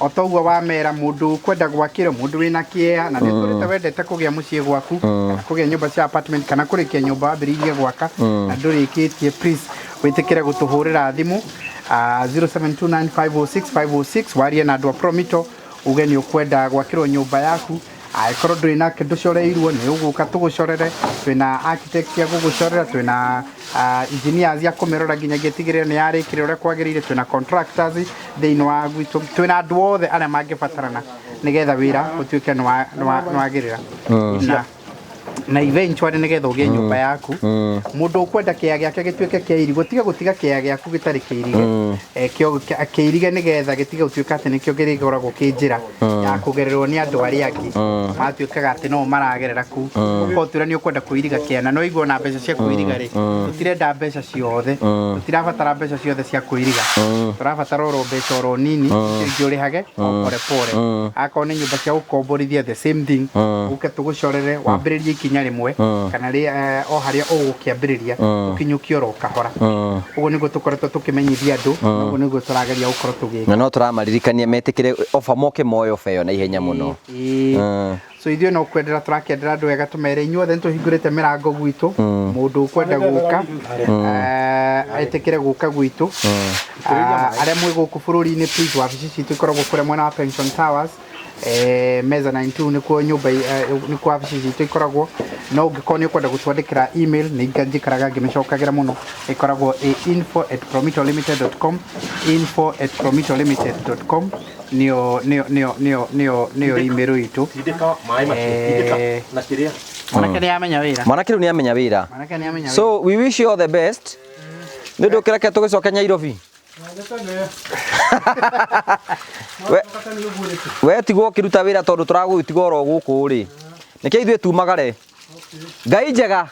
O ta ũguo wamera mũndũ ũkwenda gwakĩrwo, mũndũ wĩna kĩea na nĩ ũtũrĩte wendete kũgĩa mũciĩ gwaku, kana kũgĩa nyũmba cia apartment, kana kũrĩkia nyũmba wambĩrĩirie gwaka na ndũrĩkĩtie, please wĩtĩkĩre gũtũhũrĩra thimũ 0729506506 warie na andũ a Promito uge nĩ ũkwenda gwakĩrwo nyũmba yaku. Angĩkorwo ndũrĩ nake ndũcoreirwo nĩ ũgũka tũgũcorere, twĩna architect a gũgũcorera, twĩna engineers a kũmĩrora nginyagia ĩtigĩrĩre nĩ yarĩkĩrĩra ũrĩa kwagĩrĩire, twĩna contractors thĩinĩ wa gwitũ, twĩna andũ othe arĩa mangĩbatarana nĩgetha wĩra ũtuĩke nĩ wagĩrĩra. Na eventually nĩgetha ũgĩe nyũmba yaku. Mũndũ ũkwenda kĩea gĩake gĩtuĩke kĩa irigwo, tiga gũtiga kĩea gĩaku gĩtarĩ kĩirige. Kĩirige nĩgetha gĩtige gũtuĩka atĩ nĩkĩo kĩrĩkoragwo kĩ njĩra ya kũgererwo nĩ andũ arĩa angĩ matuĩkaga atĩ no maragerera kũu. Ũkorwo twĩra nĩ ũkwenda kũiriga kĩea na no ũigue ona mbeca cia kũiriga rĩ, tũtirenda mbeca ciothe, tũtirabatara mbeca ciothe cia kũiriga, tũrabatara oro mbeca oro nini, icio ingĩ ũrĩhage o pore pore. Akorwo nĩ nyũmba cia gũkomborithia the same thing, ũke tũgũcorere wambĩrĩrie ikinya rĩmwe kana o harĩa ũgũkĩambĩrĩria ũkinyũkie oro kahora. Ũguo nĩguo tũkoretwo tũkĩmenyithia andũ, na ũguo nĩguo tũrageria gũkorwo tũgĩka. Na no tũramaririkania metĩkĩre ofa moke moe ofa ĩyo na ihenya mũno. So ithuĩ no kwendera tũrakĩendera andũ wega tũmere inyuothe nĩ tũhingũrĩte mĩrango gwitũ, mũndũ ũkwenda gũka etĩkĩre gũka gwitũ. Arĩa mwĩ gũkũ bũrũri-inĩ please, wabici citũ ikoragwo kũrĩa mwena wa Pension Towers, Mezzanine 2 nĩkuo nyũmba nĩkuo wabici citũ ikoragwo. No ũngĩkorwo nĩ ũkwenda gũtwandĩkĩra email, nĩ njikaraga ngĩmĩcokagĩra mũno, ĩkoragwo ĩ info@promitolimited.com, info@promitolimited.com nĩyo nĩyo nĩyo nĩyo nĩyo nĩyo email itũ. Tindĩka maĩ macio, tindĩka na kĩrĩa. Mwanake nĩ amenya wĩra. Mwanake rĩu nĩ amenya wĩra. Mwanake nĩ amenya wĩra. So we wish you all the best. Nĩ ũndũ kĩreke tũgĩcoke Nairobi. We tigwo ũkĩruta wĩra tondũ tũragũgĩtiga oro gũkũ rĩ. Nĩkĩo ithuĩ tumagare. Ngai njega.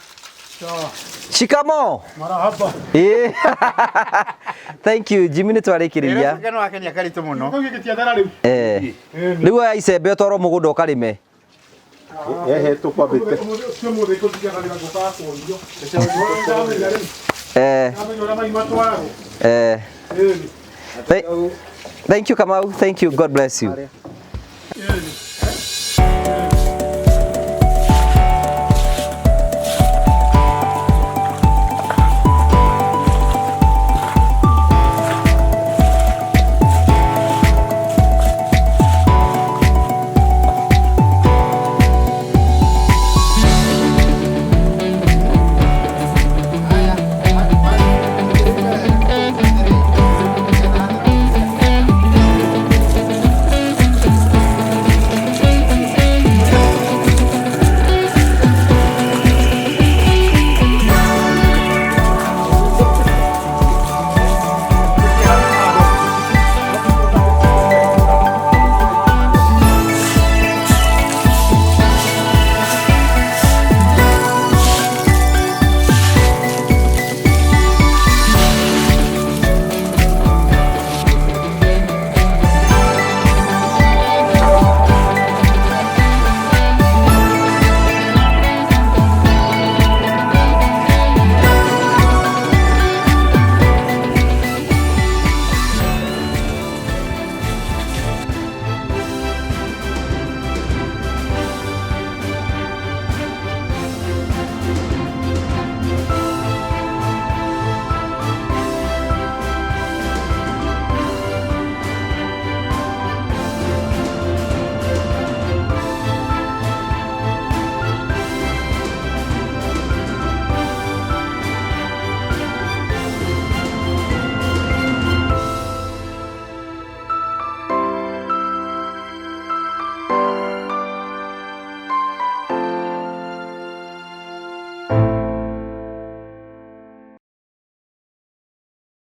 Shikamo. Marahaba. Ĩĩ. Thank you Jimmy, nĩ twarĩkĩrĩria. Wĩra wakenia Karitũ mũno. Kĩu gĩgĩtiathera rĩu. Eh. Rĩu oya icembe ũtwarwo mũgũnda ũkarĩme. Ehe, tũkwambĩte. Ũcio mũthĩ kũthiaga wĩra gũkaga kũrio. Ndamenya ũrĩa mai matwaragwo. Thank you, Kamau. Thank you. God bless you.